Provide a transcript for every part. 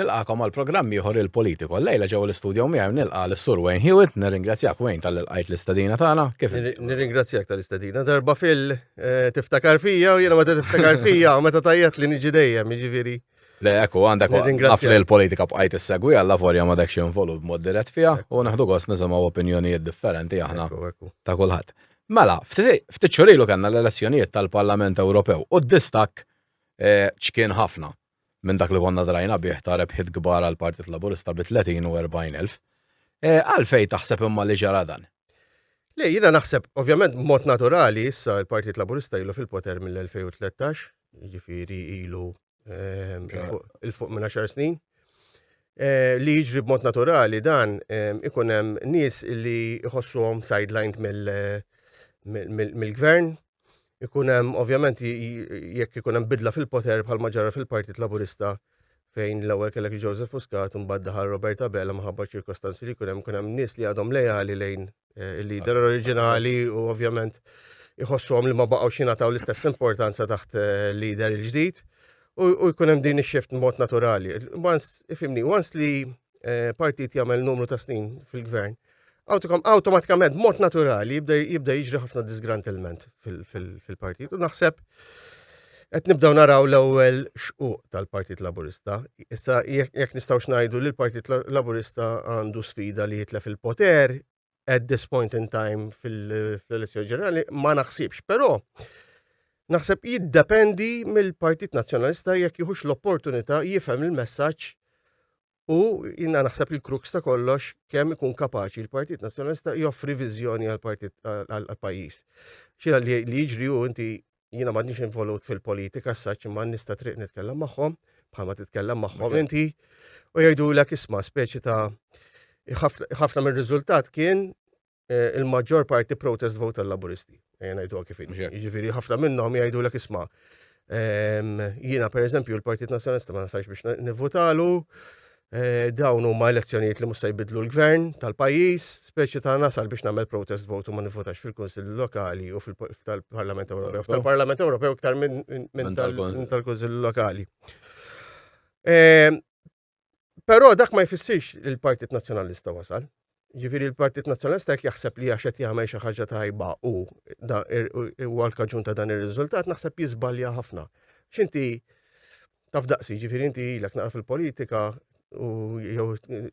Nilqagħkom għal programm ieħor Il-Politico. Llejla ġewwa l-istudio miegħi nilqa' lis-Sur Wayne Hewitt, nirringrazzjak Wayne talli lqajt l-istedina tagħna. Kif inti? Nirringrazzjak tal-istedina. Darba fil eh, tiftakar fija u jiena meta tiftakar fija u meta tajjat li niġi dejjem, jiġifieri. Le, ekku, għandek naf li l-politika bqajt issegwi għalla forja ma dekx involut b'mod dirett fiha u naħdu gost nisimgħu opinjonijiet differenti aħna ta' kulħadd. Mela, ftit xhur ilu kellna l-elezzjonijiet tal-Parlament Ewropew u d-distakk eh, ċkien ħafna minn dak li konna drajna bih ta' rebħiet kbar għall-Partit Laburista bi 30 u 40 elf. Eh, għalfejn taħseb imma li ġara dan? Le, jiena naħseb, ovvjament, mod naturali, issa il-Partit Laburista ilu fil-poter mill-2013, jiġifieri ilu ehm, il fuq minn 10 snin. Eh, li jiġri b'mod naturali dan ehm, ikun hemm nies li jħossuhom sidelined mill-gvern, Ikun hemm ovvjament jekk ikun hemm bidla fil-poter bħalma ġara fil-Partit Laburista fejn l-ewwel kellek Joseph Muscat u mbagħad daħal Robert Abela minħabba ċirkostanzi li jkun hemm ikun hemm nies li għadhom lejali lejn eh, il-leader oriġinali u ovvjament iħossuhom li ma baqgħux jingħataw l-istess importanza taħt eh, leader il-ġdid u jkun hemm din ix-shift mod naturali. Once, ifimni, once li eh, partit jagħmel numru ta' snin fil-gvern, Awtomatikament, mod naturali, jibda jiġri ħafna disgruntlement fil-partit. U naħseb qed nibdew naraw l-ewwel xquq tal-Partit Laburista. Issa jekk nistgħux ngħidu li l-Partit Laburista għandu sfida li jitlef il-poter at this point in time fil-elezzjoni ġenerali, ma naħsibx. Però naħseb jiddependi mill-Partit Nazzjonalista jekk jieħux l-opportunità jifhem il-messaġġ U jina naħseb il-crux ta' kollox kemm ikun kapaċi l-Partit Nazzjonalista joffri viżjoni għal-partit għal-pajjiż. Xira li jiġri u inti jiena m'għadniex involut fil-politika s-saċ imma nista' triq nitkellem magħhom bħalma titkellem magħhom inti u jgħidulek isma' speċi ta' ħafna mir-riżultat kien Eh, il-maġġor parti protest vote tal-laburisti. Ejja ngħidu kif inhi. Jiġifieri ħafna minnhom jgħidulek isma' ehm, jiena pereżempju l-Partit Nazzjonalista ma nasalx biex nivvotalu, eh, dawn huma elezzjonijiet li mhux se jbidlu l-gvern tal-pajjiż, speċi ta' nasal biex nagħmel protest vote u ma nivvotax fil-Kunsill Lokali u fil-Parlament Ewropew. Tal-Parlament Ewropew iktar minn tal-Kunsill Lokali. Ehm, Però dak ma jfissirx li l-Partit Nazzjonalista wasal. Ġifieri l-Partit Nazzjonalista jekk jaħseb li għax qed jagħmel xi ħaġa tajba u huwa l-kaġun ta' dan ir-riżultat naħseb jiżbalja ħafna. X'inti taf daqsi, ġifieri inti ilek naqra fil-politika u jew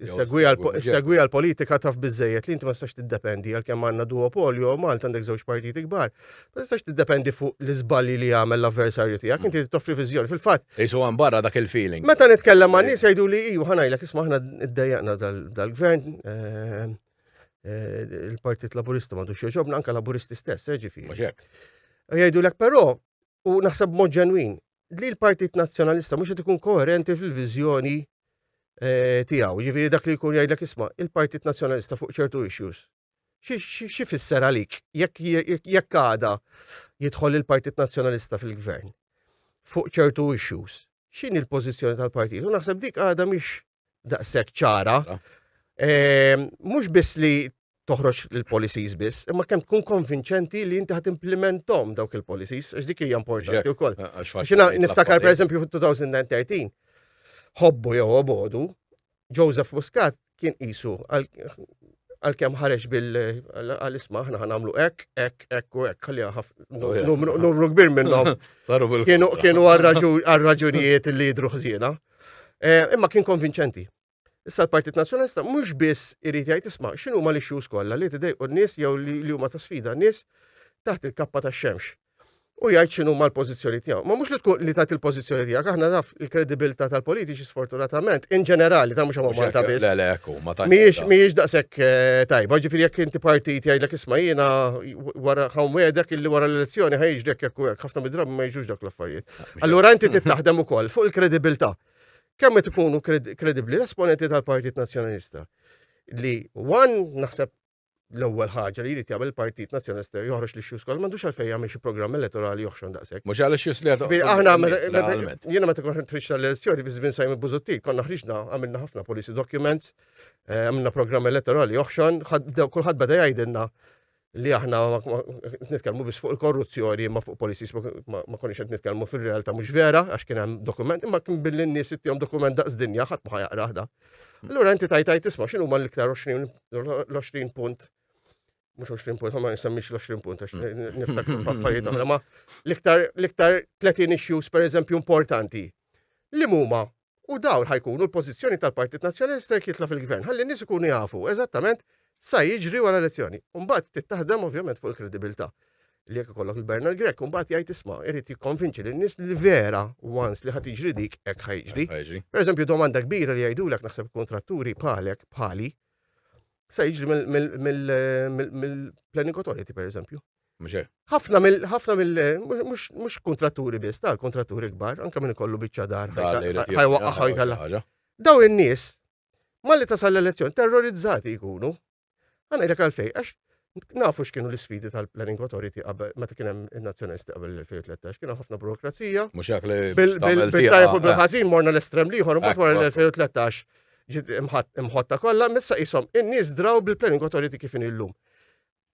segwi għal-politika taf biżejjed li inti ma tistax tiddependi għalkemm għandna duopolio Malta għandek żewġ partiti kbar. Ma tistax tiddependi fuq l-iżbalji li jagħmel l-avversarju tiegħek, inti toffri viżjoni. Fil-fatt. Isu għan barra dak il-feeling. Meta nitkellem ma' nies jgħidu li iju ħanajlek isma' aħna ddejjaqna dal-gvern eh, eh, il-Partit Laburista m'għadux joġobna anke Laburisti stess, eh, ġifieri. Jgħidulek però u naħseb mod ġenwin li l-Partit Nazzjonalista mhux qed ikun koerenti fil-viżjoni tiegħu. Ġifieri dak li jkun jgħidlek isma' il-Partit Nazzjonalista fuq ċertu issues Xi fisser għalik jekk għada jidħol il-Partit Nazzjonalista fil-gvern fuq ċertu issues? X'inhi l-pożizzjoni tal-partit? U naħseb dik għada mhix daqshekk ċara. Ehm, mhux biss li toħroġ il-policies biss, imma kemm tkun konvinċenti li inti ħat implementom dawk il-policies, għax dik hija importanti wkoll. Xina niftakar pereżempju fit-2013, ħobbu jew obodu, Joseph Muscat kien qisu għalkemm ħareġ bil għal-isma aħna ħanamlu hekk, hekk, hekk u hekk, ħalli numru kbir minnhom. Kienu għal-raġunijiet li jidru ħżiena. Eh, imma kien konvinċenti. Issa l-Partit Nazzjonalista mhux biss irid jgħid isma' x'inhu ma l-issues kollha li tidejqu n-nies jew li huma ta' sfida n-nies taħt il-kappa tax-xemx. u jgħid x'inhu mal-pożizzjoni tiegħu. Ma mhux li tkun li tagħti il-pożizzjoni tiegħek, aħna naf il-kredibilità tal-politiċi sfortunatament, in ġenerali ta' mhux hawn Malta biss. Le, le, ekku, ma tantx. Mhijiex mhijiex daqshekk eh, tajba, ġifieri jekk inti partit jgħidlek isma' jiena wara ħawn wedek illi wara l-elezzjoni ħajġ hekk u hekk, ħafna mid-drabi ma jiġux dak l-affarijiet. Allura inti tittaħdem ukoll fuq il-kredibilità. Kemm qed ikunu kredibbli l-esponenti tal-Partit Nazzjonalista li one naħseb l-ewwel ħaġa li jrid jagħmel il-Partit Nazzjonalista joħroġ li xjus kollha m'għandux għalfejn jagħmel xi programm elettorali joħxon daqshekk. Mhux għal xjus li Aħna jiena meta kont ħriġna l-elezzjoni fi żmien Simon Busuttil konna ħriġna għamilna ħafna policy documents, eh, għamilna programm elettorali joħxon, kulħadd beda jgħidilna. li aħna nitkellmu biss fuq il-korruzzjoni imma fuq policies ma konniex qed nitkellmu fil-realtà mhux vera għax kien hemm dokument imma kien billi n-nies ittihom dokument daqs dinja ħadd ma ħajaqrah da. Allura inti tajt tajt isma' x'inhu huma l-iktar 20 punt mhux 20 punt, ma nsemmix l-20 punt għax mm. niftakru f'affarijiet oħra, ma l-iktar l-iktar 30 issues pereżempju importanti. Li huma U dawn ħa jkunu l-pożizzjoni tal-Partit Nazzjonalista jekk jitla' fil-gvern. Ħalli n-nies ikunu jafu eżattament sa jiġri wara elezzjoni. Mbagħad tittaħdem ovvjament fuq il-kredibilità. Li jekk ikollok il-Bernard Grech, mbagħad jgħid isma' irid jikkonvinċi lin-nies li vera once li ħa tiġri dik hekk ħa jiġri. Per eżempju, domanda kbira li jgħidulek naħseb kontratturi bħalek bħali sa jiġri mill-Planning Authority per eżempju. Ħafna mill, ħafna mill, mhux kontratturi biss, tal kontratturi kbar, anke minn ikollu biċċa dar, ħajwaqqaħ jkella. Daw in-nies, malli tasal l-elezzjoni, terrorizzati jkunu. Għana jlek għalfej, għax nafu x'kienu l-isfidi tal-Planning Authority qabel meta kien hemm in-nazzjonalisti qabel l-2013, kien hemm ħafna burokrazija. Mhux hekk li bil-tajjeb u bil-ħażin morna l-estrem l-ieħor, mbagħad wara l-2013 ġiet imħotta kollha, missa qishom in-nies draw bil-Planning Authority kif inhi llum.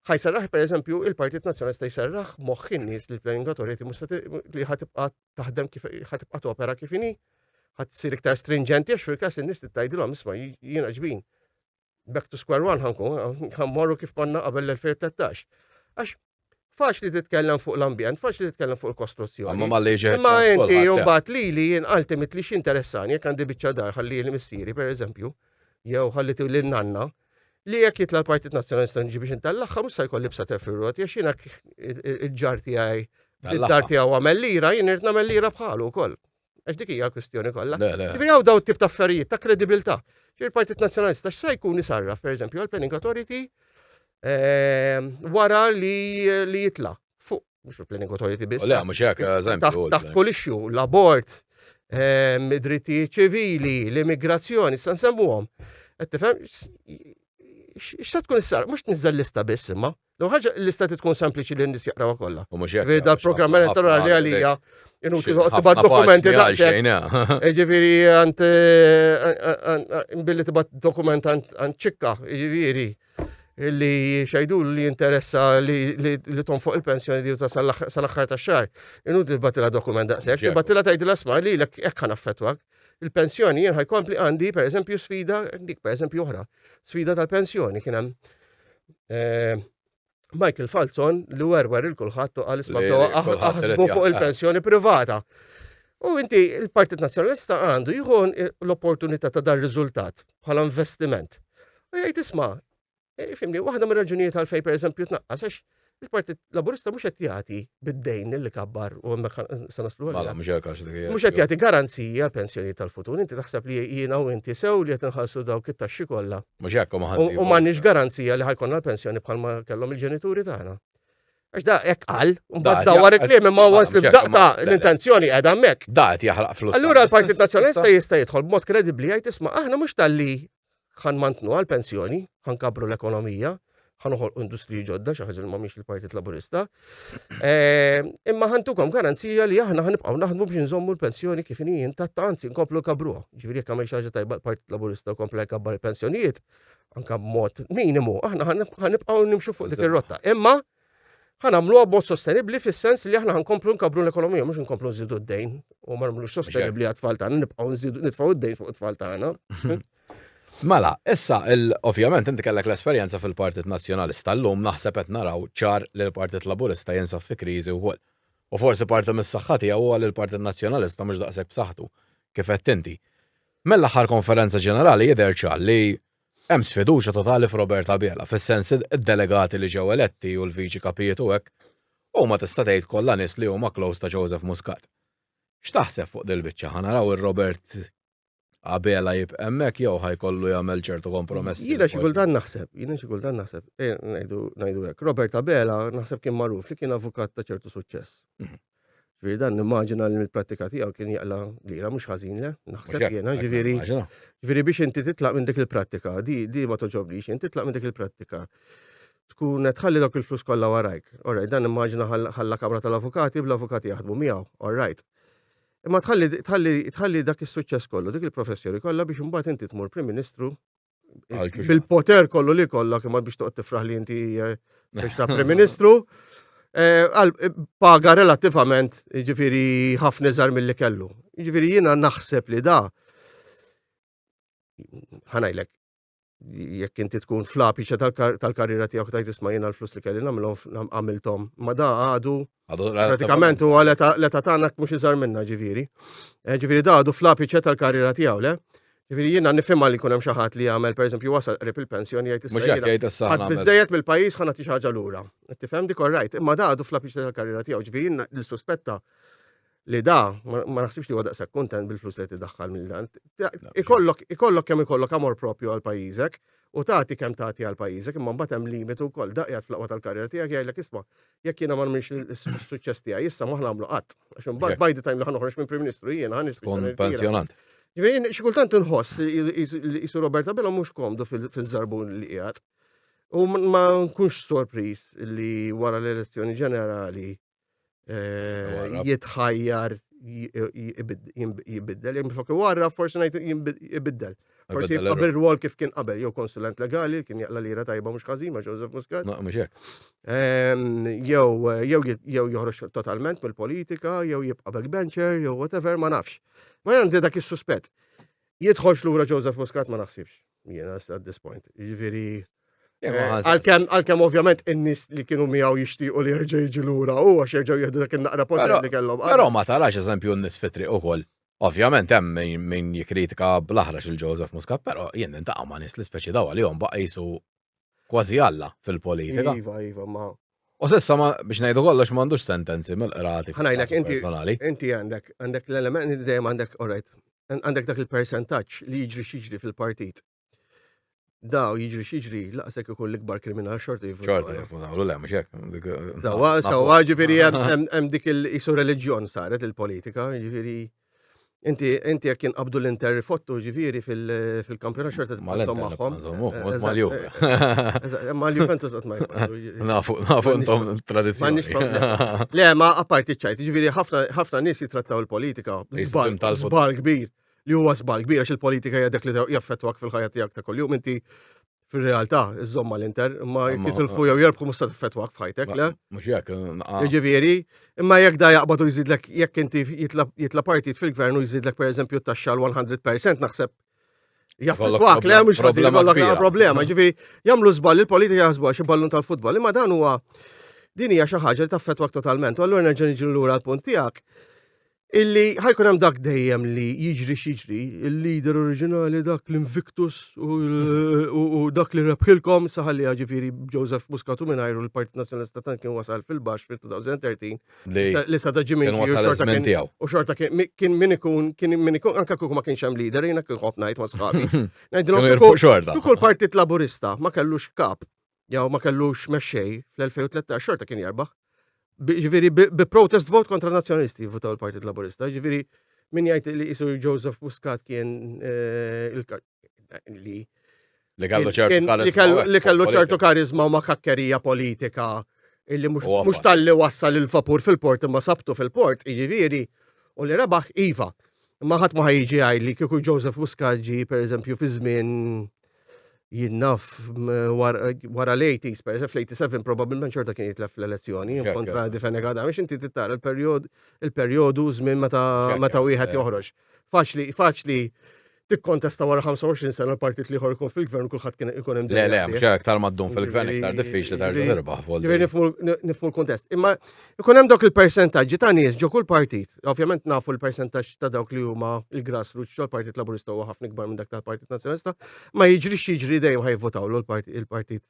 Ħa jserraħ, per eżempju, il-Partit Nazzjonalista jserraħ moħħ in-nies li l-Planning Authority mhux li ħa tibqa' taħdem kif ħa tibqa' topera kif inhi, ħa tsir iktar stringenti għax fil-każ in-nies tgħidilhom isma' jiena ġbin. Back to square one ħankun, ħammorru kif konna qabel l-2013. Għax faċli titkellem fuq l-ambjent, faċli titkellem fuq il-kostruzzjoni. Ma malli ġeħ. Imma inti mbagħad lili jien ultimately x'interessani jekk għandi biċċa dar ħalli l-missieri pereżempju, jew ħalli lil nanna, li jekk jitla' l-Partit Nazzjonalista nġi biex intellagħha mhux se jkolli bsa fir-roti għax jiena il-ġar tiegħi id-dar tiegħu għamel lira, jien irid nagħmel lira bħalu wkoll. Għax dik hija l-kwistjoni kollha. Ġifieri hawn daw tip ta' affarijiet ta' kredibilità. Ġifieri il-Partit Nazzjonalista x'se jkun isarraf pereżempju għall-Planning Authority ehm, wara li jitla' fuq mhux fil-Planning Authority biss. Le, mhux hekk, eżempju. Taħt kull issue, l-abort, ehm, id-drittijiet ċivili, l-immigrazzjoni, sa nsemmuhom. Qed tifhem x'se tkun issar, mhux tniżżel lista biss imma. L ħaġa l-lista tkun sempliċi li n-nies jaqrawha kollha. U mhux hekk. Dal-programm elettorali għalija inutli toqgħod tibgħat dokumenti daqshekk. Eh, ġifieri għand eh, billi tibgħat dokument għand ċikka, ġifieri li xajdu li jinteressa li, li, li tonfoq il-pensjoni di ta' sal-axħar ta' xar. Inutli tbatila dokument daqshekk, tbatila tgħidilha sma li l hekk ħan affettwak. Il-pensjoni jien ħajkompli għandi pereżempju sfida, dik pereżempju oħra, sfida tal-pensjoni kien hemm eh, Michael Falzon li werwer il kulħadd u qal isma' aħsbu fuq il-pensjoni privata. U inti il-Partit Nazzjonalista għandu jieħu l-opportunità ta' dar riżultat bħala investiment. U jgħid isma' e, fimni, waħda mir-raġunijiet għalfej pereżempju tnaqqas għax il-Partit Laburista mhux qed jagħti bid-dejn li kabbar u hemmhekk se naslu Mela mhux hekk għax dik Mhux qed jagħti garanziji għal pensjoni tal-futur. Inti taħseb li jiena u inti sew li qed inħallsu dawk it-taxxi kollha. Mhux hekk u ma U m'għandniex garanzija li ħajkonna l-pensjoni bħalma kellhom il-ġenituri tagħna. Għax da hekk qal, mbagħad dawar il-kliem imma once li bżaqta l-intenzjoni qiegħda hemmhekk. Da qed jaħraq flus. Allura l-Partit Nazzjonalista jista' jidħol b'mod kredibbli jgħid isma' aħna mhux talli ħan mantnu għal-pensjoni, ħan kabru l-ekonomija, ħan uħolqu industriji ġodda, xi ħaġa li mhix il-Partit Laburista. Eh, imma ħantukom garanzija li aħna ħanibqgħu naħdmu biex nżommu l-pensjoni kif inhi intatta anzi nkomplu kabruha. Ġifieri jekk għamel xi ħaġa tajba l-Partit Laburista kompla jkabbar il-pensjonijiet, anka b'mod minimu, aħna ħanibqgħu nimxu fuq dik ir-rotta. Imma ħanamluha b'mod sostenibbli fis-sens li aħna ħankomplu nkabru l-ekonomija mhux nkomplu nżidu d-dejn u ma nagħmlux sostenibbli għat-tfal tagħna, nibqgħu nżidu nitfgħu d-dejn fuq it-tfal tagħna. Mela, issa ovvjament inti kellek l-esperjenza fil-Partit Nazzjonalista llum naħseb qed naraw ċar li l-Partit Laburista jinsab fi kriżi wkoll. U forsi parti mis-saħħa tiegħu huwa li l-Partit Nazzjonalista mhux daqshekk b'saħħtu kif qed inti. Mill-aħħar konferenza ġenerali jidher ċar li hemm sfiduċja totali f'Robert Abela, fis-sens id-delegati li ġew eletti u l-viċi kapijiet u hekk, huma tista' tgħid kollha nies li huma close ta' Joseph Muscat. X'taħseb fuq dil-biċċa? Ħa naraw ir-Robert Abela jibqa' hemmhekk jew ħa jkollu jagħmel ċertu kompromessi? Jiena xi kultant naħseb, jiena xi kultant naħseb, eh, ngħidu ngħidu hekk. Robert Abela naħseb kien magħruf li kien avukat ta' ċertu suċċess. Mhm. Ġifieri dan nimmaġina li mill-prattika tiegħu kien jaqla lira mhux ħażin le, naħseb jiena, ġifieri. Ġifieri biex inti titlaq minn dik il-prattika, di di ma toġoblix, inti titlaq minn dik il-prattika. Tkun qed tħalli dawk il-flus kollha warajk. Alright, dan nimmaġina ħalla kamra tal-avukati bl-avukati jaħdmu miegħu, alright. Imma tħalli tħalli tħalli dak is-suċċess kollu, dik il-professjoni kollha biex imbagħad inti tmur Prim Ministru. bil-poter kollu li kollok imma biex toqgħod tifraħ li inti eh, biex ta' Prim Ministru. Eh, eh, paga relattivament, ġifiri ħafna iżgħar milli kellu. Ġifiri jiena naħseb li da ħanajlek, jekk inti tkun fl-apiċe tal-karriera tiegħek tajt isma' jiena l-flus li kelli nagħmilhom għamilthom. Ma da għadu pratikament huwa l-età tagħna mhux iżgħar minna ġifieri. Eh, ġifieri da għadu fl-apiċe tal-karriera tiegħu, le? Ġifieri jiena nifhimha li jkun hemm xi ħadd li jagħmel pereżempju wasal qrib il-pensjoni jgħid issa. Mhux jgħid issa. Ħadd biżejjed mill-pajjiż ħa nagħti xi ħaġa lura. Tifhem dik orrajt, imma da għadu fl-apiċe tal-karriera tiegħu, ġifieri jiena l-suspetta li da ma naħsibx li huwa daqshekk kuntent bil-flus li tidaħħal mill dan. Ikollok ikollok kemm ikollok amor propju għal pajjiżek u tagħti kemm tagħti għal pajjiżek imma mbagħad hemm limitu wkoll daqjat fl-aqwa tal-karriera tiegħek jgħidlek isma' jekk jiena ma nagħmilx is-suċċess tiegħi issa ma nagħmlu qatt. Għax imbagħad by the time li ħanoħroġ minn Prim Ministru jiena ħa nispiċċa. Pensjonant. Ġifieri xi kultant inħoss li jisu Roberta Bella mhux komdu fiż-żarbun li qiegħed. U ma nkunx sorpriż li wara l-elezzjoni ġenerali eh, jitħajjar jibiddel, jek mifok warra forsi ngħid jibiddel. Forsi jibqa' bir-rwol kif kien qabel, jew konsulent legali, kien jaqla lira tajba mhux ħażin ma' Joseph Muscat. No, mhux hekk. Ehm, jew jew jew joħroġ totalment mill-politika, jew jibqa' backbencher, jew whatever, ma nafx. Ma għandi dak is-suspett. Jidħolx lura Joseph Muscat ma naħsibx. Jiena at this point. Jiġifieri eh, għalkemm ovvjament in-nies li kienu miegħu jixtiequ li jerġa' jiġi lura u għax jerġgħu jieħdu dak in-naqra poter li kellhom. Però ma tarax eżempju n-nies fit-triq ukoll. Ovvjament hemm min jikkritika bl-aħrax il Joseph Muscat, però jien nintaqa' ma' nies li speċi daw għalihom baqa' jisu kważi Alla fil-politika. Iva, iva, ma. U sissa ma biex ngħidu kollox m'għandux sentenzi mill-qrati. Ħanajlek inti inti għandek għandek l-element dejjem għandek all right, għandek dak il-percentaġġ li jiġri xiġri fil-partit. Daw jiġri xiġri laqsek ikun l-ikbar kriminal xorta jivvutaw. Xorta jivvutaw, le mhux hekk. Dawa, sawa ġifieri hemm dik il-isu reliġjon saret il-politika, ġifieri Inti inti jekk jinqabdu l-Inter fottu ġifieri fil-kampjonat xorta tibqa' magħhom. Mal-Juve. Mal-Juventus qatt ma Nafu, nafu intom tradizzjoni. M'għandniex problema. Le, ma apparti ċajt, ġifieri ħafna nies jitrattaw il-politika żball żball kbir li huwa żball kbir għax il-politika hija dak li jaffettwak fil-ħajja tiegħek ta' kuljum inti fil-realtà, iżżomm mal-Inter, imma jekk jitilfu jew jerbħu mhux se tiffettwak f'ħajtek, le? Mhux jekk. Jiġifieri, imma jekk da jaqbad u jżidlek jekk inti jitla' partit fil-gvern u jżidlek pereżempju t-taxxa l-100% naħseb jaffettwak, le mhux ħażin ikollok problema. Ġifieri jagħmlu żball il-politika jaħsbu għax ballun tal-futbol, imma dan huwa din hija xi ħaġa li taffettwak totalment. U allura nerġa' niġi lura l-punt tiegħek. Illi ħajkun hemm dak dejjem li jiġri x'jiġri, il-leader oriġinali dak l-Invictus u dak li rebħilkom saħalli ġifieri Joseph Muscat u mingħajru l-Partit Nazzjonalista tant kien wasal fil-baxx fil-2013 li sa ġie minn u xorta kien min ikun kien min ikun anke kieku ma kienx hemm leader jiena kien ħobb ngħid ma' sħabi. Ngħidilhom kieku l-Partit Laburista ma kellux kap jew ma kellux mexxej fl-2013 xorta kien jarbaħ. Ġifieri bi protest vote kontra nazzjonalisti votaw il-Partit Laburista. Ġifieri min jgħid li isu Joseph Muscat kien eh, li li kellu ċertu karizma. Li kellu ċertu karizma u ma kakkerija politika illi mhux tal-li wassal il-vapur fil-port imma sabtu fil-port, jiġifieri, u li rebaħ iva. Imma ħadd ma ħajġi li kieku Joseph Muscat ġi pereżempju fi żmien jien naf wara l-80s, per fl-87 probabilment xorta kien jitlef fl-elezzjoni kontra Difene Gada, biex inti tittara il-perjodu il-perjodu żmien meta meta wieħed joħroġ. Faċli, faċli tikkontesta wara 25 sena l-partit li jkun fil-gvern kulħadd kien ikun hemm. Le, le, mhux aktar ma ddum fil-gvern iktar diffiċli terġa' tirbaħ. Ġifieri nifmu l-kuntest. Imma ikun hemm dawk il-persentaġġi ta' nies ġo kull partit. Ovvjament nafu l-persentaġġ ta' dawk li huma il-grassroots ġol Partit Laburista huwa ħafna ikbar minn dak tal-Partit Nazzjonalista, ma jiġrix jiġri dejjem ħajvotawlu l-Partit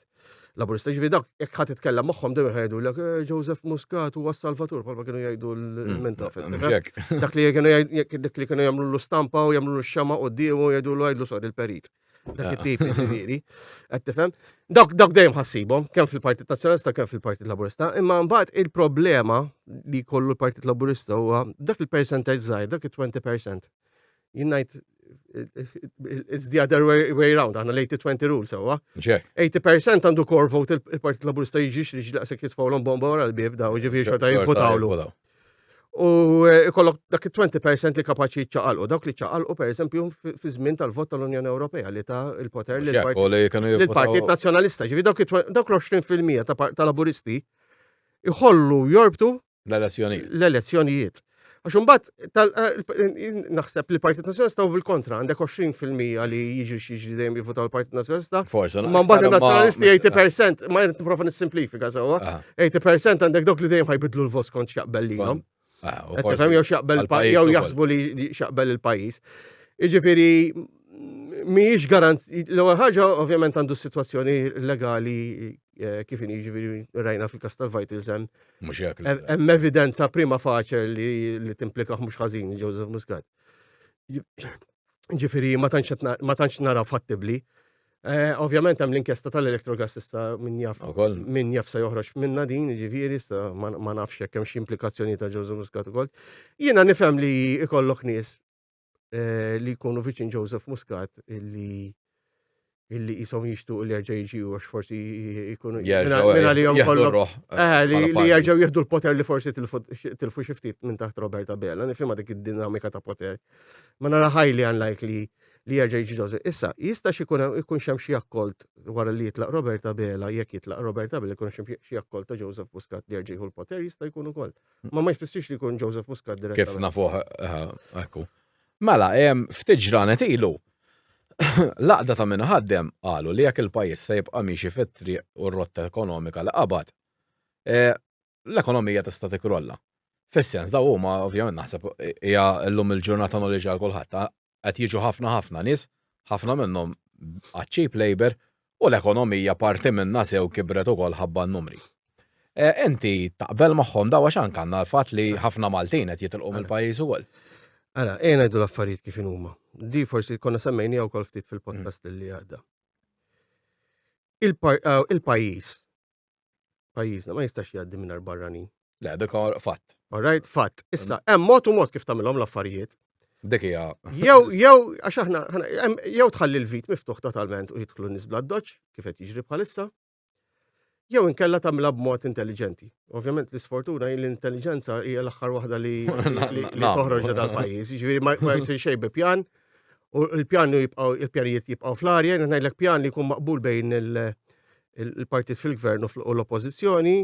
Laburista. Ġifieri dawk jekk ħadd titkellem magħhom dejjem ħajdulek eh, Joseph Muscat huwa s-Salvatur bħalma kienu jgħidu l-Mintoff. Mm, dak li kienu dak li kienu jagħmlu l-istampa u jagħmlu l-xama quddiemu jgħidu l għidlu sorry il-perit. Dak it-tip ġifieri. Qed tifhem? Dawk dawk dejjem ħassibhom kemm fil-Partit Nazzjonalista kemm fil-Partit Laburista, imma mbagħad il-problema li kollu l-Partit Laburista huwa dak il-percentage żgħir, dak il-20%. Jien ngħid it's the other way, way round, aħna l-80-20 rule sewwa. 80% għandu core vote il-Partit Laburista jiġix li ġlaqsek jitfawlhom bomba wara l-bib daw ġifieri xorta jivvotawlu. U eh, ikollok dak il-20% li kapaċi ċaqalqu. Dawk li ċaqalqu per eżempju fi żmien tal-vot tal-Unjoni Ewropea li ta' il-poter lill-Partit Nazzjonalista. Ġifi dawk l-20% ta' laburisti iħollu jorbtu L-elezzjonijiet. L-elezzjonijiet. Għax imbagħad eh, naħseb li Partit Nazzjonalista u bil-kontra għandek 20% li jiġi jiġi dejjem jivvutaw l-Partit Nazzjonalista. Forse. Ma mbagħad il-Nazzjonalisti 80% ma jrid nipprova nissimplifika sewwa. 80% għandek dawk li dejjem ħajbidlu l-vot skont x'jaqbel lilhom. Ah, tifhem jew x'jaqbel jew jaħsbu li x'jaqbel il-pajjiż. Jiġifieri mhijiex garanzija. L-ewwel ħaġa ovvjament għandu sitwazzjoni legali eh, kif inhi jiġifieri rajna fil-każ tal-Vitals hemm Mhux hekk. Hemm evidenza prima faċe li, li timplika mhux ħażin Joseph Muscat. Ġifieri ma tantx nara fattibbli. Eh, ovvjament hemm l-inkjesta tal-Electrogas issa min jaf min jaf se joħroġ minna din, ġifieri issa ma nafx jekk hemm xi implikazzjoni ta' Joseph Muscat ukoll. Jiena nifhem li ikollok nies eh, li jkunu viċin Joseph Muscat illi illi jisom jixtu li jerġa' jiġi u għax forsi jkunu minna li jom kollu eh, li jerġgħu jieħdu l-poter li forsi tilfu xi ftit minn taħt Roberta Bella, nifhimha dik id-dinamika ta' poter. Ma nara highly unlikely li jerġa' jiġi Joseph. Issa, jista' xi jkun xem xi akkolt wara li jitlaq Roberta Bella, jekk jitlaq Roberta Bella jkun xi akkolt ta' Joseph Muscat li jerġa' jieħu l-poter jista' jkun ukoll. Ma ma jfissirx li jkun Joseph Muscat direttament. Kif nafuh, eh, ekku. Mela, ftit ġranet ilu, l-għaqda ta' min ħaddem qalu li jekk il-pajjiż se jibqa' miexi fit-triq u r-rotta ekonomika li qabad, eh, l-ekonomija tista' tikrolla. Fis-sens daw huma ovvjament naħseb hija llum il-ġurnata knowledge għal kulħadd. Qed jiġu ħafna ħafna nies, ħafna minnhom għaċ-cheap labour u l-ekonomija parti minnha sew kibret ukoll ħabba n-numri. Eh, inti taqbel magħhom daw għax anke għandna l-fatt li ħafna Maltin qed jitilqu mill-pajjiż ukoll. Ara, ejja ngħidu l-affarijiet kif huma. Di forsi konna semmejni wkoll ftit fil-podcast li għadda. Eh, il-pajjiż pajjiżna ma jistax jgħaddi mingħajr barranin. Le, dik fatt. All right, fatt. Issa, hemm mod u mod kif tagħmilhom l-affarijiet. Dik hija. Jew, jew, għax aħna, jew tħalli l-vit miftuħ totalment u jidħlu nies bla doċ, kif qed jiġri bħalissa. Jew inkella tagħmilha b'mod intelligenti. Ovvjament l-isfortuna hi l-intelligenza hija l-aħħar waħda li toħroġ dal-pajjiż. Jiġifieri ma jsir xejn bi pjan u l-pjan jibqgħu il-pjanijiet jibqgħu fl-arja, ngħidlek pjan li jkun maqbul bejn il-partit fil-gvern u l-oppożizzjoni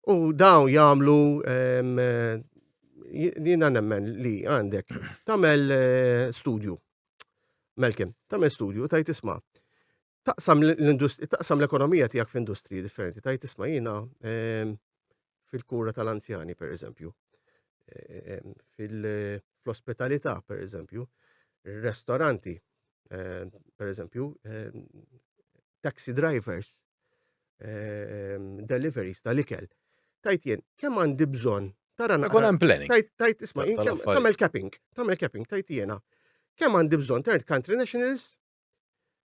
u dawn jagħmlu jiena nemmen li għandek tagħmel eh, studju. Malcolm, tagħmel studju tajt isma' taqsam l-industri, taqsam l-ekonomija tiegħek f'industriji differenti, tajt isma' jiena fil-kura tal-anzjani per eżempju, fil-ospitalità per eżempju, ristoranti per eżempju, taxi drivers, deliveries tal-ikel. Tajt jien, kemm għandi bżonn tara naqra. planning. Tajt isma' jien tagħmel capping, tagħmel capping, tajt jiena. Kemm għandi bżonn third country nationals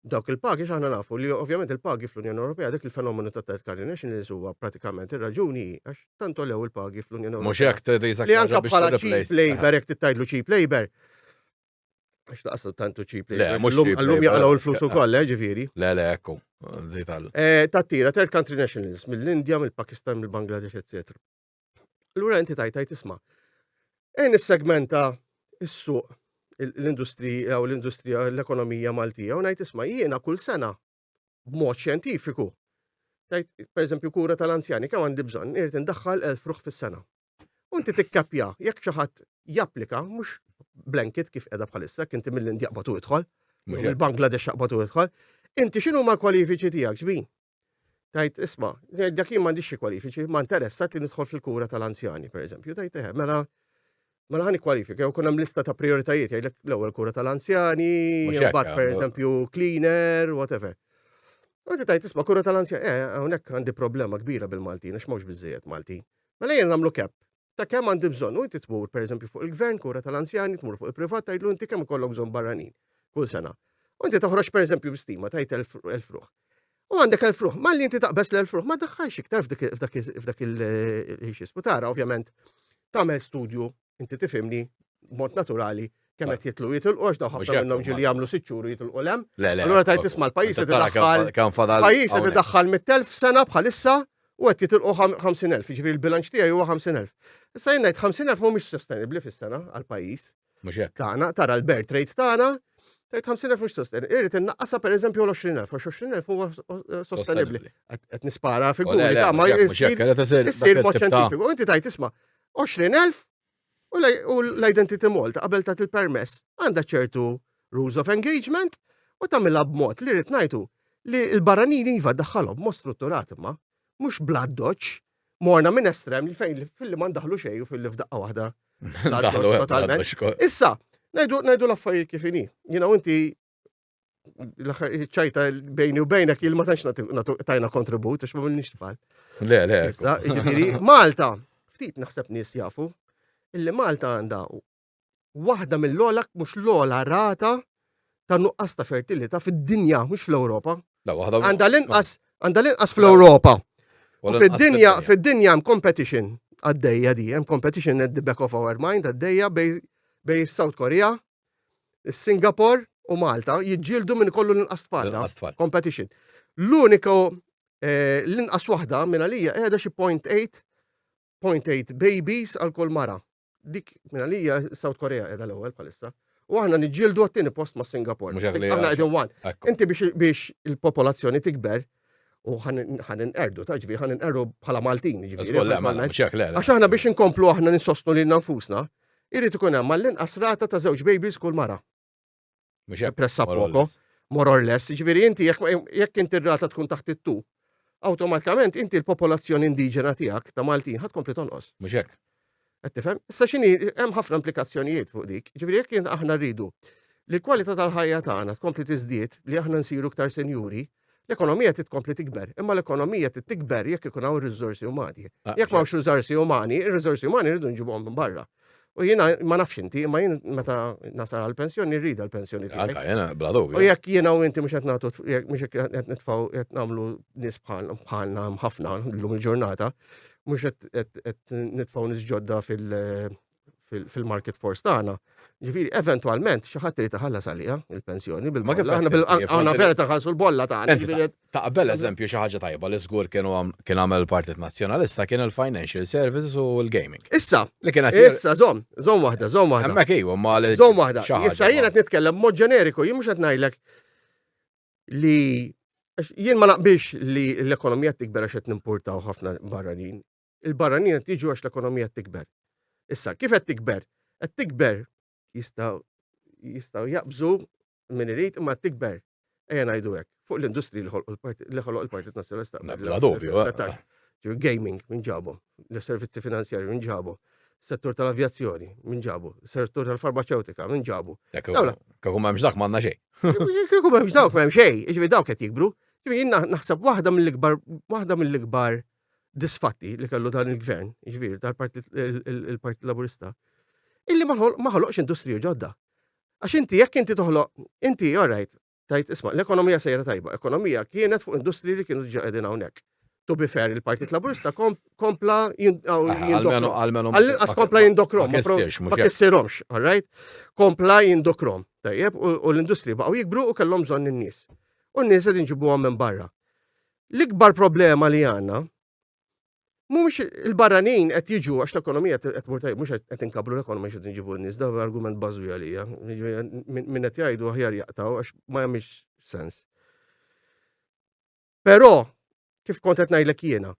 Dawk il-pagi x'aħna nafu li ovvjament il-pagi fl-Unjoni Ewropea dak il-fenomenu ta' third country nationals huwa pratikament ir-raġuni għax tant olew il-pagi fl-Unjoni Ewropea. Mhux hekk tgħid Li anke bħala cheap labor jekk tittajlu cheap labor. Għax laqas tantu cheap labor. Llum jaqlaw il-flus ukoll, eh, ġifieri. Le, le, ekku. Eh, Tattira third country nationals mill-Indja, mill-Pakistan, mill-Bangladesh, etc. Allura inti tajt tajt isma'. Ejn is-segmenta is-suq l-industrija u l-industrija l-ekonomija Maltija u ngħid isma' jiena kull sena b'mod xjentifiku. Tajt, per eżempju, kura tal-anzjani, kemm għandi bżonn, irid indaħħal elf ruħ fis-sena. U inti tikkapja, jekk xi ħadd japplika, mhux blanket kif qiegħda bħalissa, inti mill-Indja qbad u idħol, mill-Bangladesh jaqbad u idħol, inti x'inhu ma kwalifiċi tiegħek xbin? Tajt, isma, dak jien m'għandix xi kwalifiċi, ma interessat li nidħol fil-kura tal-anzjani, per eżempju, tajt, eħe, mela mela ħani kwalifika, jew kun hemm lista ta' prioritajiet, jgħidlek l-ewwel kura tal-anzjani, mbagħad per eżempju cleaner, whatever. U inti tajt isma' kura tal-anzjani, eh, hawnhekk għandi problema kbira bil-Maltin, għax m'hawnx biżejjed Maltin. Mela jien nagħmlu cap ta' kemm għandi bżonn u inti tmur pereżempju fuq il-gvern kura tal-anzjani, tmur fuq il-privat tgħidlu inti kemm ikollok bżonn barranin kull sena. U inti toħroġ pereżempju b'stima tgħid elf ruħ. U għandek elf ruħ, malli inti taqbeż l-elf ruħ, ma daħħalx iktar f'dak il-xismu. Tara, ovvjament, tagħmel studju, inti tifhimni, b'mod naturali, kemm qed jitlu jitilqu għax daw ħafna minnhom ġieli jagħmlu sitt xhur jitilqu lem. Allura tajt tisma' l-pajjiż qed idaħħal pajjiż qed idaħħal mit-telf sena bħalissa. U qed jitilqu 50,000, jiġifieri l-bilanċ tiegħi huwa 50,000. Issa jien ngħid 50,000 mhumiex sostenibbli fis-sena għall-pajjiż. Mhux hekk. Tagħna tara l-birth rate tagħna, tgħid 50,000 mhux sostenibbli. Irrid innaqqasha pereżempju l-20,000, għax 20,000 huwa sostenibbli. Qed nispara figuri ta' ma jsir mod xjentifiku. Inti tgħid isma' 20,000 u l-Identity Malta qabel tat il-permess għandha ċertu rules of engagement u tagħmilha b'mod li rrid ngħidu li l-barranin iva daħħalhom b'mod strutturat imma mhux bla doċ morna minn estrem li fejn fil-li ma ndaħlu xejn u fil-li f'daqqa waħda. Totalment. Issa, ngħidu l-affarijiet kif inhi. Jiena inti ċajta bejni u bejnek il ma tantx tajna kontribut għax ma minnix tfal. Le, le. Issa, jiġifieri Malta, ftit naħseb nies jafu, illi Malta għandha waħda mill-ogħla mhux l-ogħla rata ta' nuqqas ta' fertilità fid-dinja, mhux fl-Ewropa. Għandha l-inqas għandha l-inqas fl-Ewropa. U fid-dinja, fid-dinja hemm competition għaddejja di, hemm competition at the back of our mind għaddejja bej South Korea, Singapore u Malta jiġġieldu minn kollu l-inqas tfal. Competition. L-uniku eh, l-inqas waħda minn għalija qiegħda xi 0.8 0.8 babies għal kull mara. Dik minn għalija South Korea qiegħda l-ewwel bħalissa. U aħna niġġieldu għat-tieni post ma' Singapore. Aħna qegħdin one. Inti biex il-popolazzjoni tikber u ħan inqerdu, ta' ġifieri ħan inqerdu bħala Maltin, ġifieri. Għax aħna biex inkomplu aħna ninsostnu lilna nfusna, irid ikun hemm mal-inqas rata ta' żewġ babies kull mara. Mhux hekk. Pressa poco, more or less. Ġifieri inti jekk inti r-rata tkun taħt it-tu, awtomatikament inti l-popolazzjoni indiġena tiegħek ta' Maltin ħadd kompli tonqos. Mhux hekk. Qed tifhem? Issa x'inhi hemm ħafna implikazzjonijiet fuq dik. Ġifieri jekk aħna rridu li l-kwalità tal-ħajja tagħna tkompli tiżdied li aħna nsiru iktar senjuri, l-ekonomija titkompli tikber, imma l-ekonomija tikber jekk ikun hawn riżorsi umani. Ah, jekk m'hawnx riżorsi umani, ir-riżorsi umani rridu nġibuhom minn barra. U jiena ma nafx inti, imma jien meta nasal għall-pensjoni rrid għall-pensjoni tiegħi. Anka jiena bla dubju. U jekk jiena u inti mhux qed nagħtu mhux qed nitfgħu qed nagħmlu nies bħalna ħafna llum il-ġurnata, mhux qed nitfgħu nies ġodda fil- fil-market force tagħna. Ġifieri, eventwalment xi ħadd irid iħallas għaliha il-pensjoni bil-bolla. Aħna vera taħallsu l-bolla tagħna. Taqbel eżempju xi ħaġa tajba li żgur kienu kien għamel il-Partit Nazzjonalista kien il-financial services u l-gaming. Issa, li kien issa żomm, żomm waħda, żomm waħda. Hemmhekk iva, ma li. Żomm waħda. Issa jien qed nitkellem mod ġeneriku, jien mhux qed ngħidlek li jien ma naqbilx li l-ekonomija tikber għax qed nimpurtaw ħafna barranin. Il-barranin qed jiġu għax l-ekonomija tikber. Issa, kif qed tikber? Qed tikber jistgħu jistgħu jaqbżu min irid imma tikber. Ejja ngħidu hekk, fuq l-industri li ħoloq il-Partit Nazzjonalista. Bla dubju. Eh. Gaming minn ġabu, l-servizzi finanzjari minn ġabu, settur tal-avjazzjoni minn ġabu, settur tal-farmaceutika minn ġabu. Kieku m'hemmx dak m'għandna xejn. Kieku m'hemmx dawk m'hemm xejn, jiġifieri dawk qed jikbru. Jiġifieri jien naħseb waħda mill-ikbar waħda mill-ikbar disfatti li kellu dan il-gvern, jiġifieri tal-Partit il-Partit Laburista, illi ma ħoloqx industriju ġodda. Għax inti jekk inti toħloq, inti all right, tajt isma' l-ekonomija sejra tajba, ekonomija kienet fuq industriji li kienu diġà qegħdin hawnhekk. To be fair, il-Partit Laburista kompla jindokrom. Għall-inqas kompla jindokrom, ma kissirhomx, all right? Kompla jindokrom, tajjeb, u l-industriji baqgħu jikbru u kellhom bżonn in-nies. U n-nies qed inġibuhom minn barra. L-ikbar problema li għandna mhumiex il-barranin qed jiġu għax l-ekonomija qed tmur tajjeb, mhux qed inkabru l-ekonomija qed inġibu n-nies, da argument bażwi għalija. Min qed jgħidu aħjar jaqtaw għax ma jagħmilx sens. Però kif kont qed ngħidlek jiena,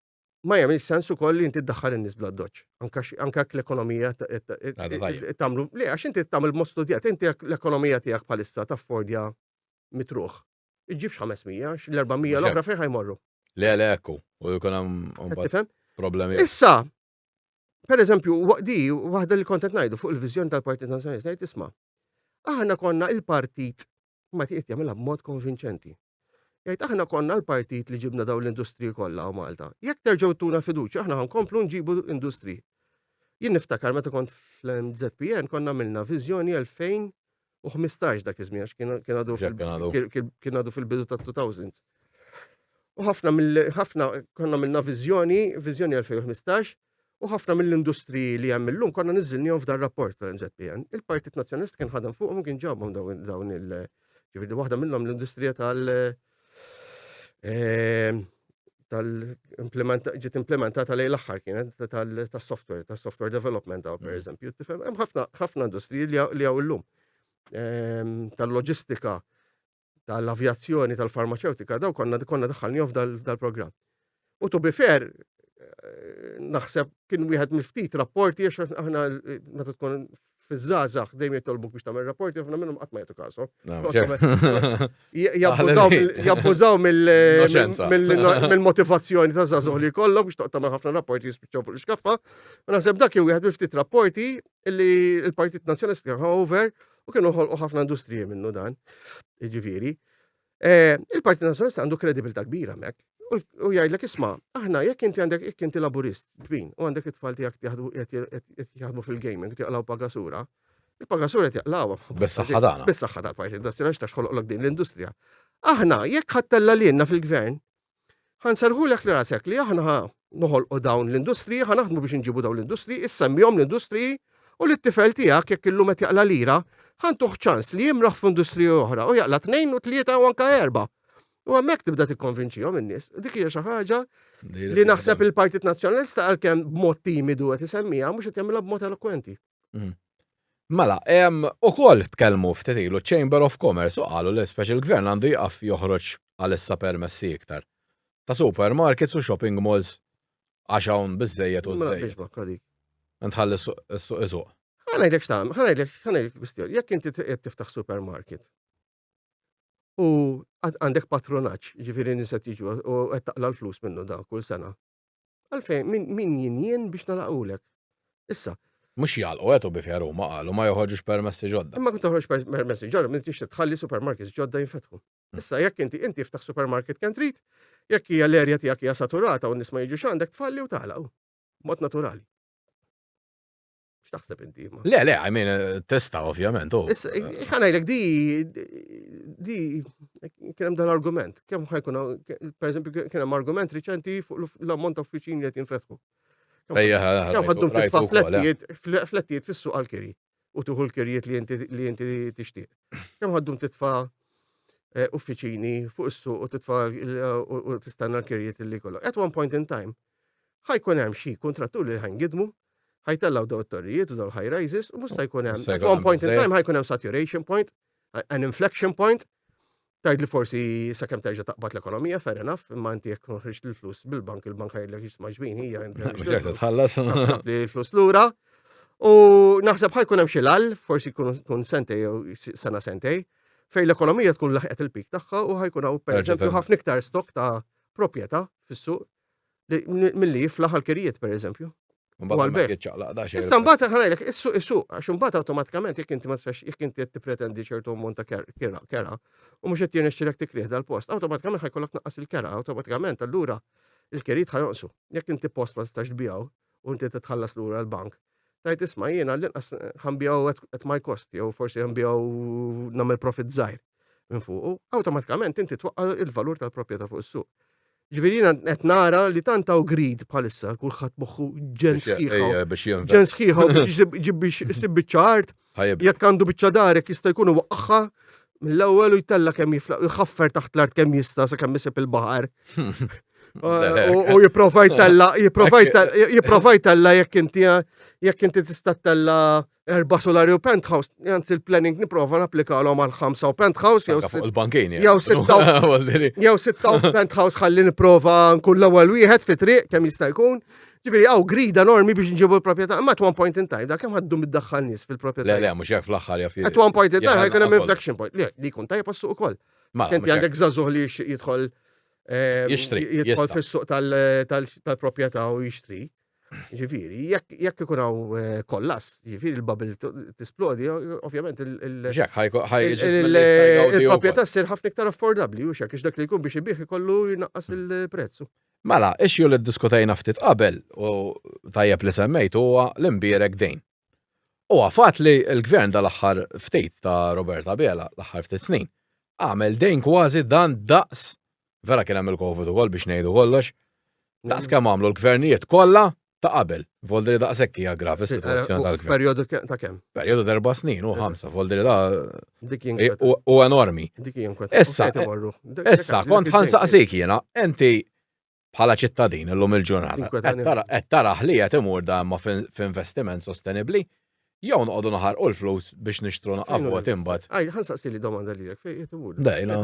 ma jagħmilx sens ukoll li inti ddaħħal in-nies bla doċ. Anka l-ekonomija tagħmlu, le għax inti tagħmel mod studjat, inti l-ekonomija tiegħek bħalissa taffordja mitruħ. Iġġibx 500, l-400 l-oħra fejn ħajmorru. Le, le, ekku, u jkun hemm problemi. Issa, per eżempju, di waħda li kont qed ngħidu fuq il-viżjoni tal-Partit Nazzjonalista ngħid isma' aħna konna il-partit ma tiqt jagħmilha b'mod konvinċenti. Jgħid aħna konna l-partit li ġibna dawn l-industriji kollha u Malta. Jekk terġgħu tuna fiduċja, aħna ħankomplu nġibu industriji. Jien niftakar meta kont fl-MZPN konna għamilna viżjoni 2000 u 15 dak iż-żmien għax kien għadu kien għadu fil-bidu tat-2000s. U ħafna mill ħafna konna minna viżjoni, viżjoni 2015, u ħafna mill-industriji li hemm illum konna niżilnihom f'dan rapport tal-MZPN. Il-Partit Nazzjonalist kien ħadem fuqhom u kien ġabhom dawn il- ġifieri waħda minnhom l-industrija tal- eh, tal-implementa ġiet implementata lejn l-aħħar kienet tas-software, tas-software development daw per mm. eżempju, tifhem hemm ħafna ħafna industriji li hawn illum. Ehm, tal-loġistika, tal-avjazzjoni, tal-farmaceutika, daw konna konna daħħalnihom f'dal-programm. U to be fair, eh, naħseb kien wieħed mill-ftit rapporti għax aħna eh, meta tkun fiż-żgħażagħ dejjem jitolbuk biex tagħmel rapporti ħafna minnhom qatt ma jagħtu kasu. Jabbużaw mill-motivazzjoni ta' żagħżugħ li jkollok biex toqgħod tagħmel ħafna rapporti jispiċċaw fuq l-iskaffa. U naħseb dak kien wieħed mill-ftit rapporti li l-Partit Nazzjonalista over u kienu ħolqu ħafna industriji minnu dan. Jiġifieri. Eh, il-Partit Nazzjonalista għandu kredibilità kbira hemmhekk. U jgħidlek isma' aħna jekk inti għandek jekk inti laburist ġbin u għandek it-tfal tiegħek jaħdmu fil-gaming jaqlaw pagasura, il-pagasura qed jaqlawha. Bis-saħħa tagħna. Bis-saħħa tal-Partit Nazzjonalista x'ħoloqlok din l-industrija. Aħna jekk ħattella lilna fil-gvern, Ħanserħulek li rasek li aħna ħa noħolqu dawn l-industriji, ħa naħdmu biex inġibu dawn l-industriji, issemmihom l-industriji u li t-tifel tiegħek jekk illum qed jaqla' lira, ħa ntuh ċans li jimraħ f'industriji oħra u jaqla' tnejn u tlieta u anke erba'. U hemmhekk tibda tikkonvinċihom in-nies. Dik hija xi ħaġa li naħseb il-Partit Nazzjonalista għalkemm b'mod timidu qed isemmiha mhux qed jagħmilha b'mod elokwenti. Mhm. Mela, u koll tkellmu ftit ilu Chamber of Commerce u qalu li speċi l-gvern għandu jqaf joħroġ għalissa permessi iktar. Ta' supermarkets u shopping malls għax hawn biżejjed u żejjed. Ntħalli s-suq iżuq. Ħa ngħidlek x'tagħmel, ħa ngħidlek, ħa ngħidlek kwistjoni. Jekk inti qed tiftaħ supermarket u għandek patronaġġ, ġifieri nies qed jiġu u qed taqla' l-flus minnu da kull sena. Għalfejn, min jien jien biex nalaqulek. Issa. Mhux jagħlqu qed u bifer huma qalu ma joħorġux permessi ġodda. Imma toħroġ permessi ġodda, minn tix tħalli supermarkets ġodda jinfetħu. Hmm. Issa jekk inti inti ftaħ supermarket kemm trid, jekk hija l-erja tiegħek hija saturata u n-nies ma jiġux għandek tfalli u tagħlaq. Mod naturali. X'taħseb inti? Ma? Le, le, I mean, eh, testa ovvjament. Oh. Issa, ħa ngħidlek di di kien hemm dal-argument. Kemm ħajkun per eżempju kien hemm argument riċenti fuq l-ammont ta' uffiċini li qed jinfetħu. Kemm ħaddum titfa' eh. flettijiet flettijiet fis-suq għall-kiri u tuħu l-kirjiet li inti li inti tixtieq. Kemm ħaddum titfa' eh, uffiċini fuq is-suq u titfa' u tistenna l-kirjiet li kollok. At one point in time, ħajkun hemm xi kuntratturi li ħajngidmu, ħajtellaw daw it-torrijiet u daw high rises u mhux se jkun hemm. At one point in time ħajkun hemm saturation point, an inflection point, Tgħid li forsi sakemm terġa' taqbad l-ekonomija, fair enough, imma inti jekk ħriġt il-flus bil-bank, il-bank ħajlek jisma' ġbin hija inti. Tħallas. Li l-flus lura. U naħseb ħajkun hemm xi lal, forsi jkun sentej jew sena sentej, fejn l-ekonomija tkun laħqet il-pik tagħha u ħajkun hawn pereżempju ħafna iktar stok ta' proprjetà fis-suq milli jiflaħ għal-kirjiet pereżempju. Issa mbagħad ħanajlek is-suq is-suq għax imbagħad awtomatikament jekk inti ma tistax jekk inti qed tippretendi ċertu ammont ta' kera kera u mhux qed jirnexxilek tikrih dal-post, awtomatikament ħajkollok tnaqqas il-kera, awtomatikament allura il-kerijiet ħajonqsu. Jekk inti post ma tistax tbiegħu u inti titħallas lura l-bank, tajt isma' jiena l-inqas ħanbiegħu at my cost jew forsi ħanbiegħu nagħmel profit żgħir minn fuqu, awtomatikament inti twaqqa' il-valur tal-proprjetà fuq is-suq. Ġifieri jiena qed nara li tant hawn greed bħalissa, kulħadd moħħu ġen sħiħa. Ġen sħiħa biex ġib biex isib biċċa art. Jekk għandu biċċa dar jekk jista' jkun waqqaħħa mill-ewwel u jtella kemm jiflaq jħaffer taħt l-art kemm jista' sakemm isib il-baħar. U jipprova jtella, jipprova jtella jekk inti jekk inti tista' tella erba solari u penthouse, anzi il-planning niprofa napplikalhom għal ħamsa u penthouse jew fuq il-bankini. Jew sitta jew sitta u penthouse ħalli niprofa nkun l-ewwel wieħed fi triq kemm jista' jkun. Ġifieri hawn grida enormi biex nġibu l-proprjetà, imma at one point in time, da kemm ħaddu middaħħal nies fil-proprjetà. Le, le, mhux hekk fl-aħħar jaf. At one point in time ħajkun hemm inflection point. Le, li jkun tajjeb għas-suq ukoll. Inti għandek żagħżugħ li jidħol eh, jixtri. Jidħol fis-suq tal-proprjetà u jixtri. Ġifieri, jekk ikun hawn eh, kollas, ġifieri l-bubble tisplodi, ovvjament il-proprjetà ssir ħafna iktar affordabbli, u xek, dak li jkun biex ibih ikollu jnaqqas hmm. il-prezzu. Mela, issue li ddiskutejna ftit qabel u tajjeb li semmejt huwa l-imbierek dejn. Huwa fatt li l-gvern dal-aħħar ftit ta' Robert Abela, l-aħħar ftit snin, għamel dejn kważi dan daqs Vera kien hemm il-Covid ukoll biex ngħidu kollox. Daqs kemm għamlu l-gvernijiet kollha ta' qabel. Voldri daqshekk hija gravi s-sitwazzjoni tal-gvern. Perjodu ta' kemm? Perjodu ta' erba' snin u ħamsa, voldri da u enormi. Dik Issa, issa kont ħansaqsik jiena, inti. Bħala ċittadin illum il-ġurnata, qed taraħ li qed imur da imma f'investiment sostenibbli jew noqogħdu naħarqu l-flus biex nixtru naqaf vot imbagħad. Aj, ħa nsaqsi li domanda lilek fejn qed imur. Dejna,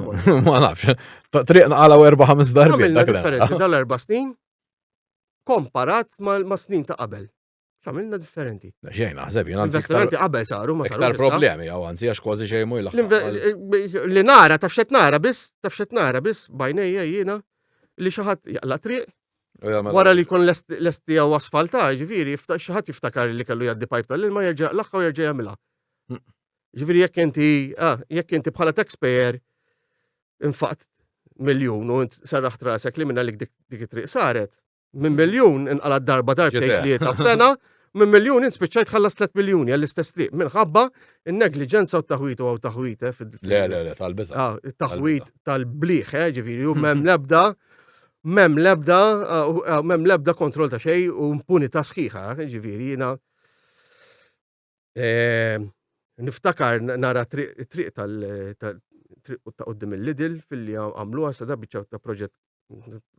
ma nafx. Triq naqalgħu erba' ħames darbiet. Differenti dal-erba' snin komparat ma' snin ta' qabel. X'għamilna differenti? Xejn, naħseb jien Investimenti qabel saru ma saru. Iktar problemi jew anzi għax kważi xejn mhu jlaħħaq. Li nara taf xed nara biss, taf xed nara biss bajnejja jiena li xi ħadd jaqla' triq Wara li jkun lest jew asfalta, ġifieri, xi ħadd jiftakar li kellu jgħaddi pipe tal-ilma jerġa' jaqlagħha u jerġa' jagħmilha. Ġifieri jekk inti ah, jekk inti bħala taxpayer infaqt miljun u int serraħt rasek li minna li dik it-triq saret, minn miljun inqala darba darbtejn tlieta f'sena, minn miljun int spiċċajt tħallas 3 miljuni għall-istess triq minħabba in-negliġenza u t-taħwit u għaw taħwit. Eh, le, le, le, tal-biża. Ah, taħwit tal-bliħ, eh, ġifieri, u m'hemm lebda m'hemm lebda ah, m'hemm lebda kontroll ta' xejn u impunità sħiħa, eh, ġifieri jiena Eh, niftakar nara triq tal-triq ta' qoddim il-Lidl fil-li għamluha sa da biċċa ta' proġett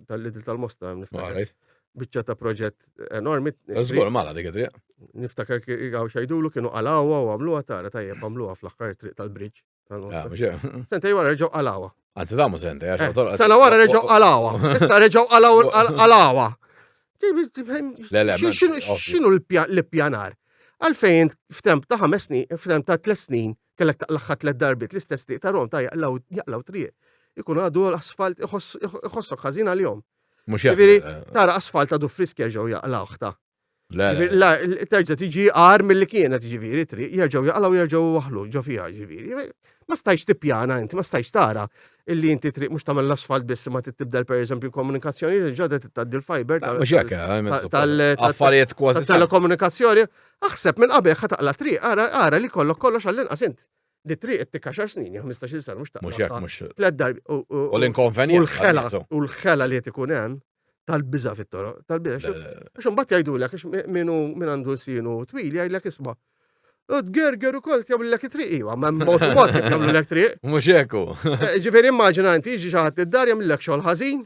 tal-Lidl tal-Mosta niftakar. Biċċa ta' proġett enormi. Żgur mala dik it-triq. Niftakar għaw xajdulu kienu qalawha u għamluha tara tajjeb għamluha fl-aħħar triq tal-bridge. Ah, Sentej wara reġgħu qalawha. Anzi damu sentej, għax eh, Sena wara reġgħu qalawha. Issa reġgħu qalawha. X'inhu l-pjanar? Għalfejn f'temp ta' ħames snin, f'temp ta' tliet snin, kellek taqlaħħa tliet darbiet l-istess triq ta' Rom ta' jaqlaw triq. Ikun għadu l-asfalt iħossok ħażin għalihom. Mhux Ġifieri, eh. tara asfalt għadu frisk jerġgħu jaqlawh ta' La, terġa' tiġi għar mill-li kienet ġifieri triq, jerġgħu jaqlaw jerġgħu waħlu ġo fiha ġifieri. Ma stajx tippjana inti, ma stajx tara illi inti triq mhux tagħmel l-asfalt biss ma tibdel pereżempju komunikazzjoni li ġodda titgħaddi l-fiber tal-affarijiet kważi. Telekomunikazzjoni, aħseb minn qabel ħa taqla triq, ara li kollok kollox għall-inqas int. Di triq ittik 10 snin, 15 sena mhux taqla. Mhux hekk mhux. Tliet darbi. U l-inkonvenjent. U l-ħela, u l-ħela li qed ikun hemm tal-biża fit-toroq, tal-biża. Għax imbagħad jgħidulek għax minu min għandu sinu twil jgħidlek isma' U tgerger ukoll jagħmlulek it-triq iva, ma mod mod kif jagħmlulek triq. Mhux hekk hu. Eh, ġifieri immaġina inti jiġi xi ħadd id-dar jagħmlulek xogħol ħażin.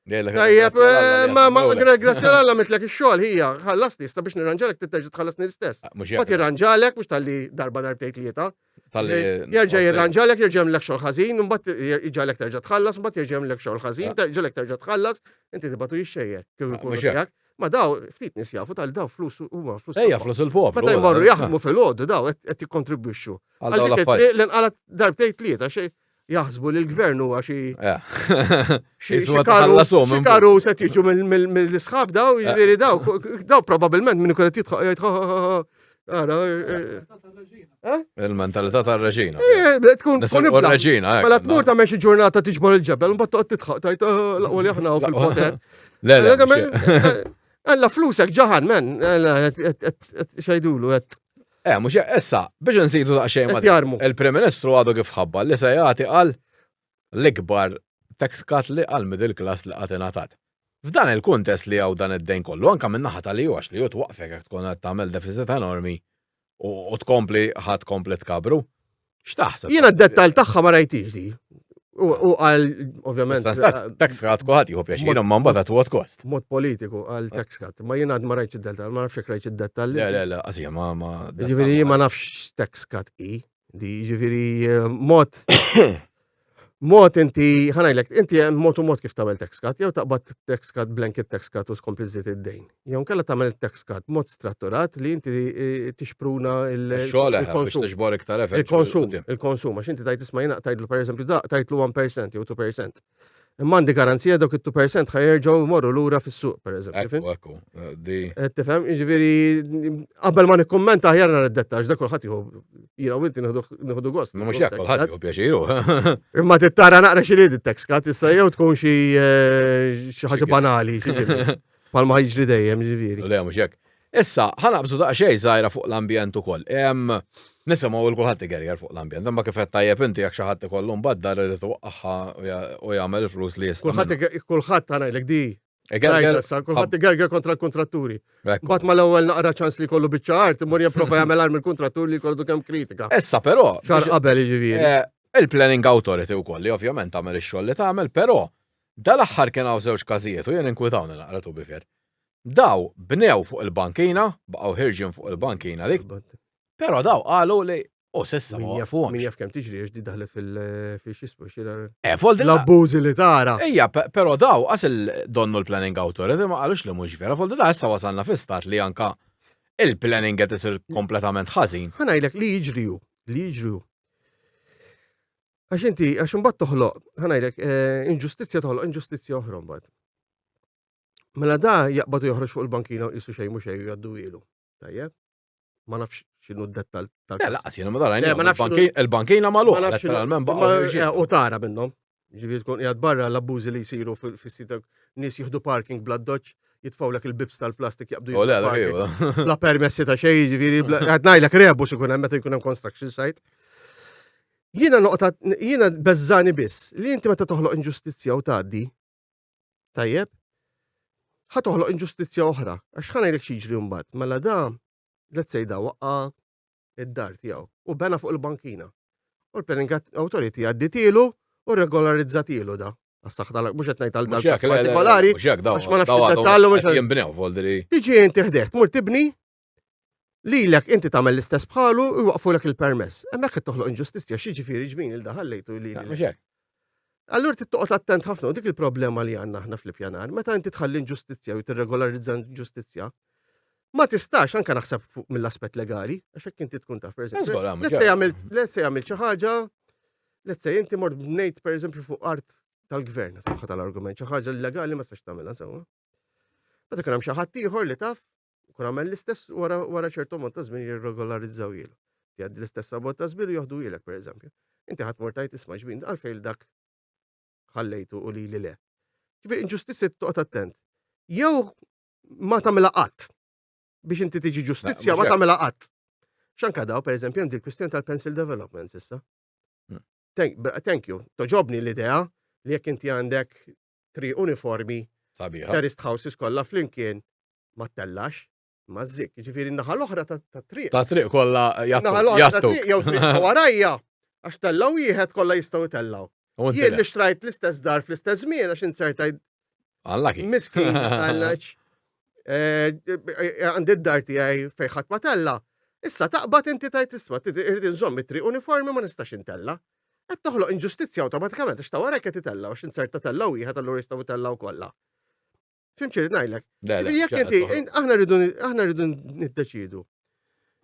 Tajjeb, eh, ma ma grazzi għal Alla mitlek ix-xogħol hija ħallasni issa biex nirranġalek titterġa' tħallasni l-istess. Ah, ma tirranġalek mhux talli darba darbtejn tlieta. Jerġa' jirranġalek, jerġa' jagħmlek xogħol ħażin, imbagħad jiġalek terġa' tħallas, imbagħad jerġa' jagħmlek xogħol ħażin, ah. terġalek terġa' tħallas, inti tibatu jixxejjer kif ah, ikunu tiegħek. Ma daw ftit nies jafu tal daw flus huma flus. Ejja flus il-poplu. Meta jmorru jaħdmu fil-għodu daw qed jikkontribwixxu. Għal dawn l-affarijiet. L-inqalat darbtejn tlieta xejn jaħsbu li l-gvern huwa xi eh. xi karu se jiġu mill-isħab daw, eh. jiġifieri daw, daw probabbilment minn ikun qed jidħaq jgħid Ara, eh, Il-mentalità tar-reġina. Tkun tkun reġina. Mela tmur tagħmel xi ġurnata tiġbor il-ġebel, mbagħad toqgħod tidħaq tajt l-aqwa li aħna fil-poter. Le, le. Alla flusek ġaħan, men, xajdulu, għet. Eh, mux issa, biex nżidu daqxejn ma' jarmu. Il-Prim Ministru għadu kif ħabba li se jagħti għal l-ikbar tax cut li għal middle class li qatt ingħatat. F'dan il-kuntest li hawn dan id-dejn kollu, anke min-naħa tal-EU għax l-EU twaqqfek jekk tkun qed tagħmel deficit enormi u tkompli ħa tkompli tkabbru. X'taħseb? Jiena d-dettall tagħha ma rajtix di. U għal, ovvjament. Tax cut kulħadd jieħu pjaċir, imma mbagħad at what cost? Mod politiku għal tax cut. Ma jiena ma rajtx id-dettall, ma nafx jekk rajtx id-dettall. Le, le, le, qasija ma. Ġifieri ma nafx tax cut i. Di ġifieri eh, mod mod inti ħanajlek, inti hemm mod u mod kif tagħmel tax cut, jew taqbad tax cut blanket tax cut u tkompli żżid id-dejn. Jew nkella tagħmel tax cut mod stratturat li inti eh, tixpruna eh, il-konsum. Il-konsum, il-konsum, għax inti tajt isma' jiena tajtlu pereżempju da tajtlu 1% jew 2%. Imma għandi garanzija dawk it-2% ħa jerġgħu jmorru lura fis-suq, pereżempju. Ekku, ekku. Eh, di. Eh, tifhem, jiġifieri qabel ma nikkummenta aħjar nara d-dettaġ, dak kulħadd jieħu jiena u inti nieħdu gost. Mhux hekk kulħadd jieħu pjaċiru. Imma tittara naqra xi li tax cut issa jew tkun xi eh, xi ħaġa banali, xi Palma jiġri dejjem, ġifieri. Le, mhux hekk. Issa, ħa naqbżu daqsxejn żgħira fuq l-ambjent ukoll. Nisimgħu il kulħadd igerger fuq l-ambjent, imma kif qed tajjeb inti jekk xi ħadd ikollu mbagħad dar irid iwaqqagħha u jagħmel il-flus li jista'. Kulħadd kulħadd ta' ngħidlek di. Igerger, kulħadd igerger kontra l-kontratturi. Mbagħad mal-ewwel naqra ċans li jkollu biċċa art, imur jipprova jagħmel arm il-kontrattur li jkollu kemm kritika. Issa però. Xar qabel jiġifieri. Eh, il-Planning Authority wkoll li ovvjament tagħmel ix-xogħol li tagħmel, però Dal-aħħar kien hawn żewġ każijiet u jien inkwitawni naqra to be fair. Daw bnew fuq il-bankina, baqgħu ħirġin fuq il-bankina dik, però daw qalu li u sissa ma waqfuhomx. Min jaf kemm tiġri għax di daħlet fil-xismu xi Eh, voldi l-abbużi li tara. Ejja, però daw qas il-donnu l-planning authority ma qalux li mhux vera, voldi da issa wasalna fi stat li anka il-planning qed isir kompletament ħażin. Ħa ngħidlek li jiġri hu, li jiġri hu. Għax inti, għax imbagħad toħloq, ħa ngħidlek, eh, inġustizzja toħloq inġustizzja oħra mbagħad. Mela da jaqbad u joħroġ fuq il-bankina u qisu xejn mhux xejn jgħaddu ilu. Tajjeb? Ma nafx x'inhu d-dettal tal. Le, laqas jiena ma darajni. Ma nafx il-bankina magħluq, letteralment baqa' U tara minnhom. Ġifieri tkun qiegħed barra l-abbużi li jsiru fis-sita nies jieħdu parking bla doċ, jitfgħulek il-bibs tal-plastik jaqbdu oh, jieħdu Bla permessi ta' xejn, ġifieri qed ngħidlek rebus ikun hemm meta jkun hemm construction site. Jiena noqta jiena beżżani biss li inti meta toħloq inġustizzja u tgħaddi, Tajjeb? Ħa toħloq inġustizzja oħra, għax ħa ngħidlek xi mbagħad. Mela da, let's say da waqqa id-dar tiegħu u bena fuq il-bankina. U l-planning authority għadditilu u regolarizzatilu da. Għas-saħħa tal mhux qed ngħid għal dal partikolari, għax ma nafx id-dettallu mhux jinbnew voldri. Tiġi inti ħdejh, tmur tibni Lilek inti tagħmel l-istess bħalu u jwaqfulek il-permess. Hemmhekk qed toħloq inġustizzja x'jiġifieri ġmin il daħallejtu li. Mhux hekk. Allura trid toqgħod attent ħafna u dik il-problema li għandna aħna fl-ippjanar, meta inti tħalli inġustizzja u tirregolarizza inġustizzja, ma tistax anke naħseb fuq mill-aspett legali, għax hekk inti tkun taf pereżempju. Let's say għamilt let's say għamilt xi ħaġa, let's say inti mort bnejt pereżempju fuq art tal-gvern, saħħa tal-argument, xi ħaġa legali ma tistax tagħmilha sewwa. Meta kien hemm xi ħadd ieħor li taf Kun għamel l-istess wara wara ċertu ammont ta' żmien jirregolarizzaw jilu. Jgħaddi l-istess ammont ta' żmien u joħdu ilek pereżempju. Inti ħadd mort tgħid isma' ġbin għalfejn dak ħallejtu u lili le. Ġifieri inġustizzja toqgħod attent. Jew ma tagħmilha qatt biex inti tiġi ġustizzja ma tagħmilha qatt. X'anka daw pereżempju hemm il-kwistjoni tal-pencil development issa. Hmm. Thank you. Toġobni l-idea li jekk inti għandek tri uniformi, terrorist houses kollha flimkien ma tellax, ma zik. Ġifieri naħa l-oħra ta' triq. Ta' triq kollha jattu. Naħa l-oħra ta' triq jew triq ta' warajja. Għax tellaw wieħed kollha jistgħu jtellaw. Jien li xtrajt l-istess dar fl-istess żmien għax insertajt. Unlucky. Miskin, għallaċ. Eh, eh, għandi d-dar tiegħi fejn ħadd ma tella. Issa taqbad inti tajt isma' irrid inżomm it-triq uniformi ma nistax intella. Qed toħloq inġustizzja awtomatikament għax ta' wara qed itella għax inserta tella wieħed allura jistgħu jtellaw kollha. Fim ċirrit ngħidlek. Jekk inti, aħna rridu aħna rridu niddeċidu.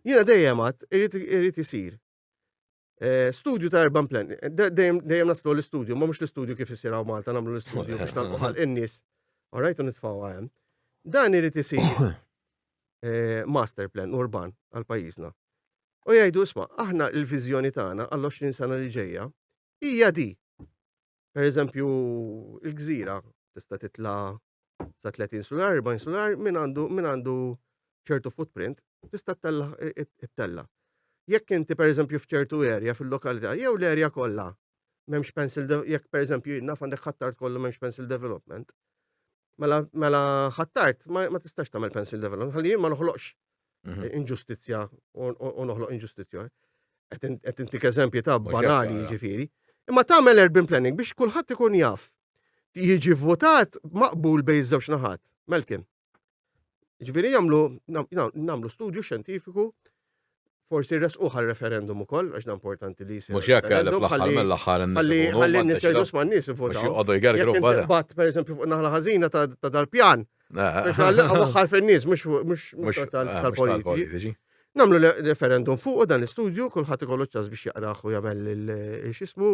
Jiena dejjem għad irid isir. Eh, studju ta' urban plan, dejjem naslu l-istudju, ma mhux l-istudju kif isir hawn Malta nagħmlu l-istudju biex nagħlqu ħal in-nies. All right, u nitfgħu hemm. Dan irid isir eh, master plan urban għal pajjiżna. U jgħidu isma' aħna l-viżjoni tagħna għall-20 sena li ġejja hija di. Per eżempju, il-gżira tista' titla' sa 30 sular, 40 sular, min għandu min għandu ċertu footprint, tista' ttella ittella. Jekk inti per eżempju f'ċertu area fil-lokalità jew l-area kollha m'hemmx pencil jekk per eżempju naf għandek ħattart kollu m'hemmx pencil development. Mela mela ħattart ma, ma tistax tagħmel pencil development, ħalli jien ma noħloqx mhm. inġustizzja u noħloq inġustizzja. Qed intik eżempji ta' banali ġifieri. Imma tagħmel urban planning biex kulħadd ikun jaf. Jiġi votat maqbul bejn żewġ naħat. Melkim. Ġifieri jagħmlu nagħmlu studju xjentifiku forsi resquħ għal referendum ukoll, għax da importanti li jsir. Mhux hekk fl-aħħar mill-aħħar Ħalli ħalli n-nies jgħidu sma' n-nies ivvotaw. Mhux joqogħdu jgergru barra. Bat pereżempju fuq naħla ħażina ta' dal-pjan. Biex għall-aħħar fin-nies mhux tal-politiċi. Namlu referendum fuq dan l-istudju, kulħadd ikollu ċans biex jaqrah u jagħmel il-xismu,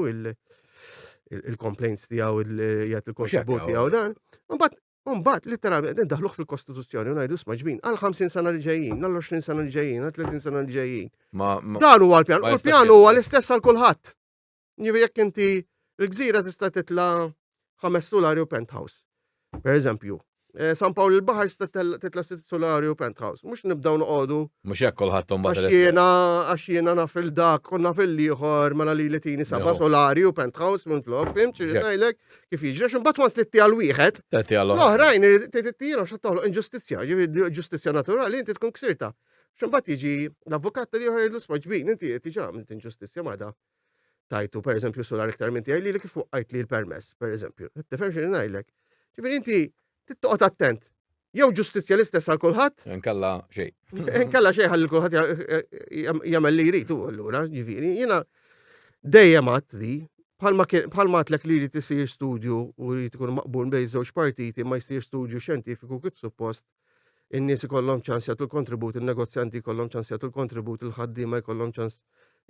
il-complaints tiegħu, jgħid il-kontribut tiegħu dan. Mbagħad Mbagħad literalment indaħluh fil-Kostituzzjoni u ngħidu sma' ġbin għal 50 sena li ġejjin, għal 20 sena li ġejjin, għal 30 sena li ġejjin. Dan huwa l-pjan, u l-pjan huwa l-istess għal kulħadd. Jiġifieri jekk inti l-gżira tista' titla' ħames sulari u penthouse. Per eżempju, eh, San Pawl il-Baħar tista' titla' sitt sulari u penthouse. Mhux nibdew noqogħdu. Mhux hekk kulħadd imbagħad. Għax jiena għax jiena naf il-dak u naf il-ieħor mela li li tini seba' solari u penthouse minn flok, fim ċirrid ngħidlek kif jiġri għax imbagħad once li għal wieħed. L-oħrajn tittielhom x'qed toħloq inġustizzja, ġifieri ġustizzja naturali inti tkun ksirta. X'imbagħad jiġi l-avukat tal-ieħor jgħidlu sma' ġbin inti diġà għamilt inġustizzja ma' da. Tajtu, per eżempju, solar iktar minn tiegħi li li kif waqqajt li l-permess, per eżempju. Tifhem xi ngħidlek. Ġifieri inti tittoqgħod attent. Jew ġustizzja l-istess għal kulħadd. Inkella xejn. Inkella xejn ħalli kulħadd jagħmel li jrid u allura, ġifieri, jiena dejjem għadt li bħalma għatlek li jrid isir studju u jrid ikun maqbul bejn żewġ partiti ma jsir studju xjentifiku kif suppost in-nies ikollhom ċans jagħtu l-kontribut, in-negozjanti jkollhom ċans jagħtu l-kontribut, il-ħaddiema jkollhom ċans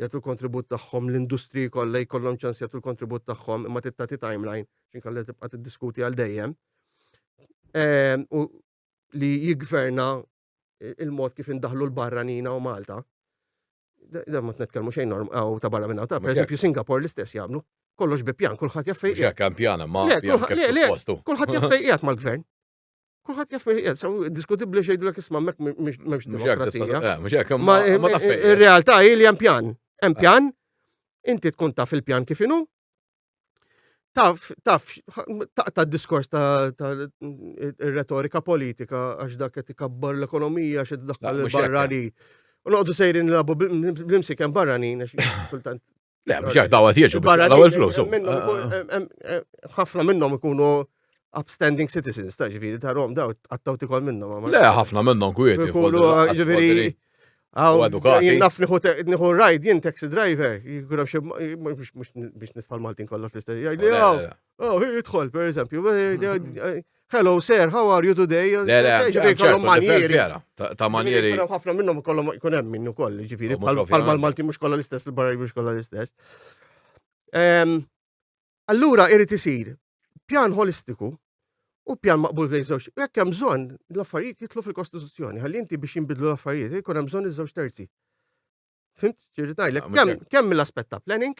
jagħtu l-kontribut tagħhom, l-industriji kollha jkollhom ċans jagħtu l-kontribut tagħhom, imma tittati timeline x'inkella tibqa' tiddiskuti għal dejjem. Ehm, u li jiggverna il-mod kif indaħlu l-barranina u Malta. Da ma t-netkelmu xejn norm, għaw ta' barra minna ta' per eżempju Singapore l-istess jagħmlu. Kollox bi pjan, kulħadd jaf fejn. Kemm pjan, ma pjan kif Kulħadd jaf fejn qiegħed mal-gvern. Kulħadd jaf fejn qiegħed, sew diskutibbli xejdulek isma' hemmhekk m'hemmx demokrazija. Eh, mhux hekk, ma taf fejn. Ir-realtà hi li hemm pjan. Hemm eh. pjan, inti tkun taf il-pjan kif inhu, taf, taf, taqta diskors ta' retorika politika għax dak qed ikabbar l-ekonomija xi tdaħħal il-barrani. U noqogħdu sejrin nilagħbu bl-imsiken barranin għax kultant. Le, mhux hekk dawat jiġu biex il-flus. Ah, ah. Ħafna minnhom ikunu upstanding citizens, ta' ġifieri ta' Rom daw għattaw tikol minnhom. Le, ħafna minnhom kwieti. Ġifieri Għaw, naf nieħu ride, jien taxi driver, jkun hemm xi mhux biex nitfal Maltin kollha fl-istess. Jgħidli, oh, jidħol, per eżempju, hello sir, how are you today? Le, le, kollhom manieri. Ta' manieri. Ħafna minnhom kollhom jkun hemm minnu koll, ġifieri, bħal Maltin mhux kollha l-istess, il-barra mhux kollha l-istess. Allura irid isir pjan holistiku u pjan maqbul bejn żewġ. Jekk hemm bżonn l-affarijiet jidħlu fil-Kostituzzjoni, ħalli inti biex jinbidlu l-affarijiet ikun hemm bżonn iż-żewġ terzi. Fimt? Ġirid ngħidlek ah, kemm kemm mill-aspett ta' planning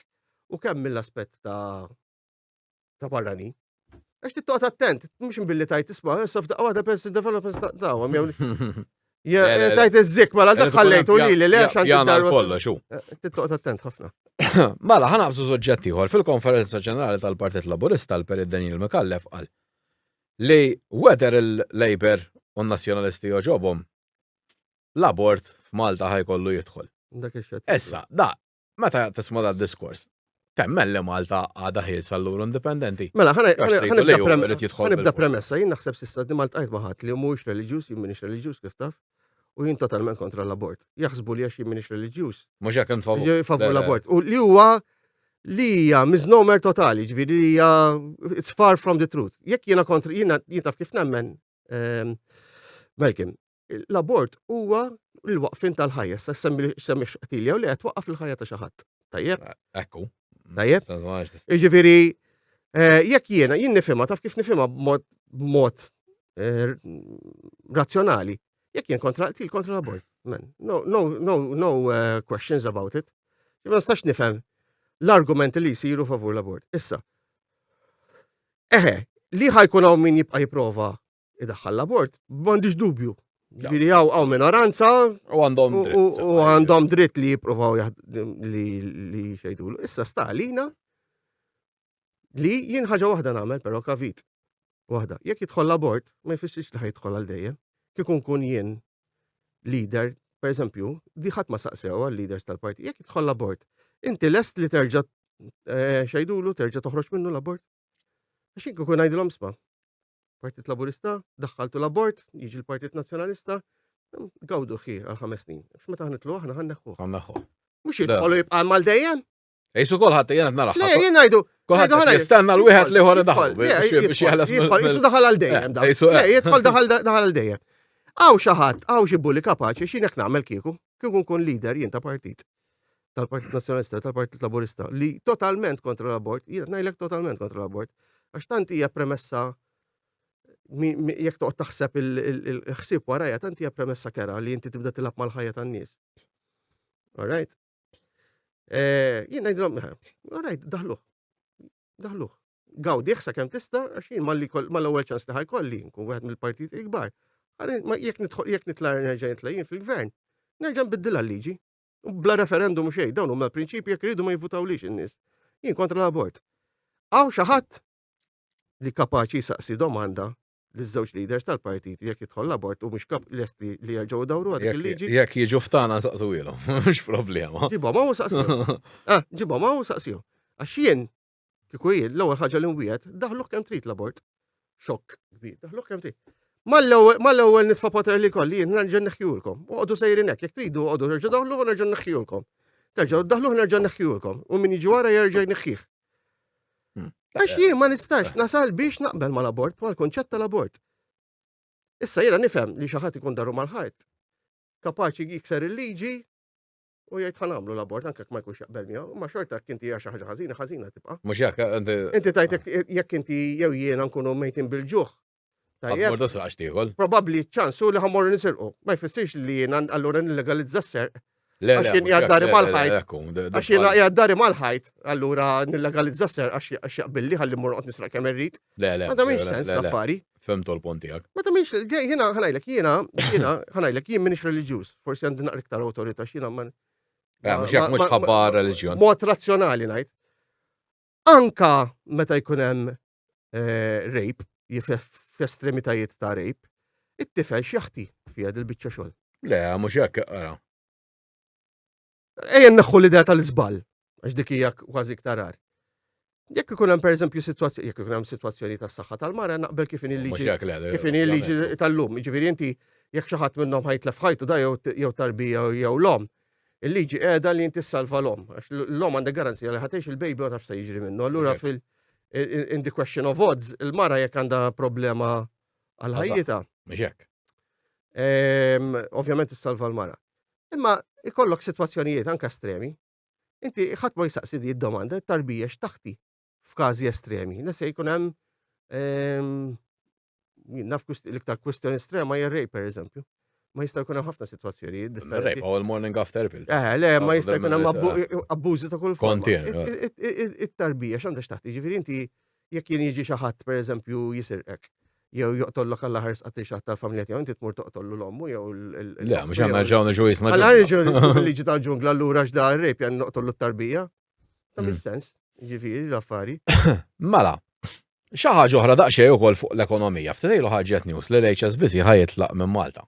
u kemm mill-aspett ta' ta' barrani. Għax tittoqgħod attent, mhux billi tajt isma' issa f'daqqa waħda pensi developers ta' dawhom jew Tajt iż-zik, mela dak ħallejtu li li le xan darba. Kollox hu. Eh, tittoqgħod attent ħafna. Mela ħanaqbżu soġġett ieħor fil-konferenza ġenerali tal-Partit Laburista l-Perit Daniel Micallef qal li whether il-Labour u n-Nazzjonalisti joġobhom l-abort f'Malta ħajkollu jidħol. Issa, da, Meta tisma' dad-diskors, temmen li Malta għadha ħielsa allura indipendenti? Mela, ħanibda premessa, jien naħseb s'issa di Malta ma ħadd li mhuwiex reliġjuż, jien m'iniex reliġjuż kif taf, u jien totalment kontra l-abort. Jaħsbu li għax jien m'iniex reliġjuż. Mhux hekk int favur. Favur l-abort. U li huwa li hija misnomer totali, ġifieri li hija it's far from the truth. Jekk jiena kontra jiena jien taf kif nemmen ehm, Malcolm, L-abort huwa l-waqfin tal-ħajja, sa semmi semmi xqtil jew le twaqqaf il-ħajja ta' xi ħadd. Tajjeb? Ekku. Tajjeb? Jiġifieri eh, jekk jiena jien nifhimha taf kif nifhimha b'mod b'mod eh, razzjonali. Jekk jien kontra qtil kontra l-abort. Man, no, no, no, no eh, questions about it. Ma nistax nifhem l-argumenti li jsiru favur l-abort. Issa, eħe, li ħajkun hawn min jibqa' jipprova idaħħal l-abort, m'għandix dubju. Ġifieri hawn hawn minoranza u għandhom dritt. U għandhom dritt li jippruvaw li li xejdulu. Issa sta għalina li jien ħaġa waħda nagħmel però kavit. Waħda. Jekk jidħol l-abort, ma jfissirx li ħajidħol għal dejjem. Kieku nkun jien leader, per eżempju, di ħadd ma saqsew għal leaders tal-parti, jekk jidħol l-abort, inti lest li terġa' eh, xejdulu, terġa' toħroġ minnu l-abort? Għax jien kieku ngħidilhom sma. Partit Laburista, daħħaltu l-abort, jiġi l-Partit Nazzjonalista, gawdu xi għal ħames snin. Għax meta ħnitlu aħna ħanneħħu. Ħanneħħu. Mhux jidħolu jibqa' mal dejjem. Ejsu kolħadd jien qed nara. Le, jien ngħidu. Kulħadd jistenna l-wieħed li ieħor idaħħal biex jeħles. Jisu daħal għal dejjem. Le, jidħol daħal għal dejjem. Għaw xi ħadd, għaw xi bulli kapaċi x'jien hekk nagħmel kieku. Kieku nkun leader jien ta' partit tal-Partit Nazzjonalista, tal-Partit Laburista, li totalment kontra l-abort, jien ngħidlek totalment kontra l-abort, għax tant hija premessa jekk toqgħod taħseb il-ħsieb warajja tant hija premessa kera li inti tibda tilgħab mal-ħajja tan-nies. All right? Eh, jien ngħidilhom, eh, all right, daħluh. Daħluh. Gawdih sakemm tista' għax jien mal-ewwel ċans li ħajkolli nkun wieħed mill-partiti l-kbar. Jekk nitla' nerġa' nitla' jien fil-gvern, nerġa' nbiddilha l-liġi. Bla referendum u xejn, dawn huma l-prinċipji jekk iridu ma jivvutawlix in-nies. Jien kontra l-abort. Hawn xi ħadd li kapaċi jsaqsi domanda. Liż-żewġ leaders tal-partit jekk jidħol l-abort u mhux kap lesti li jerġgħu dawru għal dik il-liġi. Jekk jiġu ftana nsaqsuhielhom, mhux problema. Ġibhom hawn u saqsihom. Ah, ġibhom hawn u saqsihom. Għax jien, kieku jien, l-ewwel ħaġa li nwiegħed, daħluh kemm trid l-abort. Xokk kbir, daħluh kemm trid. Mal-ewwel nitfa' poter li kolli jien nerġa' neħjulkom. Oqogħdu sejrin hekk, jekk tridu oqogħdu nerġa' daħluh u nerġa' neħjulkom. Terġgħu daħluh nerġa' neħjulkom. U min jiġi wara jerġa' jneħħih. Għax jien ma nistax nasal biex naqbel mal-abort, mal-konċett tal-abort. Issa jiena nifhem li xi ħadd ikun daru mal-ħajt. Kapaċi jikser il-liġi u jgħid ħa nagħmlu l-abort anke ma jkunx jaqbel miegħu, ma xorta jekk inti hija xi ħaġa ħażina, ħażina tibqa'. Mhux jekk inti. Inti tajt jekk inti jew jiena nkunu mejtin bil-ġuħ. Tajjeb. Mur tisraq x'tiekol. Probabbli ċansu li ħammorru nisirqu. Ma jfissirx li jiena allura nillegalizza s-serq. Għax jien qiegħed dari mal-ħajt. Għax jien qiegħed dari mal-ħajt, allura nillegalizza s-serq għax jaqbilli ħalli mmur noqgħod nisraq kemm irrid. Le, le. Ma tagħmilx sens l-affari. Fhimtu l-punt tiegħek. Ma tagħmilx, jiena ħanajlek, jiena, jiena ħanajlek, jien m'iniex reliġjuż, forsi għandi naqra iktar awtorità x'jiena ma. Eh, mhux jekk mhux ħabba reliġjon. Mod razzjonali ngħid. Anka meta jkun hemm eh, rape, f'estremitajiet ta' rape, it-tifel x'jaħti fiha dil-biċċa xogħol. Le, mhux hekk, ara. Ejja neħħu l-idea tal-iżball, għax dik hija kważi iktar rar. Jekk ikun hemm pereżempju sitwazzjoni, jekk ikun hemm sitwazzjoni tas-saħħa tal-mara naqbel kif inhi l-liġi. Kif inhi l-liġi tal-lum, jiġifieri inti jekk xi ħadd minnhom ħajtlef ħajtu da jew tarbija jew l-omm, il-liġi qiegħda li inti ssalva l-omm, għax l-omm għandek garanzija li ħatejx il-baby ma tafx se jiġri minnu. Allura fil in the question of odds, il-mara jekk għandha problema għal ħajjitha. Mhux hekk. Ovvjament issalva l-mara. Imma ikollok sitwazzjonijiet anke estremi. Inti ħadd ma jsaqsi di d-domanda, tarbija x'taħti f'każi estremi. Nese jkun hemm naf l-iktar kwistjoni estrema hija rape pereżempju. Ma jista' jkun hemm ħafna sitwazzjonijiet differenti. Rape u l-morning after pill. Eh, le, ma jista' jkun hemm abbużi ta' kull forma. It-tarbija x'għandha x'taħti, ġifieri inti Jekk jien jiġi xi ħadd pereżempju jisirqek, jew joqtollok alla ħares qatt xi ħadd tal-familja tiegħu, inti tmur toqtollu l-ommu jew il. Le, mhux aħna nerġgħu niġu jisna. Alla nerġgħu niġu bil-liġi tal-ġungla allura x'da r-rape jan noqtollu t-tarbija. Ta' mm. sens, ġifieri l-affari. Mela, xi ħaġa oħra daqsxejn ukoll fuq l-ekonomija. Ftit ilu ħarġet news li l-HSBC ħajitlaq minn Malta.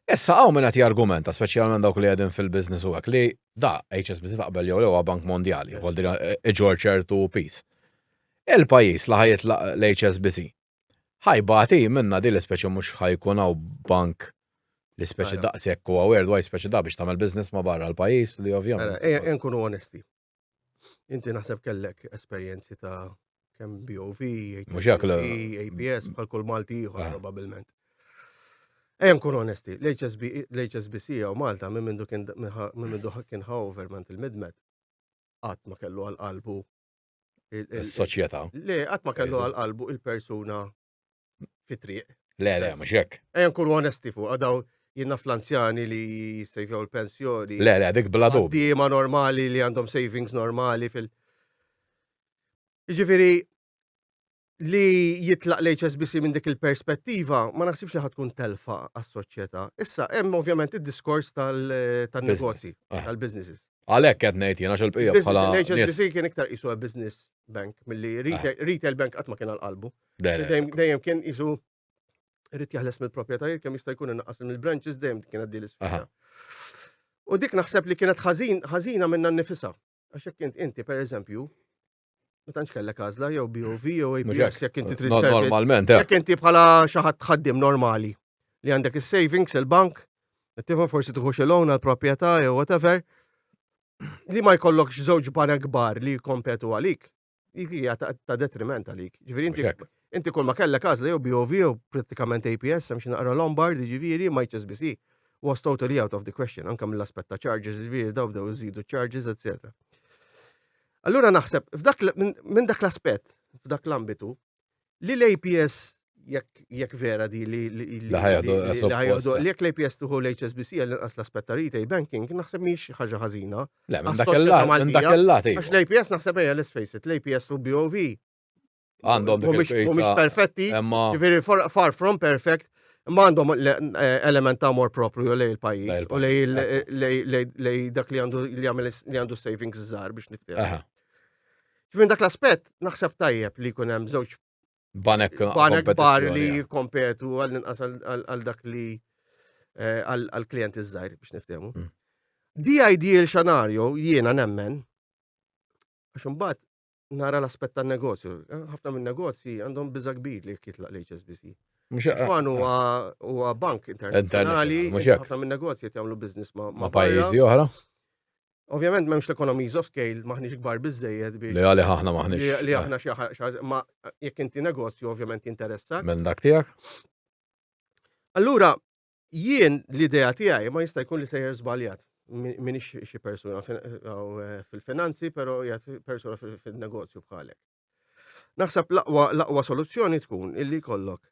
Issa hawn min qed jargumenta, speċjalment dawk li qegħdin fil-business u hekk, li da HSBC taqbel jew le huwa bank mondjali, vuol dire iġorr ċertu piż. Il-pajjiż li ħa jitlaq l-HSBC ħa jbati minnha din l-ispeċi mhux ħa jkun hawn bank li speċi daqshekk huwa worldwide speċi da biex tagħmel business ma' barra l-pajjiż li ovvjament. Ejja nkunu onesti. Inti naħseb kellek esperjenzi ta' kemm BOV, APS, bħal kull Malti ieħor ah. probabbilment. Ejja nkun onesti, l-HSBC jew Malta minn mindu kien minn mindu kien over mant il-midmed qatt ma kellu għal qalbu il-soċjetà. Le, qatt ma kellu għal qalbu il-persuna fit-triq. Le, le, mhux hekk. Ejja nkunu onesti fuq daw jiena fl-anzjani li jissejvjaw il-pensjoni. Le, le, dik bla dubju. Diema normali li għandhom savings normali fil- Jiġifieri li jitlaq l-HSBC minn dik il-perspettiva ma naħsibx li tkun telfa għas-soċjetà. Issa hemm ovvjament id-diskors tal-negozji, eh. tal-businesses. Għalhekk qed ngħid jiena x'il-bqija bħala. L-HSBC kien iktar qisu business bank milli eh. retail bank qatt ma kien għal qalbu. Dejjem kien qisu irid jaħles mill-proprjetajiet kemm jista' jkun innaqqas mill-branches dejjem kien għaddi l-isfida. U dik naħseb li kienet ħażin ħażina minna nnifisha. Għax jekk inti pereżempju, ma tantx kellek għażla jew BOV jew APS jekk inti trid Normalment, eh. Jekk inti bħala xi ħadd ħaddiem normali li għandek is-savings il-bank, tifhem forsi tieħu xi loan għall-proprjetà jew whatever, li ma jkollokx żewġ banek kbar li jkompetu għalik, hija ta' detriment għalik. Ġifieri inti inti kull ma kellek għażla jew BOV jew prattikament APS hemm xi naqra Lombard, ġifieri ma HSBC was totally out of the question anke mill-aspett ta' charges, ġifieri daw bdew iżidu charges, etc. Allura naħseb f'dak minn dak l-aspett, f'dak l-ambitu, li l-APS jekk jekk vera di li li li ħajħdu li jekk l-APS tuħu l-HSBC għal inqas l-aspett ta' retail banking naħseb mhix ħaġa ħażina. Le, minn dak il-lat. Għax l-APS naħseb ejja let's face it, l-APS u BOV għandhom dik mhumiex perfetti, jiġifieri far from perfect, imma għandhom eh, element ta' amor propju lej il-pajjiż u lej dak li għandu li għamel li għandu savings żgħar biex niftehmu. Minn dak l-aspett naħseb tajjeb li jkun hemm żewġ Banek banek kbar li jikkompetu għall-inqas għal dak li eh, għal-klient iż-żgħir biex niftehmu. The ideal scenario jiena nemmen għax imbagħad nara l-aspett tan-negozju. Eh, ħafna minn negozji għandhom biża kbir li jitlaq l-HSBC. Xwan huwa bank internazzjonali, ħafna minn negozji jagħmlu business ma' pajjiżi oħra. Ovvjament m'hemmx l-economies of scale maħniex kbar biżejjed biex. Li għalih aħna maħniex. Li aħna xi ħaġa ma jekk inti negozju ovvjament jinteressak. Minn dak tiegħek. Allura jien l-idea tiegħi ma jista' jkun li sejjer żbaljat. Minix xi persuna eh, fil-finanzi, però jgħid persuna fil-negozju bħalek. Naħseb l-aqwa soluzzjoni tkun illi jkollok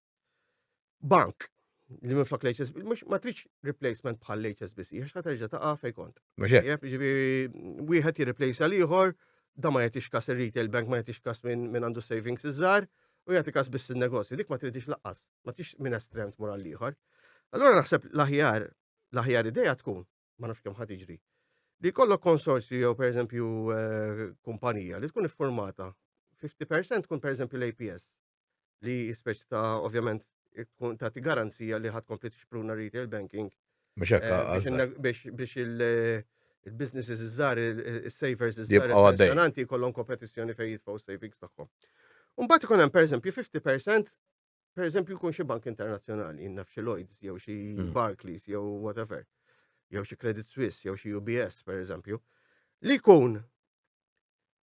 bank li minn flok l-HSBC, mux ma tridx replacement bħal l-HSBC, għax ħaterġa taqa' fej kont. Mux hekk. Ġifieri wieħed jirreplace għal ieħor, da ma jagħtix kas ir-retail bank ma jagħtix kas minn min għandu savings iż-żgħar u jagħti kas biss in-negozju. Dik ma tridix laqqas, ma tridx minn estrem tmur għal ieħor. Allura naħseb l-aħjar l-aħjar idea tkun ma nafx kemm ħa tiġri. Li jkollok konsorzju jew pereżempju eh, kumpanija li tkun iffurmata 50% tkun pereżempju l-APS li speċi ta' ovvjament tkun tagħti garanzija li ħadd kompli tixpruna retail banking. Mhux hekk eh, biex eh, il-businesses iż-żgħar, il-savers iż-żgħar, il-pensjonanti jkollhom kompetizzjoni fejn jitfgħu savings tagħhom. Mbagħad ikun hemm pereżempju 50% per eżempju jkun xi bank internazzjonali, naf xi Lloyds jew xi hmm. Barclays jew whatever, jew xi Credit Suisse jew xi UBS per eżempju, li jkun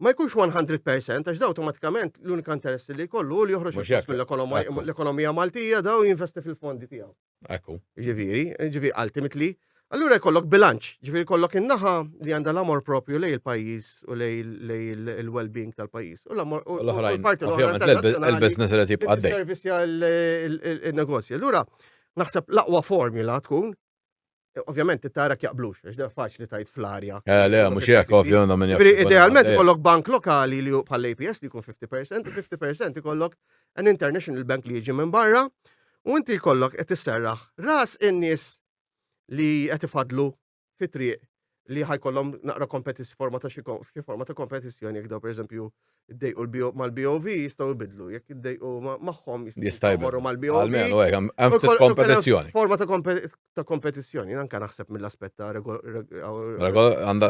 ma jkunx 100% għax da automatikament l-unika interess li jkollu li joħroġ mill-ekonomija Maltija daw jinvesti fil-fondi tiegħu. Ekku. Ġifieri, ġifieri ultimately, allura jkollok bilanċ, ġifieri jkollok in-naħa li għandha l-amor propju lej il-pajjiż u lej il-well-being tal-pajjiż. U l-amor u l-parti l-oħra. Il-business irid jibqa' għaddej. Service il-negozju. Allura naħseb l-aqwa formula tkun Ovvjament tara jaqblux, għax da faċli tajt fl-arja. Eh, le, mhux hekk ovvjament minn jaf. Idealment ikollok bank lokali li bħal APS li jkun 50%, 50% ikollok an international bank li jiġi minn barra, u inti jkollok qed isserraħ ras in-nies li qed ifadlu fit-triq li ħajkollhom naqra kompetizzjoni forma ta' xi forma ta' kompetizzjoni jekk daw pereżempju iddejqu mal-BOV jistgħu jbidlu, jekk iddejqu magħhom jistgħu jmorru mal-BOV. Almenu hekk hemm ftit kompetizzjoni. Forma ta' kompetizzjoni, anke naħseb mill-aspett ta'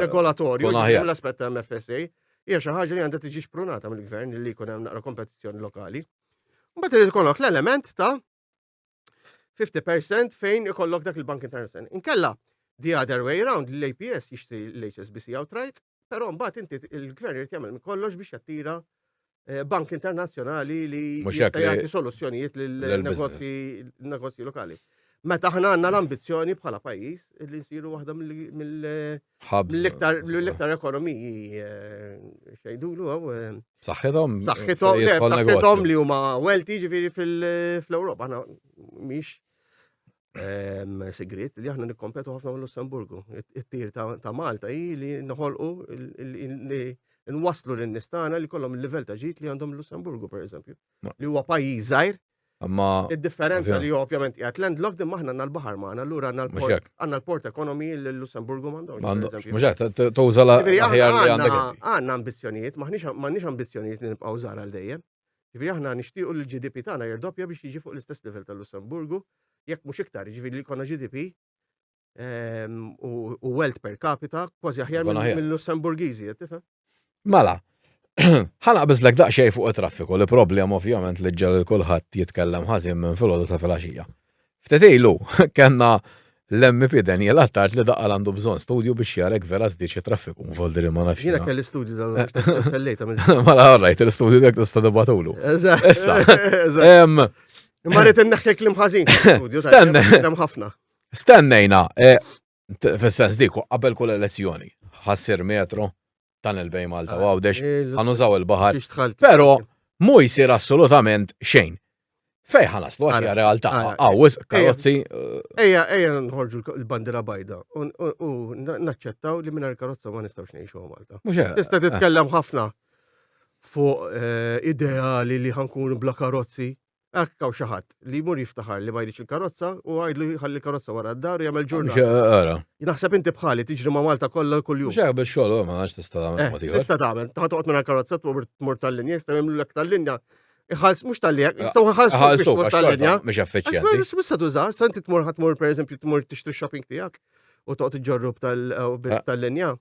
regolatorju, mill-aspett ta' MFSA, hija xi ħaġa li għandha tiġi xprunata mill-gvern li jkun hemm naqra kompetizzjoni lokali. Mbagħad irid ikollok l-element ta' 50% fejn ikollok dak il-bank internazzjonali. Inkella, the other way round, l-APS jixtri l-HSBC outright, però mbagħad inti il-gvern irid jagħmel minn kollox biex jattira eh, bank internazzjonali li jista' jagħti soluzzjonijiet lil-negozji lokali. Meta aħna għandna l-ambizzjoni bħala pajjiż li nsiru waħda mill-iktar mill-iktar ekonomiji eh, xejdulu għaw. Eh, saħħithom. Saħħithom, saħħithom li huma wealthy ġifieri fl-Ewropa. Aħna mhix ehm, segret li aħna nikkompetu ħafna mal-Lussemburgu. It-tir ta' Malta hi li noħolqu li nwasslu lin-nies tagħna li kollhom il-livell ta' ġid li għandhom il-Lussemburgu pereżempju. Li huwa pajjiż żgħir Imma Id-differenza li ovvjament qiegħed landlocked imma aħna għandna l-baħar magħna, allura għandna l-port għandna l-port economy li l-Lussemburgu m'għandhomx. Mhux hekk, tuża l-aħjar li għandek. Għandna ambizzjonijiet, m'aħniex m'għandniex ambizzjonijiet li nibqgħu żgħar għal dejjem. Ġifieri aħna nixtiequ li l-GDP tagħna jirdoppja biex jiġi fuq l-istess livell tal-Lussemburgu, jekk mhux iktar, jiġifieri li jkollna GDP ehm, u wealth per capita kważi aħjar mill-Lussemburgiżi, qed tifhem? Mela, ħanaqbiżlek daqsxejn fuq it-traffiku li problem ovvjament li ġġel kulħadd jitkellem ħażin minn filgħodu sa filgħaxija. Ftit ilu kellna l-MP Daniel Attard li daqqa għandu bżonn studju biex jarek vera żdied xi traffiku, voldi li ma nafx. Jiena kelli studju dal sellejta minn. Mela rajt il-studju dak tista' tibatulu. Issa. Imma rrid inneħħi klim ħażin studju. Stenna. ħafna. Stennejna, eh, fis-sens dik qabel kull elezzjoni, ħassir metro, tunnel bej Malta u ah, Għawdex, ħanużaw il-baħar. Però mu jsir assolutament xejn. Fej ħanaslu għax hija realtà. Għawis, karozzi. Eh, ejja, ejja nħorġu l-bandira bajda u naċċettaw li mingħajr karozza ma nistgħux ngħixu Malta. Tista' eh. titkellem ħafna fuq ideali li ħankunu bla karozzi. Hekk hawn xi ħadd li jmur jiftaħar li ma jridx il-karozza u għajdlu jħalli l-karozza wara d-dar u jagħmel ġurnata. Naħseb inti bħali tiġri ma' Malta kollha kuljum. Mhux hekk bix-xogħol ma nafx tista' tagħmel eh, mod ieħor. Tista' tagħmel, ta' toqgħod minn karozza tmur tal-linja, jista' jagħmlu lek tal-linja. Iħalls mhux tal-li jistgħu iħallsu biex tmur tal-linja. Mhux effiċjenti. Issa tuża, sa inti tmur ħadd tmur pereżempju tmur tixtri shopping tiegħek u toqgħod iġġorrub eh, tal-linja.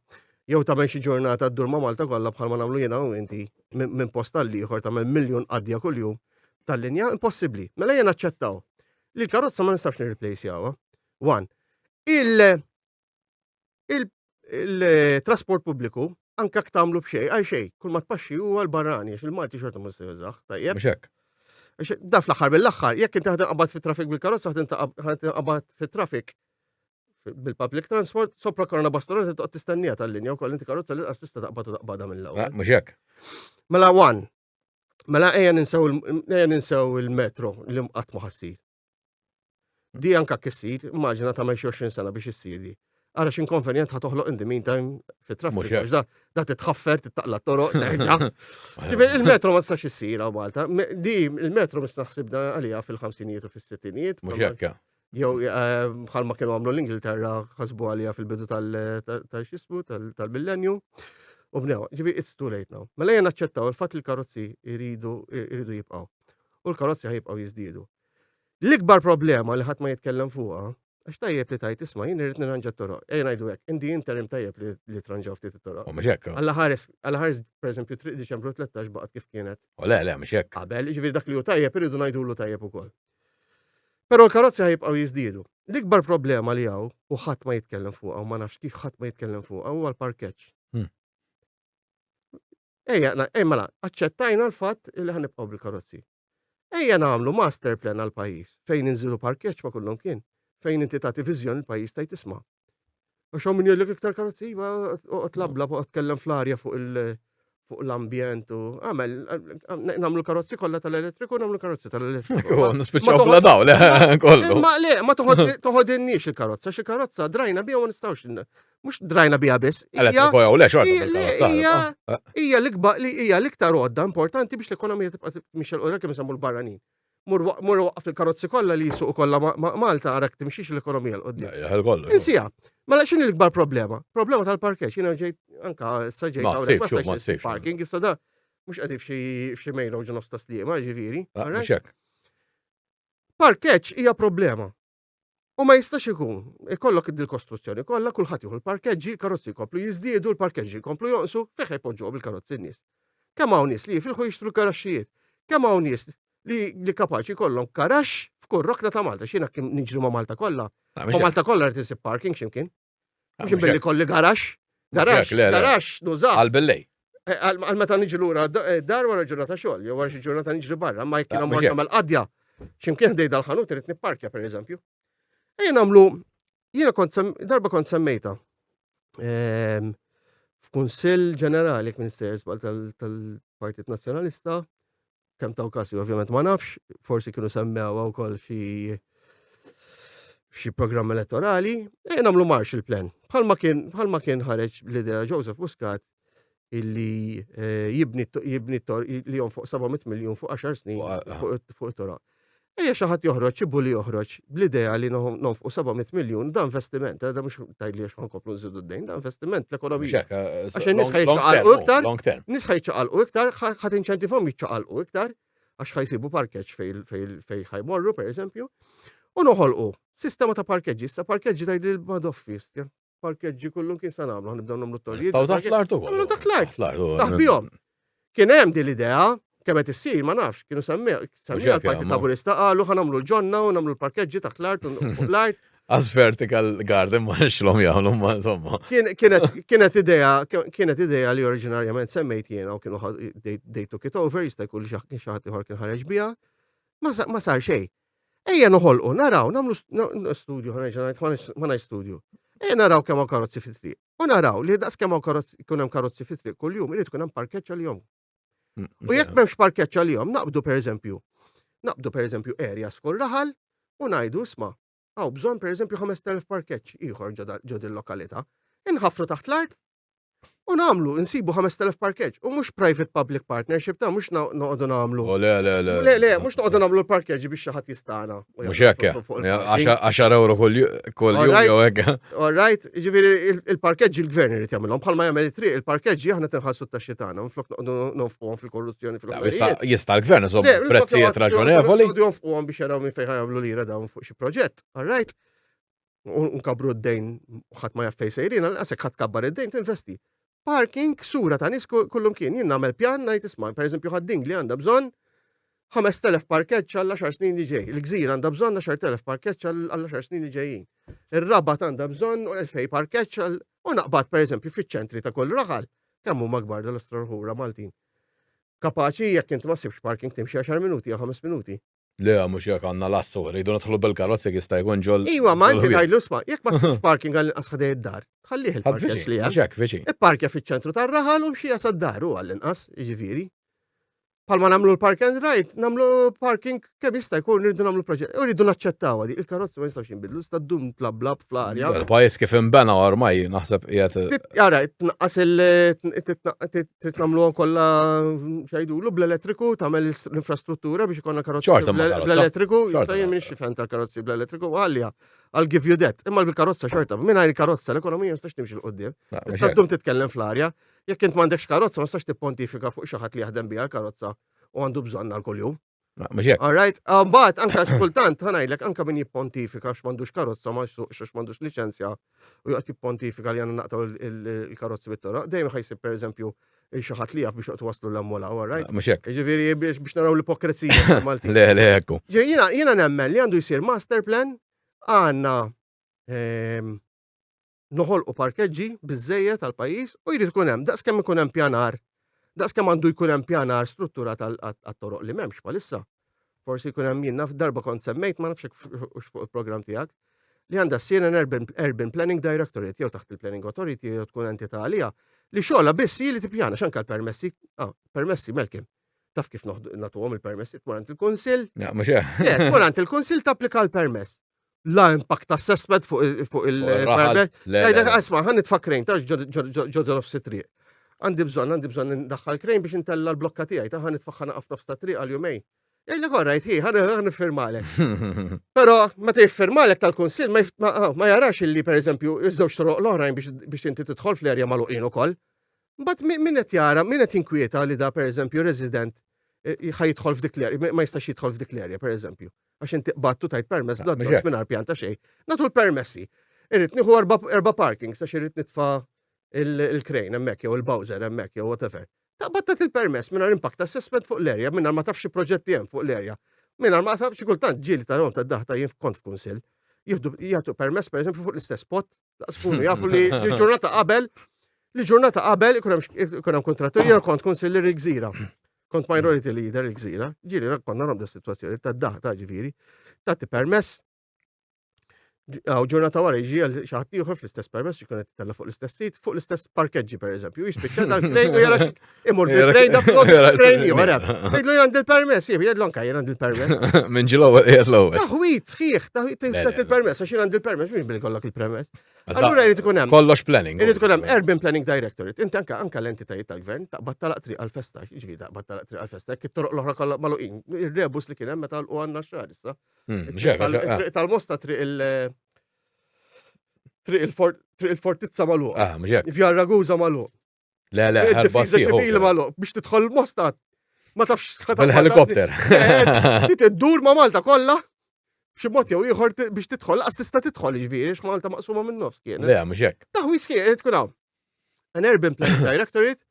Jew tagħmel xi ġurnata ddur ma' Malta kollha bħalma nagħmlu jiena u inti minn post tal ieħor tagħmel miljun qadja kuljum tal-linja, impossibbli. Mela jien aċċettaw li l-karozza ma nistax nirreplacjawha. One. Il Il-trasport pubbliku anke jekk tagħmlu b'xejn, għal xejn, kull ma tpaxxi huwa l-barrani, għax il-Malti xorta ma jista' jużah, tajjeb. Mhux hekk. Għax Da fl-aħħar mill-aħħar, jekk inti ħa tinqabad fit-traffic bil-karozza, ħa tinqabad fit-traffic bil-public transport, sopra korona bastorata toqgħod tistennija tal-linja wkoll inti karozza li qas tista' taqbad u taqbadha mill-ewwel. Eh, Mhux hekk. Mela one. Mela ejja ninsew il- ejja ninsew il-metro li qatt ma ħassir. Di anka kissir, immaġina ta' xi 20 sena biex issir di. Ara x'inkonvenjent ħa toħloq in the meantime fit-traffiku. Għax da, da titħaffer, tittaqla toroq, terġa'. Il-metro ma tistax issir hawn Malta. Di il-metro mis naħsibna għalija fil-ħamsinijiet u fis-sittinijiet. Mhux hekk. Jew eh, bħalma kienu għamlu l-Ingilterra ħasbu għalija fil-bidu tal-xismu, tal-millenju. U bnew, ġivi, it's too late now. Mela jena naċċettaw il-fatt li l-karozzi jridu jibqgħu. U l-karozzi ħajibqgħu jiżdiedu. L-ikbar problema li ħadd ma jitkellem fuqha, għax tajjeb li tajt isma' jien irrid nirranġa t-toroq. Ejja ngħidu hekk, indi interim tajjeb li tranġaw ftit it-toroq. U mhux hekk. Alla ħares, alla ħares pereżempju triq Diċembru 13 baqgħet kif kienet. U le, le, mhux hekk. Qabel, jiġifieri dak li hu tajjeb irridu ngħidulu tajjeb ukoll. Però l-karozzi ħajibqgħu jiżdiedu. L-ikbar problema li hawn u ħadd ma jitkellem fuqha u ma nafx kif ħadd ma jitkellem fuqha huwa l-parkeġġ. Hmm. Ejja, ejja mela, aċċettajna l-fatt li ħanibqgħu bil-karozzi. Ejja nagħmlu master plan għal pajjiż fejn inżilu parkeġġ ma' kullum kien, fejn inti tagħti viżjoni l-pajjiż tajt isma'. Għax hawn min jgħidlek iktar karozzi, iva, oqgħod labla, oqgħod tkellem fl-arja fuq il- fuq l-ambjent u għamel, namlu karozzi kollha tal-elettriku, namlu karozzi tal-elettriku. Nispiċċaw bla daw, le, kollu. Ma le, ma toħodinniex il-karozza, xi karozza drajna bija ma nistgħux mhux drajna biha biss. Elettriku jew le xorta. Hija hija l-ikbar li hija l-iktar għodda importanti biex l-ekonomija tibqa' timxi l kemm isemmu l-barranin. Mur waqaf il-karozzi kollha li jisuqu kollha Malta arak timxix l-ekonomija l-qoddim. Insija. Mela x'inhi l-ikbar problema? Problema tal-parkeġġ. Jiena ġejt anka issa ġejt hawnhekk parking issa da mhux qegħdin f'xi main road ġo nofs ta' Sliema, ġifieri. Ah, Parkeġġ hija problema. U ma jistax ikun, ikollok id-kostruzzjoni kollha, kulħadd jieħu l-parkeġġi, l-karozzi jkomplu jiżdiedu, l-parkeġġi jkomplu jonqsu, fejn jpoġġuhom il-karozzi n-nies. Kemm hawn nies li jifilħu jixtru garaxxijiet, kemm hawn nies li, li kapaċi jkollhom garaxx f'kull rokna ta' Malta, x'jiena kien niġri ma' Malta kollha. Ma' Malta kollha rrid insib parking x'imkien. Ah, Mhux billi kolli garax. Garax, garax, nuża. Għal billej. Eh, għal meta niġi lura eh, dar wara ġurnata xogħol, jew wara xi ġurnata niġri barra, ma jekk jiena mort nagħmel qadja. X'imkien ħdej dal-ħanut irid nipparkja pereżempju. Ejja nagħmlu jiena kont darba kont semmejta. Ehm, f'Kunsill Ġenerali kien sejjer żball tal-Partit Nazzjonalista, Kemm taw kasi ovvjament ma nafx, forsi kienu semmewha wkoll xi xi programm elettorali, e nagħmlu Marshall Plan. Bħalma kien bħalma kien ħareġ l-idea Joseph Muscat illi eh, jibni jibni li jonfoq 700 miljun fuq 10 snin fuq it-toroq. Ejja xi ħadd joħroġ, xi bulli joħroġ bl-idea li nonfqu 700 miljun, da investiment, eh, da mhux tgħidli għax ħankomplu nżidu d-dejn, da investiment fl-ekonomija. Eh, għax in-nies ħajċaqalqu iktar, nies ħajċaqalqu iktar, ħadd inċentivhom jiċċaqalqu iktar, għax ħajsibu parkeġġ fej ħajmorru, per eżempju, u noħolqu sistema ta' parkeġġi, issa parkeġġi tgħidli l-madoffi, parkeġġi kullum kien sa nagħmlu, nibdew nagħmlu t-torrijiet. Taw taħt l-art ukoll. Nagħmlu taħt l-art. Taħbihom. Kien hemm din l-idea, kemm qed issir ma nafx, kienu semmew l-Partit Laburista qalu ħa nagħmlu l-ġonna u nagħmlu l-parkeġġi taħt l-art u fuq l-art. As vertical garden ma nixlhom jagħmlu ma insomma. Kienet idea, kienet idea li oriġinarjament semmejt jiena u kienu they took it over, jista' jkun li xi ħadd ieħor kien ħareġ biha. Ma sar xejn. Ejja noħolqu, naraw, nagħmlu studju, ma ngħid studju. Ejja naraw kemm hawn karozzi fit-triq. U naraw li daqs kemm hawn karozzi jkun hemm karozzi fit-triq kuljum, irid ikun hemm parkeġġ għalihom. Mm, u jekk m'hemmx parkeġġ għalihom, naqbdu pereżempju, naqbdu pereżempju areas f'kull raħal u ngħidu isma' hawn bżonn pereżempju 5000 parkeġġ ieħor ġo din lokalità. Inħaffru taħt l-art. U nagħmlu, insibu 5000 parkeġġ u mhux private public partnership ta' mhux noqogħdu nagħmlu. O le, le, le. Le, le, mhux noqogħdu nagħmlu l-parkeġġi biex xi ħadd jistana. Mhux hekk, 10 euro kull jum jew hekk. All right, jiġifieri il-parkeġġi l-gvern irid jagħmilhom bħalma jagħmel it-triq il-parkeġġi aħna tinħallsu t-taxxi tagħna minflok noqogħdu nonfquhom fil-korruzzjoni fil Jista' l-gvern iżomm prezzijiet raġonevoli. Noqogħdu jonfquhom biex jaraw minn fejn jagħmlu lira dawn fuq xi proġett. All right. U nkabru d-dejn ħadd ma jaf fejn sejrin, għal hekk ħadd kabbar id-dejn tinvesti. Parking sura ta' nies kullum kien jien nagħmel pjan ngħid isma' pereżempju ħadding li għandha bżonn 5000 parkeġġ għal 10 snin li ġej. Il-gżira għandha bżonn 10,000 parkeġġ għal 10 snin li ġejjin. Ir-Rabat għandha bżonn 2000 parkeġġ għal u naqbad pereżempju fiċ-ċentri ta' kull raħal. Kemm huma kbar dal-ostrorħura Maltin. Kapaċi jekk inti ma sibx parking timxi 10 minuti jew 5 minuti. Le, mhux jekk għandna l-assu, rridu nidħlu bil-karozzi jekk jista' jkun ġol. Iwa, ma inti tgħidlu sma, jekk ma sibx parking għall inqas ħdej id-dar, ħallih il-parkeġġ li hemm. Hekk, viċin. Ipparkja fiċ-ċentru tar-raħal u mxija sad-dar u għall-inqas, jiġifieri. Palma nagħmlu l-park and ride, nagħmlu parking kemm jista' jkun rridu nagħmlu proġett. U rridu naċċettaw di, il-karozzi ma jistgħux jinbidlu, sta ddum tlablab fl-arja. Il-pajjiż kif inbena ormai naħseb qiegħed. Ara, tnaqqas il trid nagħmluhom kollha xajdulu bl-elettriku, tagħmel l-infrastruttura biex ikollna karozzi bl-elettriku, jien m'iniex xi fan tal-karozzi bl-elettriku, għalja, I'll give you that. Imma bil-karozza xorta, mingħajr karozza l-ekonomija ma tistax timxi 'l quddiem. Tista' ddum titkellem fl-arja, jekk int m'għandekx karozza ma tistax tippontifika fuq xi ħadd li jaħdem biha l-karozza u għandu bżonn għal kuljum. Mhux hekk. All right, ah, mbagħad anke kultant ħanajlek anke min jippontifika għax m'għandux karozza ma jsuqx għax m'għandux liċenzja u joqgħod jippontifika li għandna naqtaw il-karozzi bit-toroq, dejjem ħajsib pereżempju xi ħadd li jaf biex joqgħod waslu l-emmola, all right? Mhux hekk. Jiġifieri biex naraw l-ipokrezija Malti. Le, le, ekku. Jiena nemmen li għandu jsir master plan għandna ehm, noħolqu parkeġġi biżejjed għall-pajjiż u jrid ikun hemm daqskemm ikun hemm pjanar, daqskemm għandu jkun hemm pjanar strutturat għat-toroq li m'hemmx bħalissa. Forsi jkun hemm jien naf darba kont semmejt ma nafx hux fuq il-programm tiegħek li għandha ssir an urban, urban Planning Directorate jew taħt il-Planning Authority jew tkun entità għalija li xogħla biss hi li tippjana x'anka l-permessi, ah, permessi Malcolm. Taf kif nagħtuhom il-permessi tmur għand il-kunsill? Ja, mhux hekk. Tmur għand il-kunsill tapplika l-permess. la impact assessment fuq il-permess. Għajdek, asma, ħan nitfa' crane, ta' ġodda nofs triq. Għandi bżonn, għandi bżonn ndaħħal crane biex intella l-blokka tiegħi, ta' ħan nitfaħħa naqaf nofs ta' triq għal jumejn. Jgħidlek all right, hi, ħan niffirmalek. Però meta jiffirmalek tal-kunsill ah, ma jarax illi pereżempju iż-żewġ toroq l-oħrajn biex inti tidħol fl-erja magħluqin ukoll. Mbagħad min qed jara, min qed jinkwieta li da pereżempju resident eh, ħa jidħol f'dik l-erja, ma jistax jidħol f'dik l-erja pereżempju. Għax inti qbattu tajt permess bla dott mingħajr pjan ta' xejn. Nagħtu l-permessi. Irrid nieħu erba' parkings għax irrid nitfa' il-crane hemmhekk jew il-bowser hemmhekk jew whatever. Taqbad tagħti il-permess mingħajr impact assessment fuq l-erja, mingħajr ma tafx xi proġetti hemm fuq l-erja. Mingħajr ma tafx xi kultant ġieli tarahom tad-daħta jien kont f'kunsill. Jieħdu jagħtu permess pereżempju fuq l-istess spot, daqs kunu jafu li ġurnata qabel li ġurnata qabel ikun hemm kontrattur, jiena kont kunsillier il-gżira. Kont minority leader il-gżira, ġieli konna rom da situazzjoni ta' daħta ġifieri, tagħti permess Għaw ġurnata wara jiġi għal xi ħadd ieħor fl-istess permess jkun qed jitella' fuq l-istess sit, fuq l-istess parkeġġi pereżempju, jispiċċa dal-krejn u jara imur bil-krejn da flok krejn ieħor hemm. Jgħidlu jien għandi l-permess, jgħidlu anke jien għandi l-permess. Minn ġi l-ewwel qiegħed l-ewwel. Taħwit sħiħ, taħwit il-permess, għax jien għandi l-permess, mhux billi kollok il-permess. Allura jrid ikun hemm. Kollox planning. Irid ikun hemm Urban Planning Directorate. Inti anka anka l-entitajiet tal-gvern taqbad talaq triq għal-festa, jiġifieri taqbad talaq triq għal-festa, jekk it-toroq l-oħra kollha magħluqin. Ir-rebus li kien hemm meta għalqu għandna x-xahar issa. Hmm, triq tal-Mosta triq il- triq il-fortizza magħluq. Ah, mhux hekk. Via Ragusa magħluq. Le, le, ħarba ċivili magħluq biex tidħol Mosta ma tafx Bil-helikopter. Eh, eh, iddur ma' Malta kollha b'xi mod jew ieħor biex tidħol, laqas tista' tidħol jiġifieri x'Malta maqsuma minn nofs kien. Le, mhux hekk. Taħwi sħiħ irid tkun hawn. An Urban Planning Directorate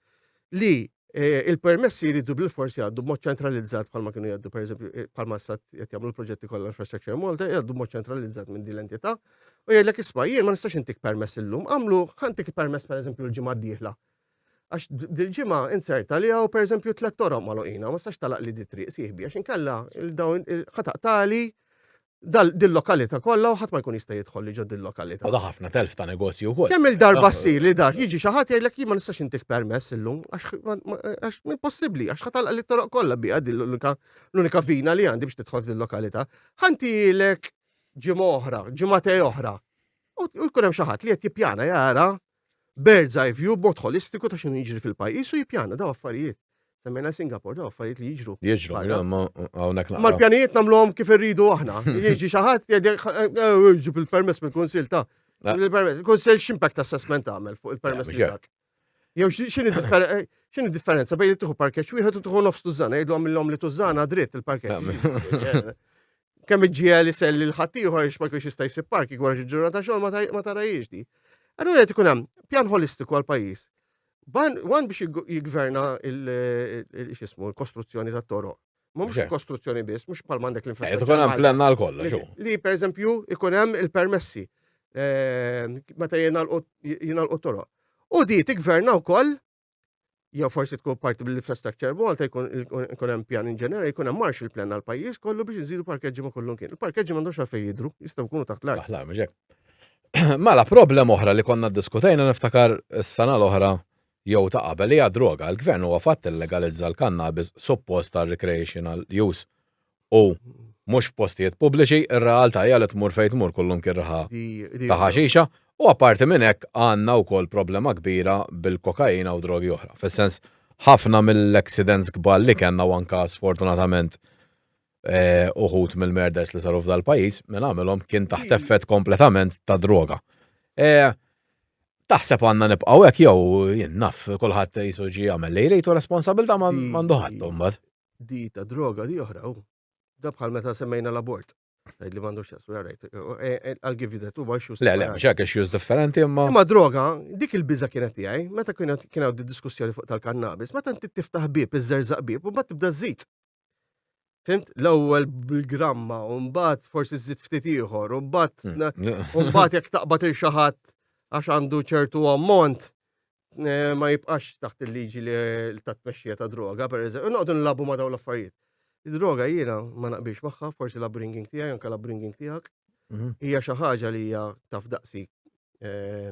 li eh, il-permessi jridu bil-forsi jgħaddu b'mod ċentralizzat bħalma kienu jgħaddu pereżempju eh, bħalma sa qed jagħmlu l-proġetti kollha Infrastructure Malta jgħaddu b'mod ċentralizzat minn din l-entità u jgħidlek isma' jien ma nistax intik permess illum, għamlu ħantik permess pereżempju l-ġimgħa d-dieħla. Għax dil-ġimgħa inserta li hawn pereżempju tliet toroq magħluqina, ma stax talaq li di triq sieħbi għax inkella dawn ħataqtali dil-lokalità kollha u ħadd ma jkun jista' jidħol li ġod dil-lokalità. U da ħafna telf ta' negozju wkoll. Kemm il-darba ssir li dar jiġi xi ħadd jgħidlek jien ma nistax intik permess illum għax impossibbli għax ħatalaq li toroq kollha biha l-unika vina li għandi biex tidħol f'dil-lokalità. Ħantilek ġimgħa oħra, ġimgħatej oħra. U jkun hemm xi ħadd li qed jippjana jara. bird's eye view b'mod holistiku ta' x'inhu jiġri fil-pajjiż u jippjana daw affarijiet. Semmejna Singapore, daw affarijiet li jiġru. Jiġru, ma hawnhekk Ma l-pjanijiet nagħmluhom kif irridu aħna. Jiġi xi ħadd eh, eh, ġib il-permess mill-kunsill ta' il-permess. Il-kunsill x'impact assessment tagħmel fuq il-permess li dak. Jew x'inhi eh, x'inhi differenza bejn li tieħu parkeġġ wieħed u tieħu nofs tużana, jgħidu għamilhom li tużana dritt il-parkeġġ. Kemm iġġiegħel iselli l-ħaddieħor għax ma jkunx jista' jsib parking wara xi ġurnata xogħol ma tarajiex di. Allura qed ikun hemm pjan holistiku għal pajjiż. Wan biex jigverna il-xismu, l-kostruzzjoni tat-toroq. Ma mhux il-kostruzzjoni biss, mhux bħal m'għandek l-infrastruttura. Ikun hemm plan għal kollox. Li pereżempju ikun hemm il-permessi eh, meta jingħalqu toroq. U di tigverna wkoll jew forsi tkun parti mill-infrastructure Malta jkun ikun hemm pjan in ġenerali, jkun hemm Marshall Plan għal pajjiż kollu biex nżidu parkeġġi ma' kullum kien. Il-parkeġġi m'għandhomx għalfejn jidhru, jistgħu jkunu taħt l-art. Taħt l-art, mhux hekk. Mela problema oħra li konna ddiskutejna niftakar is-sena l-oħra jew ta' qabel hija droga. Il-gvern huwa fatt illegalizza l-kannabis suppost għal recreational use u mhux f'postijiet pubbliċi, ir-realtà hija li tmur fejn tmur kullum kien raħa ta' ħaxixa u apparti minn hekk għandna wkoll problema kbira bil-kokaina u drogi oħra. Fis-sens ħafna mill-accidents kbar li kellna u anka sfortunatament eh, uħud mill-murders li saru f'dal-pajjiż minn għamilhom kien taħt effett kompletament ta' droga. Eh, taħseb għandna nibqgħu hekk jew jien naf kulħadd jisu ġi jagħmel li jrid u responsabilità m'għandu ħadd imbagħad. Di ta' droga di oħra u. Da bħal meta semmejna l-abort. Tgħid li m'għandux x'jaqsmu, all right. Eh, eh, I'll give you that, huma issues. Le, le, mhux hekk issues differenti imma. Imma droga, dik il-biża kienet tiegħi, meta kien hawn diskussjoni fuq tal-kannabis, meta inti tiftaħ bieb, iżżerżaq bieb, u mbagħad tibda żżid. Fimt? L-ewwel bil-gramma, u mbagħad forsi żżid ftit ieħor, u mbagħad hmm. u mbagħad jekk taqbad il xi ħadd għax għandu ċertu ammont, eh, ma jibqax taħt il-liġi li ta' tmexxija ta' droga, per eżempju, noqogħdu nlabu ma' dawn l-affarijiet. Id-droga jiena ma naqbilx magħha, forsi l-upbringing tiegħi, anke l-upbringing tiegħek. Mhm. Hija xi ħaġa li hija taf daqsi eh,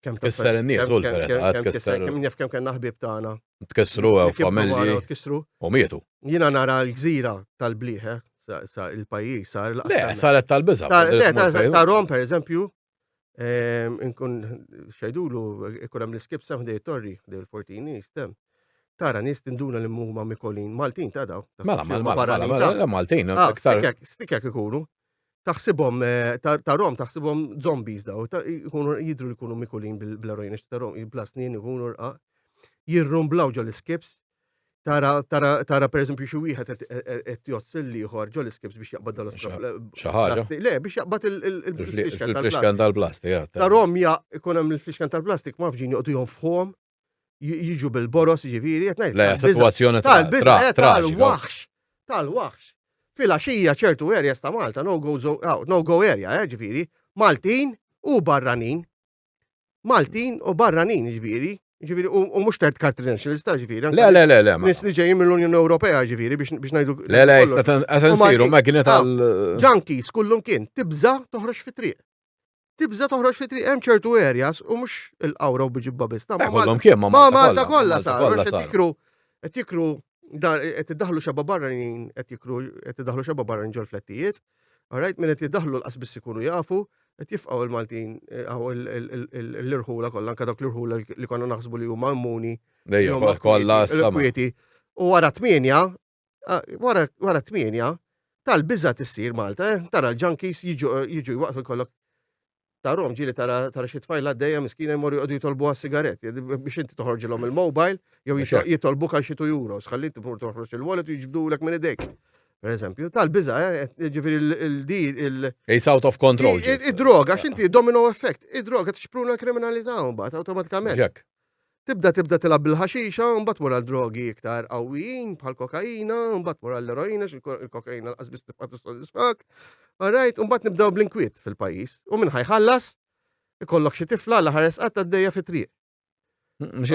kemm tkisser in-nies u l-verità tkisser. Kemm naf kemm kellna ħbieb tagħna. Tkissru għaw familji. Tkissru. U mietu. Jiena nara l-gżira tal-bliħ, eh, sa il-pajjiż sar. Le, saret tal-biża. Ta' Rom, per eżempju, Inkun xajdulu, ikun hemm l-iskip sem ħdej torri, ħdej il-fortini, stem. Tara nies tinduna li huma mikolin Maltin ta' daw. Mela, mela, mela, mela, Maltin. Ah, stikek ikunu. Taħsibhom eh, ta' rom, taħsibhom zombies daw, ikunu jidru li jkunu mikulin bil-erojin, ta' rom, bla snin ikunu rqa. Jirrumblaw ġol iskips, Tara, tara, tara per eżempju xi wieħed qed jozz l-ieħor ġol iskips biex jaqbad dal Xi ħaġa. Le, biex jaqbad il-fliexken tal-plastik. Tarhom ja ikun hemm il-fliexken tal-plastik ma fġin joqgħdu jonfħuhom, jiġu bil-boros, jiġifieri qed ngħid. Le, sitwazzjoni tal-waħx, tal-waħx. Filgħaxija ċertu areas ta' Malta, no go, no go area, eh, ġifieri, Maltin u barranin Maltin u barranin, ġifieri, ġifieri, u mhux third country nationals ta' ġifieri. Le, le, le, le. Nies li ġejjin mill-Unjoni Ewropea, ġifieri, biex ngħidu. Le, le, qed nsiru magni tal. Junkies kullum kien, tibża toħroġ fit-triq. Tibża toħroġ fit-triq hemm ċertu areas u mhux il-qawra u biġibba biss. Ma kollhom kien, ma Malta kollha sar, qed jikru qed jikru qed iddaħlu xeba barranin, qed jikru qed iddaħlu xeba barranin ġol-flettijiet. Alright, min qed jiddaħlu l-qas biss ikunu jafu, qed jifqgħu il-Maltin eh, l-irħula kollha, anke dawk l-irħula li konna naħsbu li huma immuni. Kollha kwieti. U wara tmienja, eh, wara tmienja, tal-biża tissir Malta, eh, tara l-junkies jiġu jwaqfu kollok Tarhom ġieli tara tara xi tfajla għaddejja miskina jmorru joqogħdu jitolbuha sigarett biex inti toħorġilhom il-mobile jew jitolbuk għal xi 2 euros, ħalli inti tmur toħroġ il-wallet u jiġbdulek minn idejk. Per eżempju, tal-biża, eh, ġifieri il-di il. It's out of control. Id-droga, x'inti domino effect, id-droga tixpruna l-kriminalità mbagħad awtomatikament. Tibda tibda tilgħab bil-ħaxixa, mbagħad tmur għal drogi iktar qawwijin bħal kokaina, mbagħad tmur għall eroina il-kokaina l biss tibqa' tissodisfak. Alright, mbagħad nibdew bl-inkwiet fil-pajjiż. U min ħajħallas, ikollok xi tifla li ħares qatt għaddejja fit-triq.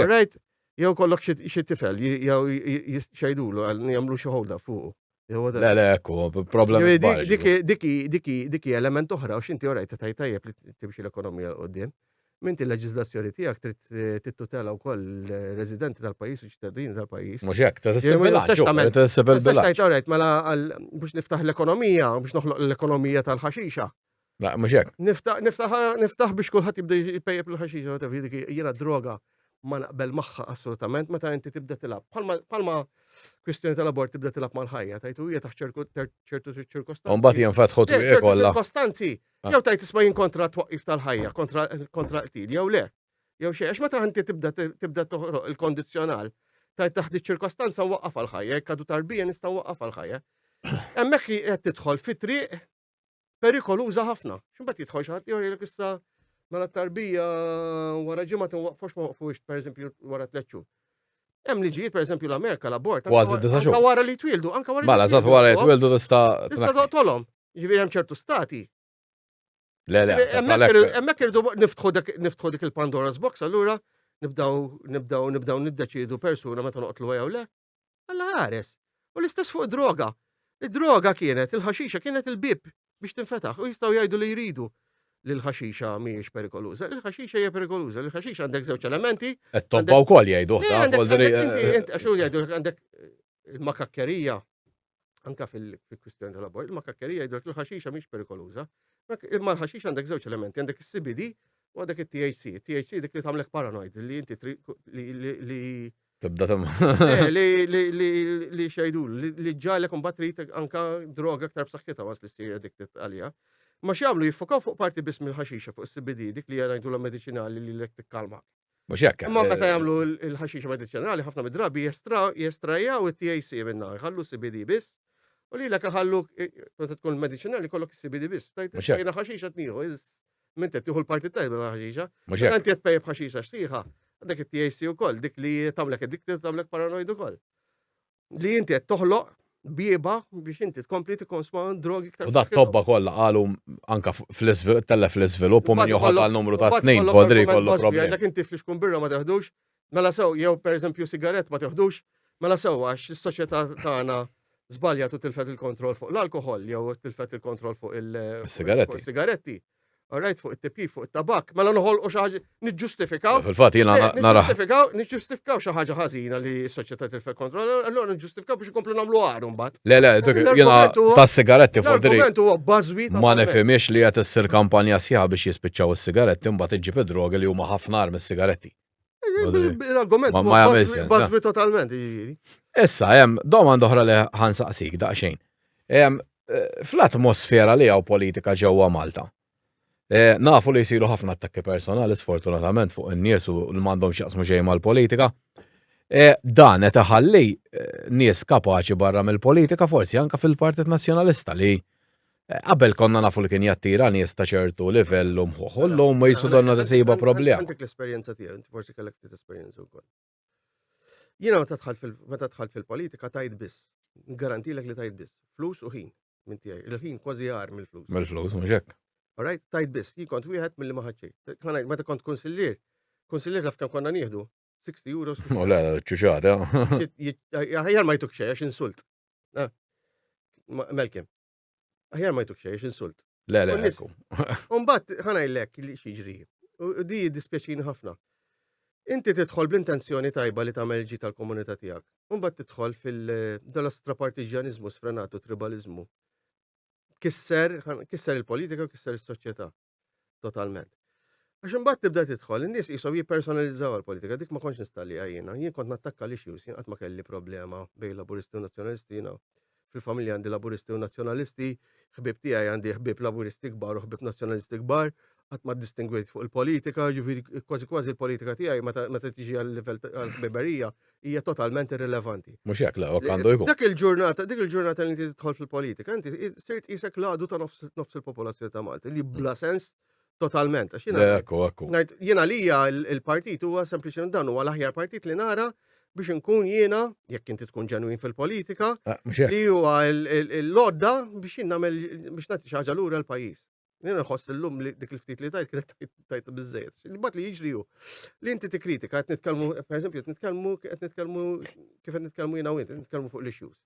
Alright, jew kollok xi tifel, jew xejdulu jagħmlu xi hold up fuqu. Le, le, ekku, problemi. Diki, diki, diki element oħra, u xinti orajt tajt tajjeb li timxi l-ekonomija l-qoddim. Minti l-leġizlazzjoni tiegħek trid eh, tittutela wkoll residenti tal-pajjiż u ċittadini tal-pajjiż. Mhux hekk, trid bilanċ. Tajt orajt, mela biex niftaħ l-ekonomija, biex noħloq l-ekonomija tal-ħaxixa. La, mhux hekk. Niftaħ, niftaħ, niftaħ biex kulħadd jibda jpejjep il-ħaxixa, whatever, dik jiena droga ma naqbel magħha assolutament meta inti tibda tilgħab. Bħalma kwistjoni tal-abort tibda tilgħab mal-ħajja, tajtu hija taħt ċertu ċirkostanzi. Mbagħad jinfetħu twieq kollha. Ċirkostanzi. Ah. Jew tajt isma' jien kontra twaqqif tal-ħajja, kontra kontra qtil, jew le. Jew xejn, għax meta inti tibda tibda toħroq il-kondizzjonal, tajt taħt iċ-ċirkostanza waqqaf għal-ħajja, jekk għadu tarbija nista' waqqaf għal-ħajja. Hemmhekk qed tidħol fi triq perikoluża ħafna. X'imbagħad jidħol xi ħadd jgħidlek issa mela t-tarbija wara ġimgħa tinwaqfux ma waqfux pereżempju wara tliet xhur. Hemm liġijiet pereżempju l-Amerika l-abort. Kważi disa' xhur. Anka wara li jtwieldu, anka wara. Mela, eżatt wara jtwieldu tista' Tista' toqtolhom. Ġifieri hemm ċertu stati. Le, le, Hemmhekk irridu niftħu niftħu dik il-Pandora's box allura nibdaw nibdaw nibdaw niddeċiedu persuna meta noqtlu jew le. Alla ħares. U l-istess fuq droga. Id-droga kienet, il-ħaxixa kienet il-bib biex tinfetaħ u jistgħu jgħidu li jridu li l-ħaxixa mhijiex perikoluża. Il-ħaxixa hija perikoluża. Il-ħaxixa għandek żewġ elementi. Qed tobba wkoll jgħidu. Għax jgħidu għandek il-makakkerija anka fil-kwistjoni tal-abort, il-makakkerija jgħidu l-ħaxixa mhix perikoluża. Imma l-ħaxixa għandek żewġ elementi, għandek is-CBD u għandek it-THC. THC dik li tagħmlek paranoid, li inti li Tibda tem. Eh, li li li li xejdu, li ġalek un trid anka droga aktar b'saħħitha was li ssir addicted għalija. Ma x'jagħmlu jiffokaw fuq parti biss mill-ħaxixa fuq is-CBD, dik li jgħidu la mediċinali li lek tikkalma. Mhux hekk. Imma meta eh, jagħmlu l-ħaxixa mediċinali ħafna mid-drabi jestrajaw it-THC minna, jħallu CBD biss. U li l ħallu, eh, meta tkun mediċinali kollok CBD biss. Tajt, jiena ħaxixa tnieħu, Minn qed tieħu l-parti tajba ta' ħaxixa. Mhux hekk. Inti qed pejjeb ħaxixa xtieħa, għandek it-THC ukoll, dik li tagħmlek addicted tagħmlek paranoid ukoll. Li inti qed toħloq bieba biex inti tkompli tikkonsma drogi iktar. U dat tobba kollha qalu anka tellef l-iżvilupp u min joħod għal numru ta' snin fodri kollu problemi. Dak inti fl-ixkun birra ma teħdux, mela sew jew pereżempju sigarett ma teħdux, mela sew għax is-soċjetà tagħna żbaljat u tilfet il-kontroll fuq l-alkoħol jew tilfet il-kontroll fuq il-sigaretti. Sigaretti. Alright, fuq it-tipi, fuq it-tabak, mela noħolqu xi ħaġa niġġustifikaw. Fil-fatt jiena eh, nara. Niġġustifikaw, niġġustifikaw xi ħaġa ħażina li s-soċjetà tilfet kontroll, allura niġġustifikaw biex ikomplu nagħmlu għar mbagħad. Le, le, jiena tas-sigaretti fuq dri. L-argument huwa bażwi. Ma nifhimx li qed issir kampanja sħiħa biex jispiċċaw is-sigaretti mbagħad iġġib id-drogi li huma ħafna ar mis-sigaretti. L-argument ma jagħmel bażwi totalment, jiġifieri. Issa hemm domanda oħra li ħansaqsik daqsxejn. Eh, fl-atmosfera li hawn politika ġewwa Malta. Eh, nafu li jsiru ħafna attakki personali sfortunatament fuq in-nies u li m'għandhom x'jaqsmu xejn mal-politika. Eh, dan qed iħalli nies kapaċi barra mill-politika forsi anka fil-Partit Nazzjonalista li Qabel konna nafu li kien jattira nies ta' ċertu livell u mħuħ, u llum ma jisu donna tisiba problema. Għandek l-esperjenza tiegħu, inti forsi kellek ftit esperjenza wkoll. Jiena meta dħalt fil-politika tajt biss, garantilek li tajt biss, flus u ħin minn tiegħi. Il-ħin kważi għar mill-flus. Mill-flus, mhux hekk. Alright, tajt biss, jien kont wieħed mill-li ma ħadxej. Meta kont konsillier, konsillier taf kemm konna nieħdu, 60 euros. U le, ċuċat, Aħjar ma jtuk xejn, għax insult. Ah, Melkem, Aħjar ma jtuk xejn, insult. Le, le, ekku. Umbat, ħanajlek li xiġri. U di dispjaċini ħafna. Inti tidħol bl-intenzjoni tajba li tagħmel ġi tal-komunità tiegħek. Umbat tidħol fil-dal-astrapartiġjanizmu sfrenatu tribalizmu. Kisser, kisser il-politika, kisser is-soċjetà. Totalment. Għax imbagħad tibda tidħol, in-nies qishom jippersonalizzaw għall-politika, dik ma kontx nistalliha jiena. Jien kont nattakka l-issues, jien qatt ma kelli problema bejn Laburisti u Nazzjonalisti, jiena fil-familja għandi Laburisti u Nazzjonalisti, ħbieb tiegħi għandi ħbieb Laburisti kbar u ħbieb Nazzjonalisti kbar, qatt ma ddistingwejt fuq il-politika, ġifieri kważi kważi l-politika tiegħi meta tiġi għal-livell tal-ħbiberija hija totalment irrilevanti. Mhux hekk le, hekk għandu jkun. Dak il-ġurnata, dik il-ġurnata li inti tidħol fil-politika, inti sirt qisek l-għadu ta' nofs il-popolazzjoni ta' Malta, li bla sens totalment. Għax jiena Ekku, ekku. ngħid jiena lija il-partit huwa sempliċement dan huwa l-aħjar partit li nara biex inkun jiena, jekk inti tkun ġenwin fil-politika, eh, mhux hekk. li huwa l-lodda biex jien nagħmel biex nagħti xi ħaġa lura l-pajjiż. Jiena nħoss illum li dik il-ftit li tajt kienet tajt biżejjed. Il-bat li jiġri hu li inti tikkritika qed nitkellmu, pereżempju, qed nitkellmu qed nitkellmu kif qed nitkellmu jiena u inti, nitkellmu fuq l-issues.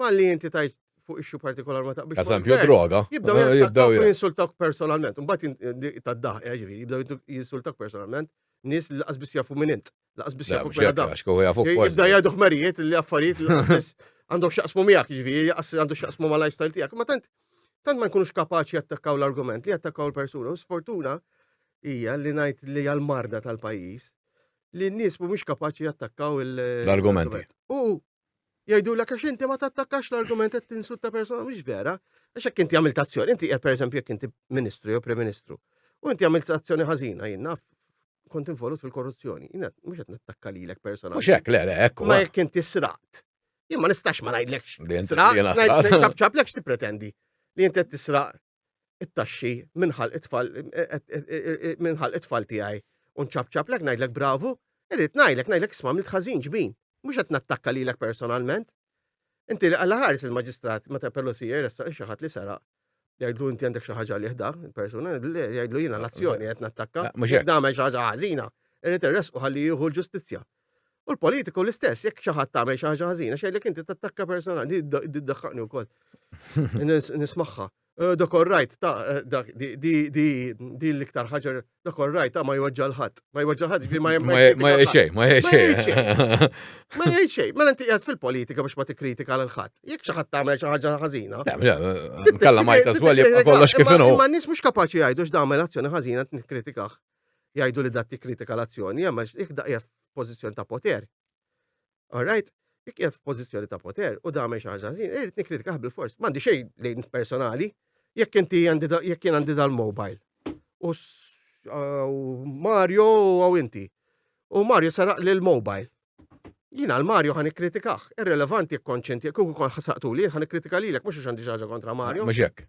Ma li inti tajt fuq issue partikolar ma taqbilx. Eżempju, droga. Jibdew eh, jibdew jinsultak personalment. Mbagħad tad-daħ, eh, ġifieri, jibdew jinsultak personalment nies li laqas biss jafu minn int. Laqas biss jafu minn dak. Jibda jgħidu ħmerijiet li affarijiet li għandhom xaqsmu miegħek, ġifieri, għandu xaqsmu ma' lifestyle tiegħek. Ma tant. Tant ma jkunux kapaċi jattakkaw l-argument li jattakkaw l-persuna. U sfortuna hija li ngħid li għal-marda tal-pajjiż li n-nies mhumiex kapaċi jattakkaw l-argumenti. U jgħidu l għax inti ma tattakkax l-argument qed tinsulta persona mhix vera. Għax jekk inti għamilt azzjoni, inti qed pereżempju jekk inti ministru jew prim ministru, u inti għamilt azzjoni ħażina, jien naf kont involut fil-korruzzjoni. Jiena mhux qed nattakka lilek personalment. Mhux hekk, le, le, hekk. Ma jekk inti sraqt. Jien ma nistax ma ngħidlekx. Sraqt, ċap ċaplek x'tippretendi li inti qed tisraq it-taxxi minħal it-tfal minħal it-tfal tiegħi u nċapċaplek ngħidlek bravu, irrid ngħidlek ngħidlek isma' għamilt ħażin ġbin. Mhux qed nattakka lilek personalment. Inti li għalla ħares il-maġistrat meta Pelosi jressaq xi ħadd li seraq. Jgħidlu inti għandek xi ħaġa li ħda, il-persuna, jgħidlu jiena l-azzjoni qed nattakka. Jekk nagħmel xi ħaġa ħażina, irid irresqu ħalli jieħu l-ġustizzja. U l-politiku l-istess, jekk xi ħadd tagħmel xi ħaġa ħażina, xejlek inti tattakka persona, di ddaħħaqni wkoll. Nismagħha. Eh, dak all right, ta' eh, dak di di l-iktar ħaġa dak all right, ta' ma jweġġa l-ħadd. Ma jweġġa l-ħadd, ġifieri ma jgħid xejn, ma jgħid xejn. Ma jgħid xejn, mela inti qiegħed fil-politika biex ma tikkritika lil ħadd. Jekk xi ħadd tagħmel xi ħaġa ħażina. Kalla ma jtaswel jibqa' kollox kif inhu. Ma n-nies mhux kapaċi jgħidu x'dagħmel azzjoni ħażina nikkritikah. Jgħidu li dat tikkritika l-azzjoni, jagħmel jekk daqja f'pożizzjoni ta' poter. All right? Jekk qiegħed f'pożizzjoni ta' poter u dagħmel xi ħaġa ħażin, irid nikkritikah bil-fors. M'għandi xejn lejn personali. Jekk inti għandi jekk jien għandi dal-mobile. U Mario u inti. U Mario saraq lil mobile. Jina l-Mario ħan ikkritikah. Irrelevanti jekk konċenti, jekk kont ħasaqtu li ħan ikkritika lilek, mhux għax għandi xi ħaġa kontra Mario. Mhux hekk.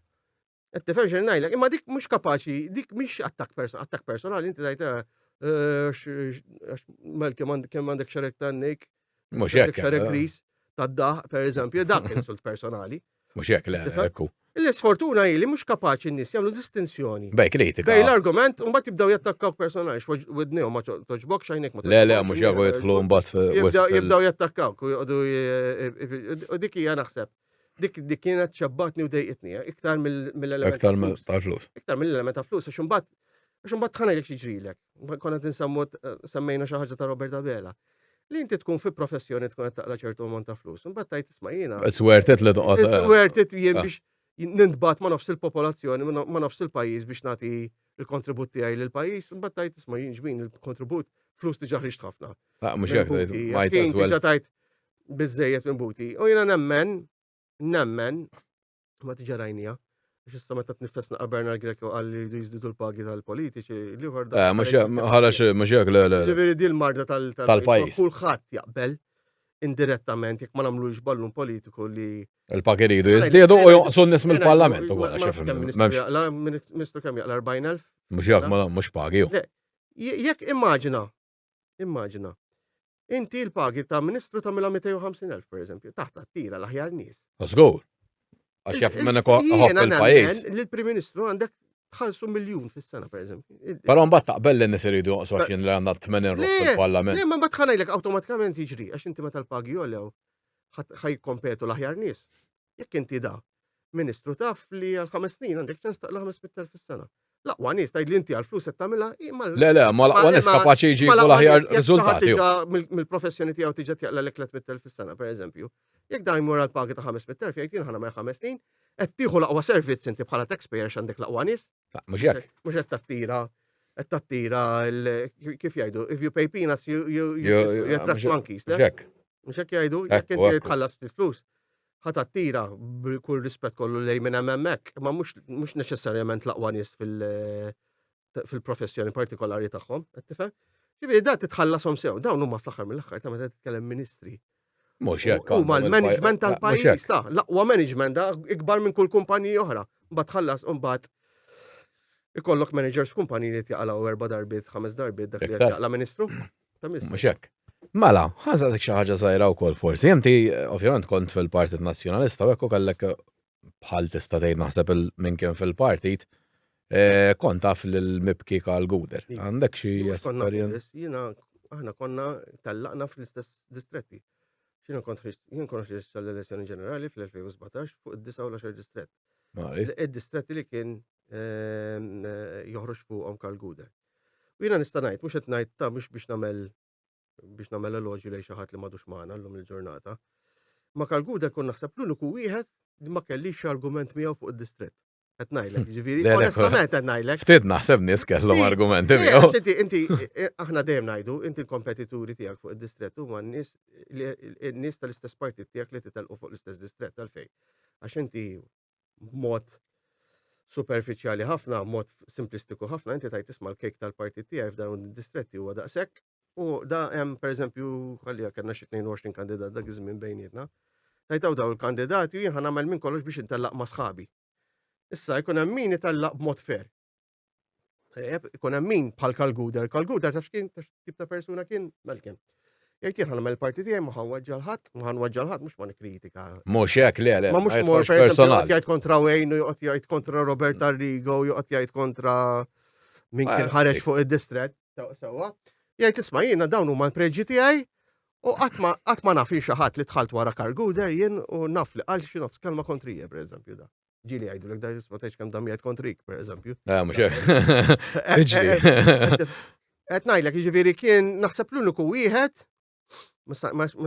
Qed tifhem x'in ngħidlek, imma dik mhux kapaċi, dik mhix attakk personali, attakk personali inti tgħid eh, eh, mel kemm għandek xarek tan-nik, mhux hekk. Xarek eh. gris tad-daħ, pereżempju, dak insult personali. Mhux hekk le, ekku. L-sfortuna hi li mhux kapaċi n-nies jagħmlu distinzjoni. Bej kritika. Bej l-argument, u mbagħad jibdew jattakkaw personali, x'widnihom ma toġbok xajnek ma. Le, le, mhux jafu jidħlu mbagħad. Jibdew jattakkawk u joqogħdu u dik hija naħseb. Dik dik kienet xebbatni u dejqitni, eh, iktar mill-element. Iktar tal-flus. Iktar mill-element ta' flus, għax imbagħad għax imbagħad ħana jekk jiġrilek. Konna tinsemmu eh, semmejna xi ħaġa ta' Robert Abela. Li inti tkun fi professjoni tkun qed taqla ċertu ammont ta' flus, imbagħad tajt isma' jiena. It's worth it li toqgħod. It's eh. worth it jien biex nintbat ma' nofs il-popolazzjoni, ma' nofs il-pajjiż biex nagħti il-kontribut tiegħi lill-pajjiż, imbagħad tajt isma' jien ġmin il-kontribut flus diġà ħriġt ħafna. Ah, mhux hekk tgħid. Tajt biżejjed minn buti. U jiena nemmen, nemmen, ma tiġa rajnija, għax issa meta tnifes naqa' Bernard Grech u qal li jridu jiżdiedu l-pagi tal-politiċi, l-ieħor da. Eh, mhux ħarax mhux hekk le le. Ġifieri din l-marda tal-pajjiż. Kulħadd jaqbel indirettament jekk ma nagħmlux ballun politiku li Il-pagi jridu jiżdiedu u jonqsu n-nies mill-parlament ukoll għax Ministru kemm jaqla 40,000? Mhux jekk ma mhux pagi. Jekk immaġina, Immaġina. Inti l-pagi ta' ministru tagħmilha 250,000 per eżempju, taħt attira l-aħjar nies. Żgur. Għax jaf minn iħobb il-pajjiż. Lill-Prim Ministru għandek tħallsu miljun fis-sena per eżempju. Però mbagħad taqbel li nies iridu joqsu għax jien li għandna 80 ruħ fil-Parlament. Le, ma mbagħad ħanajlek awtomatikament jiġri għax inti meta l-pagi jogħlew ħajkompetu l-aħjar nies. Jekk inti da ministru taf li għal ħames snin għandek ċans taqla 500,000 fis-sena. L-aqwa nies tgħid li inti għal flus qed tagħmilha Le le, ma l-aqwa nies kapaċi jġibu l-aħjar riżultati. Mill-professjoni tiegħu tiġa tjaqla lek 300,000 fis-sena, pereżempju. Jekk dan jmur għal paga ta' 500,000 jgħid jien ħana ma' ħames snin, qed tieħu l-aqwa servizz inti bħala taxpayer x'għandek l-aqwa nies. Mhux hekk. Mhux qed tattira qed tattira kif jgħidu, if you pay peanuts you, you, you, you attract monkeys. Mhux hekk. Mhux hekk jgħidu, jekk inti tħallas ftit flus, ħa tattira b'kull rispett kollu lejn minn hemm hemmhekk, ma mhux neċessarjament l-aqwa nies fil-professjoni partikolari tagħhom, qed tifhem? Ġifieri da titħallashom sew, dawn huma fl-aħħar mill-aħħar ta' meta titkellem ministri. Mhux hekk. Huma l-management tal-pajjiż ta' l-aqwa management da ikbar minn kull kumpaniji oħra. Mbagħad tħallas u mbagħad ikollok managers kumpaniji li tjaqalgħu erba' darbiet, ħames darbiet dak li jaqla' ministru. Ta' Mhux hekk. Mela, ħażaqsik xi ħaġa żgħira wkoll forsi. Inti ovvjament kont fil-Partit Nazzjonalista u hekk kellek bħal tista' tgħid naħseb minn kien fil-partit, eh, kont taf lil mibki Karl Guder. Għandek xi esperjenza? Jiena aħna konna tellaqna fl-istess distretti. Jiena kont jien kont ħriġt għall-elezzjoni ġenerali fl-2017 fuq id-9 u l-10 distrett. Id-distretti li kien ehm, joħroġ fuqhom Karl Guder. U jiena nista' ngħid, mhux qed ngħid ta' mhux biex nagħmel biex nagħmel eloġju lejn xi ħadd li m'għadux magħna llum il-ġurnata. Ma Karl Guder kun naħseb l-uniku wieħed li ma kellix argument miegħu fuq id-distrett. Qed ngħidlek, ġifieri, onestament qed ngħidlek. Ftit naħseb nies kellhom argumenti miegħu. Inti, inti, aħna dejjem ngħidu, inti l-kompetituri tiegħek fuq id-distrett huma n-nies n-nies tal-istess partit tiegħek li titelqu fuq l-istess distrett għalfejn. Għax inti b'mod superfiċjali ħafna, mod simplistiku ħafna, inti tajt isma' l-kejk tal-partit tiegħi f'dawn id-distretti huwa daqshekk. U da hemm pereżempju ħalli kellna xi 22 kandidat dak iż-żmien bejnietna. Tajtaw daw il-kandidati u jien ħa nagħmel minn kollox biex intellaq ma' sħabi. Issa jkun hemm min itellaq b'mod fair. Ikun hemm min bħal Kalguder. Kalguder taf x'kien tip ta' persuna kien Malcolm. Jgħid jien ħanamel parti tiegħi ma ħanweġġa l-ħadd, ma ħanweġġa l-ħadd mhux ma nikkritika. Mhux hekk le le. Ma mhux mor personal. Jgħid kontra Wayne u joqgħod jgħid kontra Robert Arrigo u joqgħod jgħid kontra min kien ah, ħareġ fuq id-distret. Sewwa. Jgħid isma' jiena dawn huma l-preġi tiegħi u qatt ma naf xi ħadd li dħalt wara Karguder jien u naf li qal xi nofs kelma kontrija pereżempju da. Ġili jgħidu l da ma tgħidx kemm dam jgħid kontrik pereżempju. Eh, mhux hekk. Tiġri. Qed ngħidlek jiġifieri kien naħseb l-uniku wieħed Mhux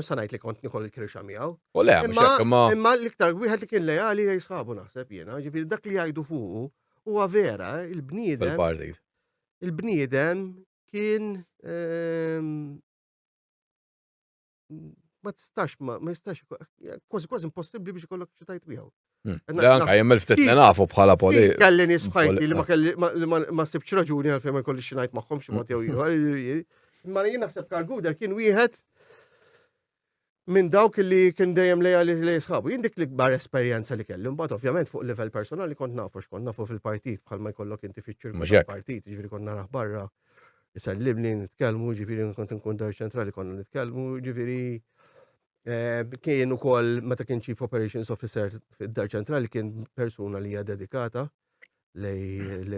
sa ngħid li kont nikol il-kirxa miegħu. U le, mhux hekk, imma. Imma l-iktar wieħed li kien lejali lejn sħabu naħseb jiena, ġifieri dak li jgħidu fuqu huwa vera, il-bniedem. Fil-partit. Il-bniedem kien ehm, ma tistax, ma jistax, kważi kważi impossibbli biex ikollok xi tajt miegħu. Hmm. Le anka jien mill-ftit li nafu bħala poli. Kelli nies f'ħajti li ma kelli ma sibx raġuni għalfejn ma jkollix xi ngħid magħhom xi mod jew ieħor. Imma jien naħseb Karl Guder kien wieħed minn dawk li kien dejjem lejali li sħabu. Jien dik l-ikbar esperjenza li kelli, mbagħad ovvjament fuq livell personali kont nafu x'kont nafu fil-partit bħalma jkollok inti fiċ-ċirku tal-partit, jiġifieri kont narah barra isellimni nitkellmu, jiġifieri kont inkun dar ċentrali konna nitkellmu, jiġifieri eh, kien ukoll meta kien Chief Operations Officer fid-dar ċentrali kien persuna li hija dedikata lej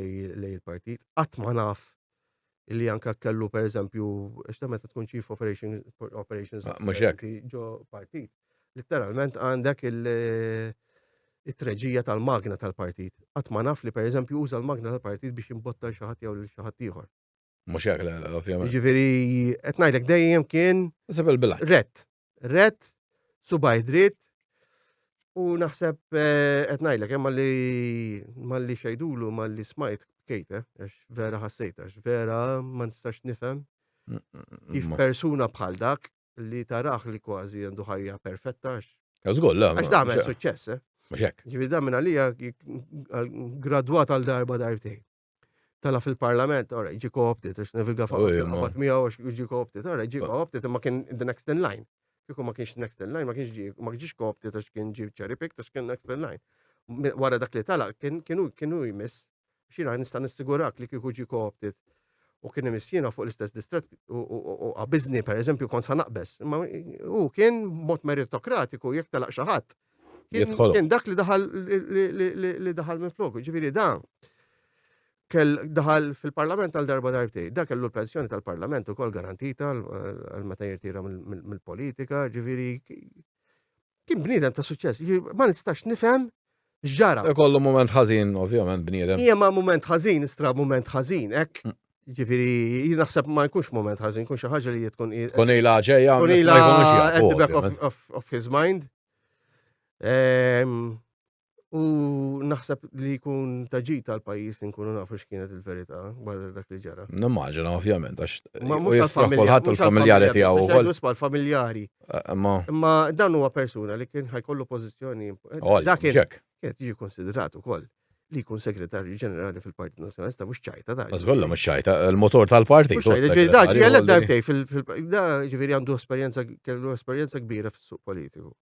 il-partit. Qatt ma naf illi anka kellu per eżempju, għax meta tkun Chief Operation, Operations ah, Officer ġo partit, literalment għandek il- it-treġija tal-magna tal-partit. Qatt ma naf li per eżempju uża l-magna tal-partit biex imbotta xi ħadd jew lil xi ħadd ieħor. Mhux hekk, le, ovvjament. Jiġifieri qed ngħidlek dejjem kien Isib il-bilanċ. Rett. Rett, subaj dritt. U naħseb eh, qed ngħidlek hemm malli malli xejdulu malli smajt bkejt, eh, għax vera ħassejt, għax vera ma nistax nifhem mm, mm, mm, kif persuna bħal dak li taraħ li kważi għandu ħajja perfetta għax. Żgur, le. Għax da għamel suċċess, eh. Mhux hekk. Ġifieri da minn għalija gradwat għal darba darbtejn. Tala fil-parlament, ora, ġi co-opted, għax Neville Gaffa qabad miegħu għax ġi co-opted, ora, ġi co-opted, imma kien the next in line. Kieku ma kienx next in line, ma kienx ġi, ma ġiex co-opted għax kien ġi cherry picked għax kien next in line. Wara dak li tala, kien kienu kienu jmiss, xina nista' nissigurak li kieku ġi co-opted u kien imiss jiena fuq l-istess distret u qabiżni per eżempju kont sa naqbeż. Imma hu kien mod meritokratiku jekk telaq xi ħadd. Kien dak li daħal li daħal minn floku. Ġifieri dan kell daħal fil-parlament għal darba darbtej. Da kellu l-pensjoni tal-parlament ukoll garantita għal meta jirtira mill-politika, ġifieri kien bniedem ta' suċċess. Ma nistax nifhem x'ġara. Ikollu moment ħażin, ovvjament, bniedem. Hija ma moment ħażin, istra moment ħażin, hekk. Mm. Ġifieri, jien naħseb ma jkunx moment ħażin, jkun xi ħaġa li tkun. Tkun ilha ġejja. Tkun ilha at the back of, of, of his mind. Ehm, u naħseb li jkun taġi tal-pajjiż li nkunu nafu x'kienet il-verità wara dak li ġara. Nimmaġina ovvjament għax ma mhux għall-familja kulħadd u l-familjari tiegħu ukoll. L-familjari. Eh, imma Imma dan huwa persuna li kien ħajkollu pożizzjoni. Dak kien kienet jiġi konsidrat ukoll li jkun segretarju ġenerali fil-Partit Nazzjonalista mhux ċajta da. Żgolla mhux ċajta, il-motor tal-partit. Ġifieri da ġieli darbtej fil da ġifieri għandu esperjenza kellu esperjenza kbira fis-suq politiku.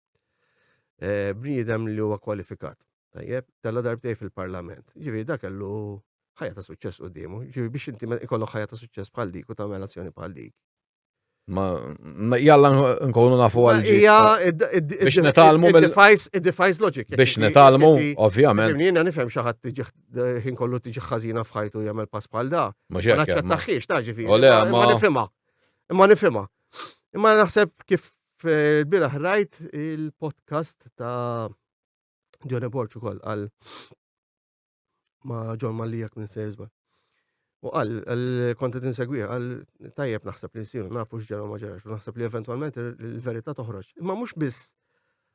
Eh, bniedem li huwa kwalifikat. Tajjeb, tella darbtej fil-Parlament. Ġifieri da kellu ħajja ta' suċċess quddiemu. Ġifieri biex inti ikollok ħajja ta' suċċess bħal dik u tagħmel azzjoni bħal dik. Ma jalla nkunu nafu għal Ija, biex netalmu id-defies logic. Biex netalmu, ovvjament. Jiena nifhem xi ħadd tiġi ħin kollu tiġi ħażina f'ħajtu jagħmel pass bħal da. Ma naċċettaħiex ta' ġifieri. Ma nifhimha. Imma nifhimha. Imma naħseb kif il-bieraħ rajt il-podcast ta' Dione Borg ukoll għal ma' John Mallia minn Sersba. U qal, kont qed insegwih, qal tajjeb naħseb li nsiru nafu x'ġara ma ġarax, u naħseb li eventwalment il-verità toħroġ. Imma mhux biss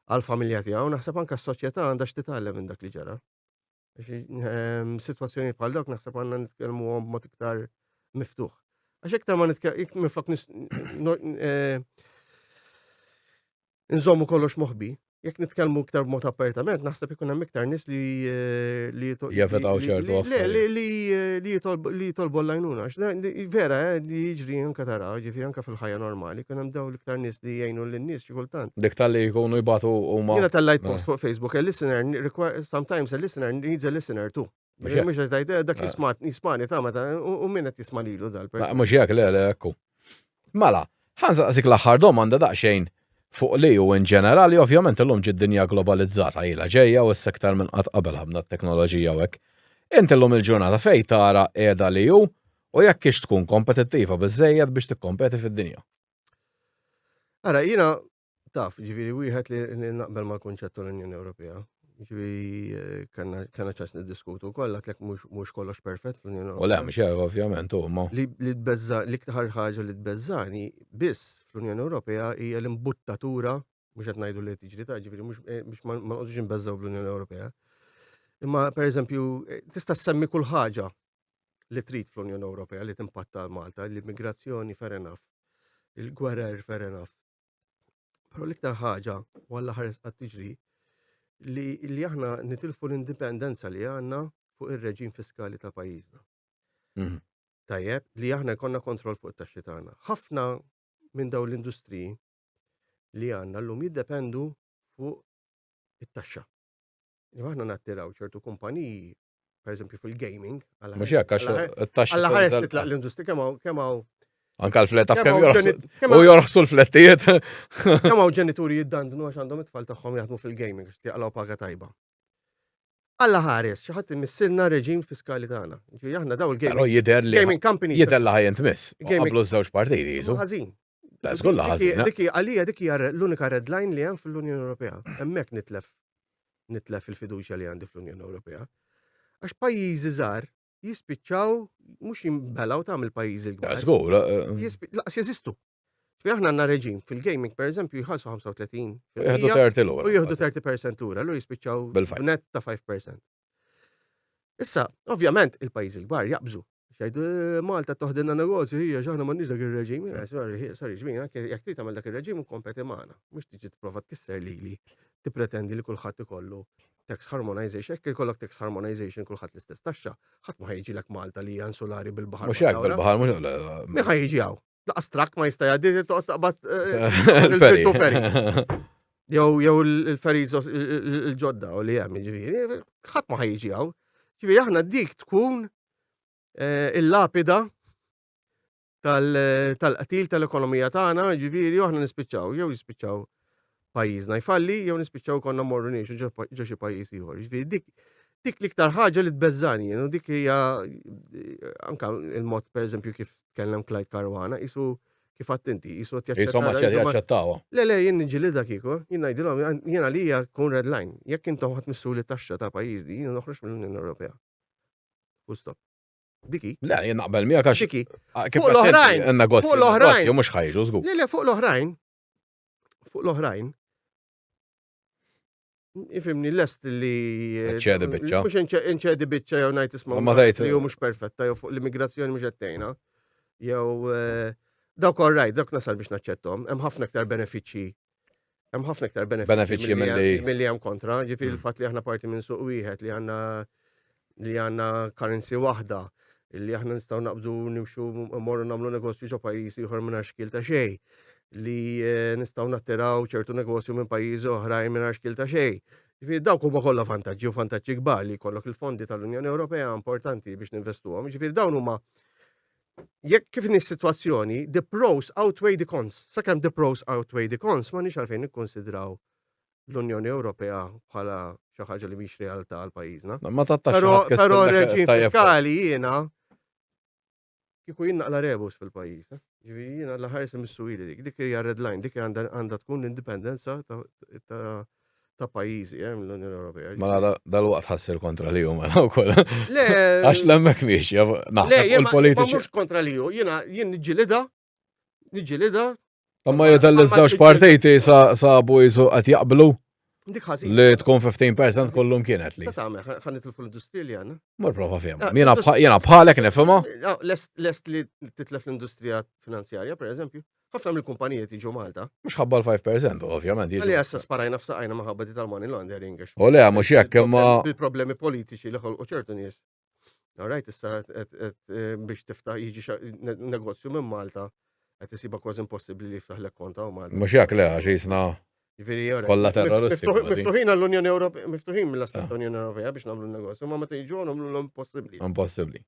għall-familja tiegħu, naħseb anke s-soċjetà għandha x'titgħallem minn dak li ġara. Ehm, Situazzjoni bħal dawk naħseb għandna nitkellmu b'mod iktar miftuħ. Għax iktar ma nitkellmu minflok eh, nżommu kollox moħbi, jekk nitkellmu iktar b'mod apertament, naħseb ikun hemm iktar nies li eh, li jevitaw ċertu li li li jitolbu l-għajnuna. Vera, eh, li jiġri anka tara, ġifieri anka fil-ħajja normali, kien hemm daw l-iktar nies li jgħinu lin-nies xi kultant. Dik tal-li jkunu jbatu huma. Jiena tal-light post fuq Facebook, a listener sometimes a listener needs a listener too. Mhux għax tajt eh, dak eh. jisma' jismani ta' meta u min qed jisma' lilu dal. Mhux hekk le le ekku. Mela, ħa nsaqsik l-aħħar domanda daqsxejn fuq li u in ġenerali, ovvjament illum ġiet dinja globalizzata ilha ġejja u issa iktar minn qatt qabel ħabna t-teknoloġija u hekk. Int illum il-ġurnata fejn tara qiegħda li hu u jekk hix tkun kompetittiva biżżejjed biex tikkompeti fid-dinja? Ara, jiena Taf, ġifiri, wieħed li naqbel mal-kunċett tal-Unjoni Ewropea. Ġifiri, eh, kanna ċans niddiskutu wkoll għatlek mhux kollox perfett fl-Unjoni Ewropea. U le, mhux hekk ovvjament huma. Li tbeżza, l-iktar ħaġa li tbeżżani biss fl-Unjoni Ewropea hija l-imbuttatura, mhux qed ngħidu li tiġri ta' ġifieri mhux eh, biex ma noqgħodux inbeżżaw bl-Unjoni Ewropea. Imma pereżempju, eh, tista' semmi kull ħaġa li trid fl-Unjoni Ewropea li timpatta għal Malta, l-immigrazzjoni fair enough, il-gwerer fair enough. Però l-iktar ħaġa, u għalla ħares qatt tiġri, li, li aħna nitilfu l-indipendenza li għandna fuq ir-reġim fiskali ta' pajjiżna. Mm. Tajjeb, li aħna jkollna kontroll fuq it-taxxi tagħna. Ħafna minn dawn l-industriji li għandna llum jiddependu fuq it-taxxa. Aħna nattiraw ċertu kumpaniji, per eżempju fil-gaming. Mhux hekk għax it-taxxa. Alla ħares titlaq l-industri kemm hawn kemm hawn. Anka l-flet taf kemm jorħsu. U jorħsu l-flettijiet. Kemm hawn ġenituri jiddandnu għax għandhom it-tfal tagħhom jaħdmu fil-gaming għax jaqlaw paga tajba. Alla ħares, xi ħadd imissilna reġim fiskali tagħna. Ġifieri aħna daw il-gaming. Jidher li gaming company. Jidher li ħajjent miss. Qablu żewġ partiti jisu. Ħażin. La, żgur li ħażin. Dik għalija dik hija l-unika red line li hemm fl-Unjoni Ewropea. Hemmhekk nitlef nitlef il-fiduċja li għandi fl-Unjoni Ewropea. Għax pajjiżi żgħar jispiċċaw mhux jimbelaw ta' mill-pajjiżi l-kbar. Żgur. Eh, eh. Laqas jeżistu. Fi aħna għandna reġim fil-gaming per eżempju jħallsu 35. Jieħdu 30 lura. U jieħdu 30% lura, l jispiċċaw b'net ta' 5%. Issa, ovvjament, il-pajjiżi l-kbar jaqbżu. Xajdu, eh, Malta toħdilna negozju, hija xaħna m'għandniex dak ir-reġim. Eh, sorry, sorry, ġmin, anke jekk trid tagħmel dak ir-reġim u kompeti magħna. Mhux tiġi tipprova tkisser lili, tippretendi li kulħadd ikollu tax harmonization, jekk ikollok tax harmonization kulħadd l-istess taxxa, ħadd ma ħajġilek Malta li hija insulari bil-baħar. Mhux hekk bil-baħar, mhux. Min ħajġi hawn? Laqas trakk ma jista' jgħaddi toqgħod taqbad eh, il-ferry. ferries. Jew jew il-ferries il-ġodda u li hemm, jiġifieri, ħadd ma ħajġi hawn. Ġifieri aħna dik tkun eh, il-lapida tal-qtil tal-ekonomija tagħna, ġifieri aħna nispiċċaw, jew jispiċċaw pajjiżna jfalli, jew nispiċċaw konna morru ngħixu ġo xi pajjiż ieħor. Ġifieri dik dik l-iktar ħaġa li tbeżżani, u dik hija anka il-mod pereżempju kif tkellem Clyde Caruana, isu kif attenti, jisu qed jaċċettaw. Le, le, jien niġġilidha kieku, jien ngħidilhom jien għalija kun red line. Jekk intom ħadd missu li taxxa ta' pajjiżni, jien noħroġ mill-Unjoni Ewropea. Full stop. Diki. Le, jien naqbel miegħek għax. Diki. Ah, fuq l-oħrajn. Fuq l-oħrajn. Mhux ħajġu żgur. Le, le, fuq l-oħrajn. Fuq l-oħrajn. Ifimni lest li. Ċedi biċċa. Mhux inċedi biċċa jew ngħid isma' ma tgħid li hu mhux perfetta jew fuq l-immigrazzjoni mhux qed tgħinha. Jew eh, dawk all right, dawk nasal biex naċċettom, hemm ħafna iktar benefiċċji hemm ħafna iktar benefiċċji milli hemm kontra, ġifieri mm. il-fatt li aħna parti minn suq wieħed li għandna li għandna currency waħda, li aħna nistgħu naqbdu nimxu morru nagħmlu negozju ġo pajjiż ieħor mingħajr xkiel ta' xejn, li eh, nistgħu nattiraw ċertu negozju minn pajjiżi oħrajn mingħajr xkiel ta' xejn. Ġifieri dawk huma kollha vantaġġi u vantaġġi kbar li jkollok il-fondi tal-Unjoni Ewropea importanti biex ninvestuhom. Ġifieri dawn huma jekk kif inhi s-sitwazzjoni, the pros outweigh the cons. Sakemm the pros outweigh the cons, ma nix għalfejn nikkonsidraw l-Unjoni Ewropea bħala xi ħaġa li mhix realtà għal pajjiżna. Ma tattax Però però reġim fiskali jiena kieku jien naqla rebus fil-pajjiż. Eh? Ġifieri jiena l ħares imissu ili dik, dik hija red line, dik għandha tkun l-indipendenza ta' ta' pajjiżi eh, mill-Unjoni Ewropea. Mela dal-waqt ħassir kontra li mela wkoll. Le. Għax l-hemmhekk miex, naħseb il-politiċi. Mhux kontra li hu, jiena jien niġġilida, niġġilida. Imma jidher li żewġ partiti sabu jisu qed jaqblu. Dik ħażin. Li tkun 15% kullum kienet li. Ta' tagħmel, ħa nitilfu l-industrija li għandna. Mur prova fihom. Ah, jiena jiena bħalek nifhimha. Ah, lest li titlef l-industrija finanzjarja, per eżempju. Ħafna mill-kumpaniji tiġu Malta. Mhux ħabba l-5%, ovvjament. Għalli issa sparajna f'saqajna maħabba di tal-money laundering. U le, mhux hekk imma. Bil-problemi politiċi li ħolqu ċertu nies. All right, issa eh, biex tiftaħ jiġi negozju minn Malta, qed isiba kważi impossibbli li jiftaħlek konta u Malta. Mhux hekk le, għax jisna kollha terroristi. Miftuħin għall-Unjoni Ewropea, miftuħin mill-aspett ah. tal-Unjoni Ewropea biex nagħmlu negozju, ma meta jiġu nagħmlu l-impossibbli. Impossibbli.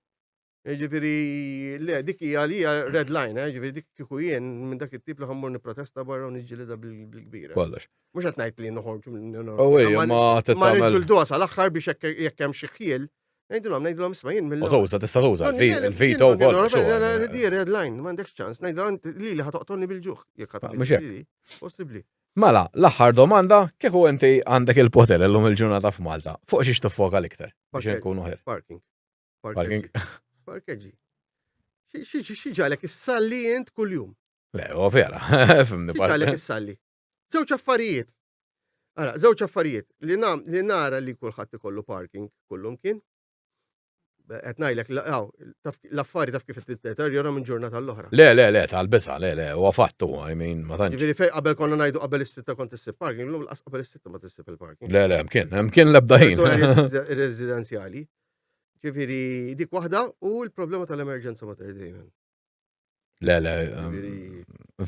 Ġifieri, le, dik hija li hija red line, eh, ġifieri dik kieku jien minn dak it-tip li ħammur nipprotesta barra u niġġielidha bil-kbira. Kollox. Mhux qed ngħid li noħorġu mill-Unjoni oh, Ewropea. Ma ma niġġilduha sal-aħħar biex jekk hemm xi ħjiel, ngħidilhom ngħidilhom isma' jien mill U tuża tista' tuża il-veto wkoll. Di red line, m'għandekx ċans, ngħidilhom li li ħatoqtolni bil-ġuħ jekk ħatoqtolni. Mhux hekk. Possibbli. Mela, l-aħħar domanda, kieku inti għandek il-poter illum il-ġurnata f'Malta, fuq xiex tiffoka l-iktar biex nkunu ħer. Parking. Parking. Parkeġġi. Xi ġalek issalli int kuljum. Le, u vera, fimni. Xi ġalek issalli. Żewġ affarijiet. Ara, żewġ affarijiet li, li nara li kulħadd ikollu parking kullum kien. Qed ngħidlek l-affari taf kif qed tiddeterjora minn ġurnata l-oħra. Le, le, le, tal-biża, le, le, huwa fatt huwa, I mean, ma tantx. Jiġifieri fejn qabel konna ngħidu qabel is-sitta kont issib parking, illum laqas qabel is-sitta ma tissib il-parking. Le, le, mkien, mkien l-ebda ħin. Residenzjali. Ġifieri dik waħda u l-problema tal-emerġenza mater dejjem. Le, le,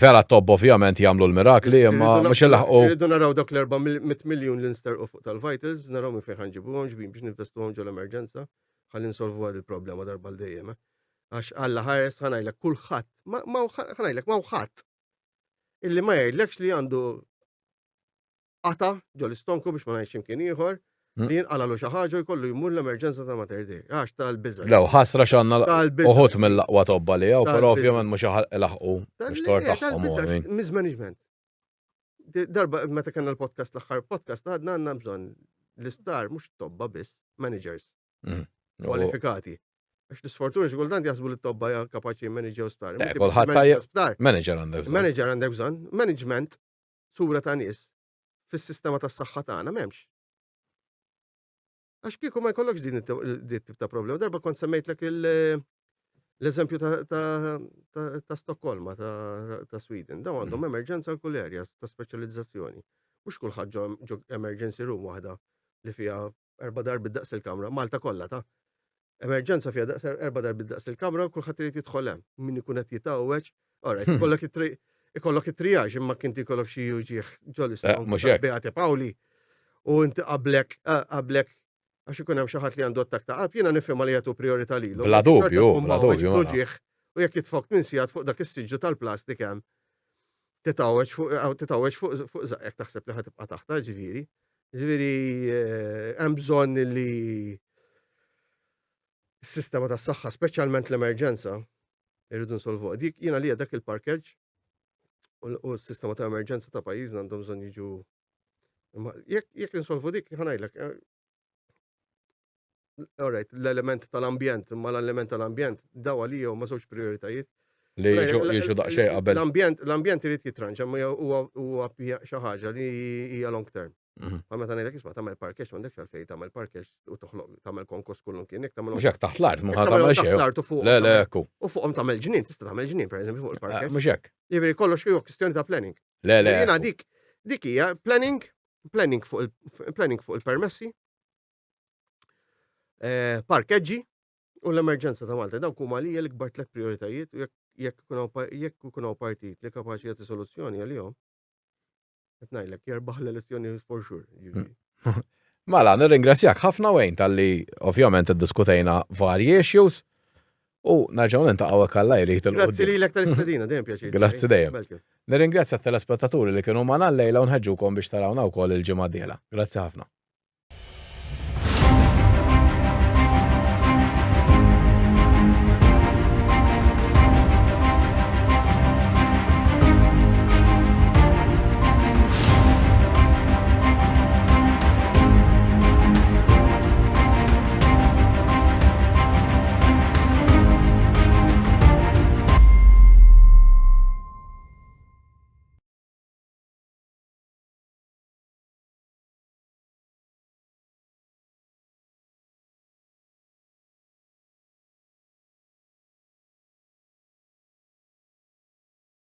vera tobb ovvjament jagħmlu l-mirakli, imma mhux ilaħqu. Irridu naraw dak l-400 miljun li nsterqu fuq tal-Vitals, naraw minn fejn ħanġibuhom ġbin biex ninvestuhom ġol emerġenza, ħalli nsolvu għad il-problema darba l dejjem. Eh. Għax Alla ħares ħanajlek kulħadd, ma ħanajlek ma ħadd illi ma jgħidlekx li għandu qata ġol istonku biex ma ngħidx imkien ieħor hmm. li jinqalalu xi ħaġa jkollu jmur l-emerġenza ta' Mater Dei. Għax tal-biża. Lew, ħasra x'għandna uħut mill-aqwa tobba li hawn, però ovvjament mhux ilaħqu mhux tort tagħhom. Mismanagement. Darba meta kellna l-podcast l-aħħar podcast għadna għandna bżonn l-isptar mhux tobba biss, managers. Hmm. Kwalifikati. Għax l-isfortuna xi kultant jaħsbu li t-tobba kapaċi manager sptar. Eh, kulħadd tajjeb. Manager għandek bżonn. Manager għandek bżonn. Management sura ta' nies fis-sistema tas-saħħa tagħna m'hemmx. Għax kieku ma jkollokx din it-tip ta' problema. Darba kont semmejtlek l-eżempju ta' Stokkolma, ta' Sweden. Dawn għandhom mm. emerġenza l kull area ta' speċjalizzazzjoni. Mhux kulħadd ġo emergency room waħda li fiha erba' darbi daqs il-kamra, Malta kollha ta' emerġenza fiha daqs erba' darbi daqs il-kamra, kulħadd irid jidħol hemm. Min ikun qed jitgħawweġ, alright, hmm. ikollok ikollok it-trijaġ imma kien ikollok xi uġieħ ġol eh, Beate Pauli u inti qablek eh, qablek għax ikun hemm xi ħadd li għandu attak ta' qalb, jiena nifhimha li jagħtu priorità lilu. Bla dubju, bla dubju. Mela. U jekk jitfok minn sigħat fuq dak is-siġġu tal-plastik hemm titgħawweġ fuq titgħawweġ fuq żaqek taħseb li ħatibqa' taħta ġifieri. Ġifieri eh, hemm bżonn li s-sistema tas-saħħa, speċjalment l-emerġenza, irridu nsolvu. Dik jiena li dak il-parkeġġ u s-sistema ta' emerġenza ta' pajjiżna għandhom bżonn jiġu. Jekk insolvu dik, ħanajlek, eh, Alright, l-element tal-ambjent, imma l-element tal-ambjent daw għalija huma żewġ prioritajiet. Li jiġu daqsxejn qabel. L-ambjent, l-ambjent irid jitranġa, ma huwa xi ħaġa li hija long term. Mhm. Ma meta ngħidlek isma' tagħmel parkeġġ m'għandekx għalfejn tagħmel parkeġġ u toħloq tagħmel konkos kullum kien jekk tagħmel. Mhux hekk taħt l-art mhu tagħmel xejn. Le le ekku. U fuqhom tagħmel ġnien, tista' tagħmel ġnien pereżempju fuq il-parkeġġ. Eh, mhux hekk. Jiġifieri kollox huwa kwistjoni ta' planning. Le le. Jiena dik dik hija planning, planning fuq il-planning fuq il-permessi, Eh, parkeġġi u l-emerġenza ta' Malta. Dawk huma li l-ikbar tliet prioritajiet u jekk ikun hawn partit li kapaċi jagħti soluzzjoni għalihom, qed ngħidlek jerbaħ l-elezzjoni for sure. Hmm. Mela, nirringrazzjak ħafna Wayne tal-li ovvjament iddiskutejna varji issues u nerġgħu nintaqgħu hekk Alla jrid il Grazzi lilek tal-istedina, dejjem pjaċir. Grazzi dejjem. Nirringrazzja t-telespettaturi li kienu magħna llejla u nħeġġukom biex tarawna wkoll il-ġimgħa d-dieħla. Grazzi ħafna.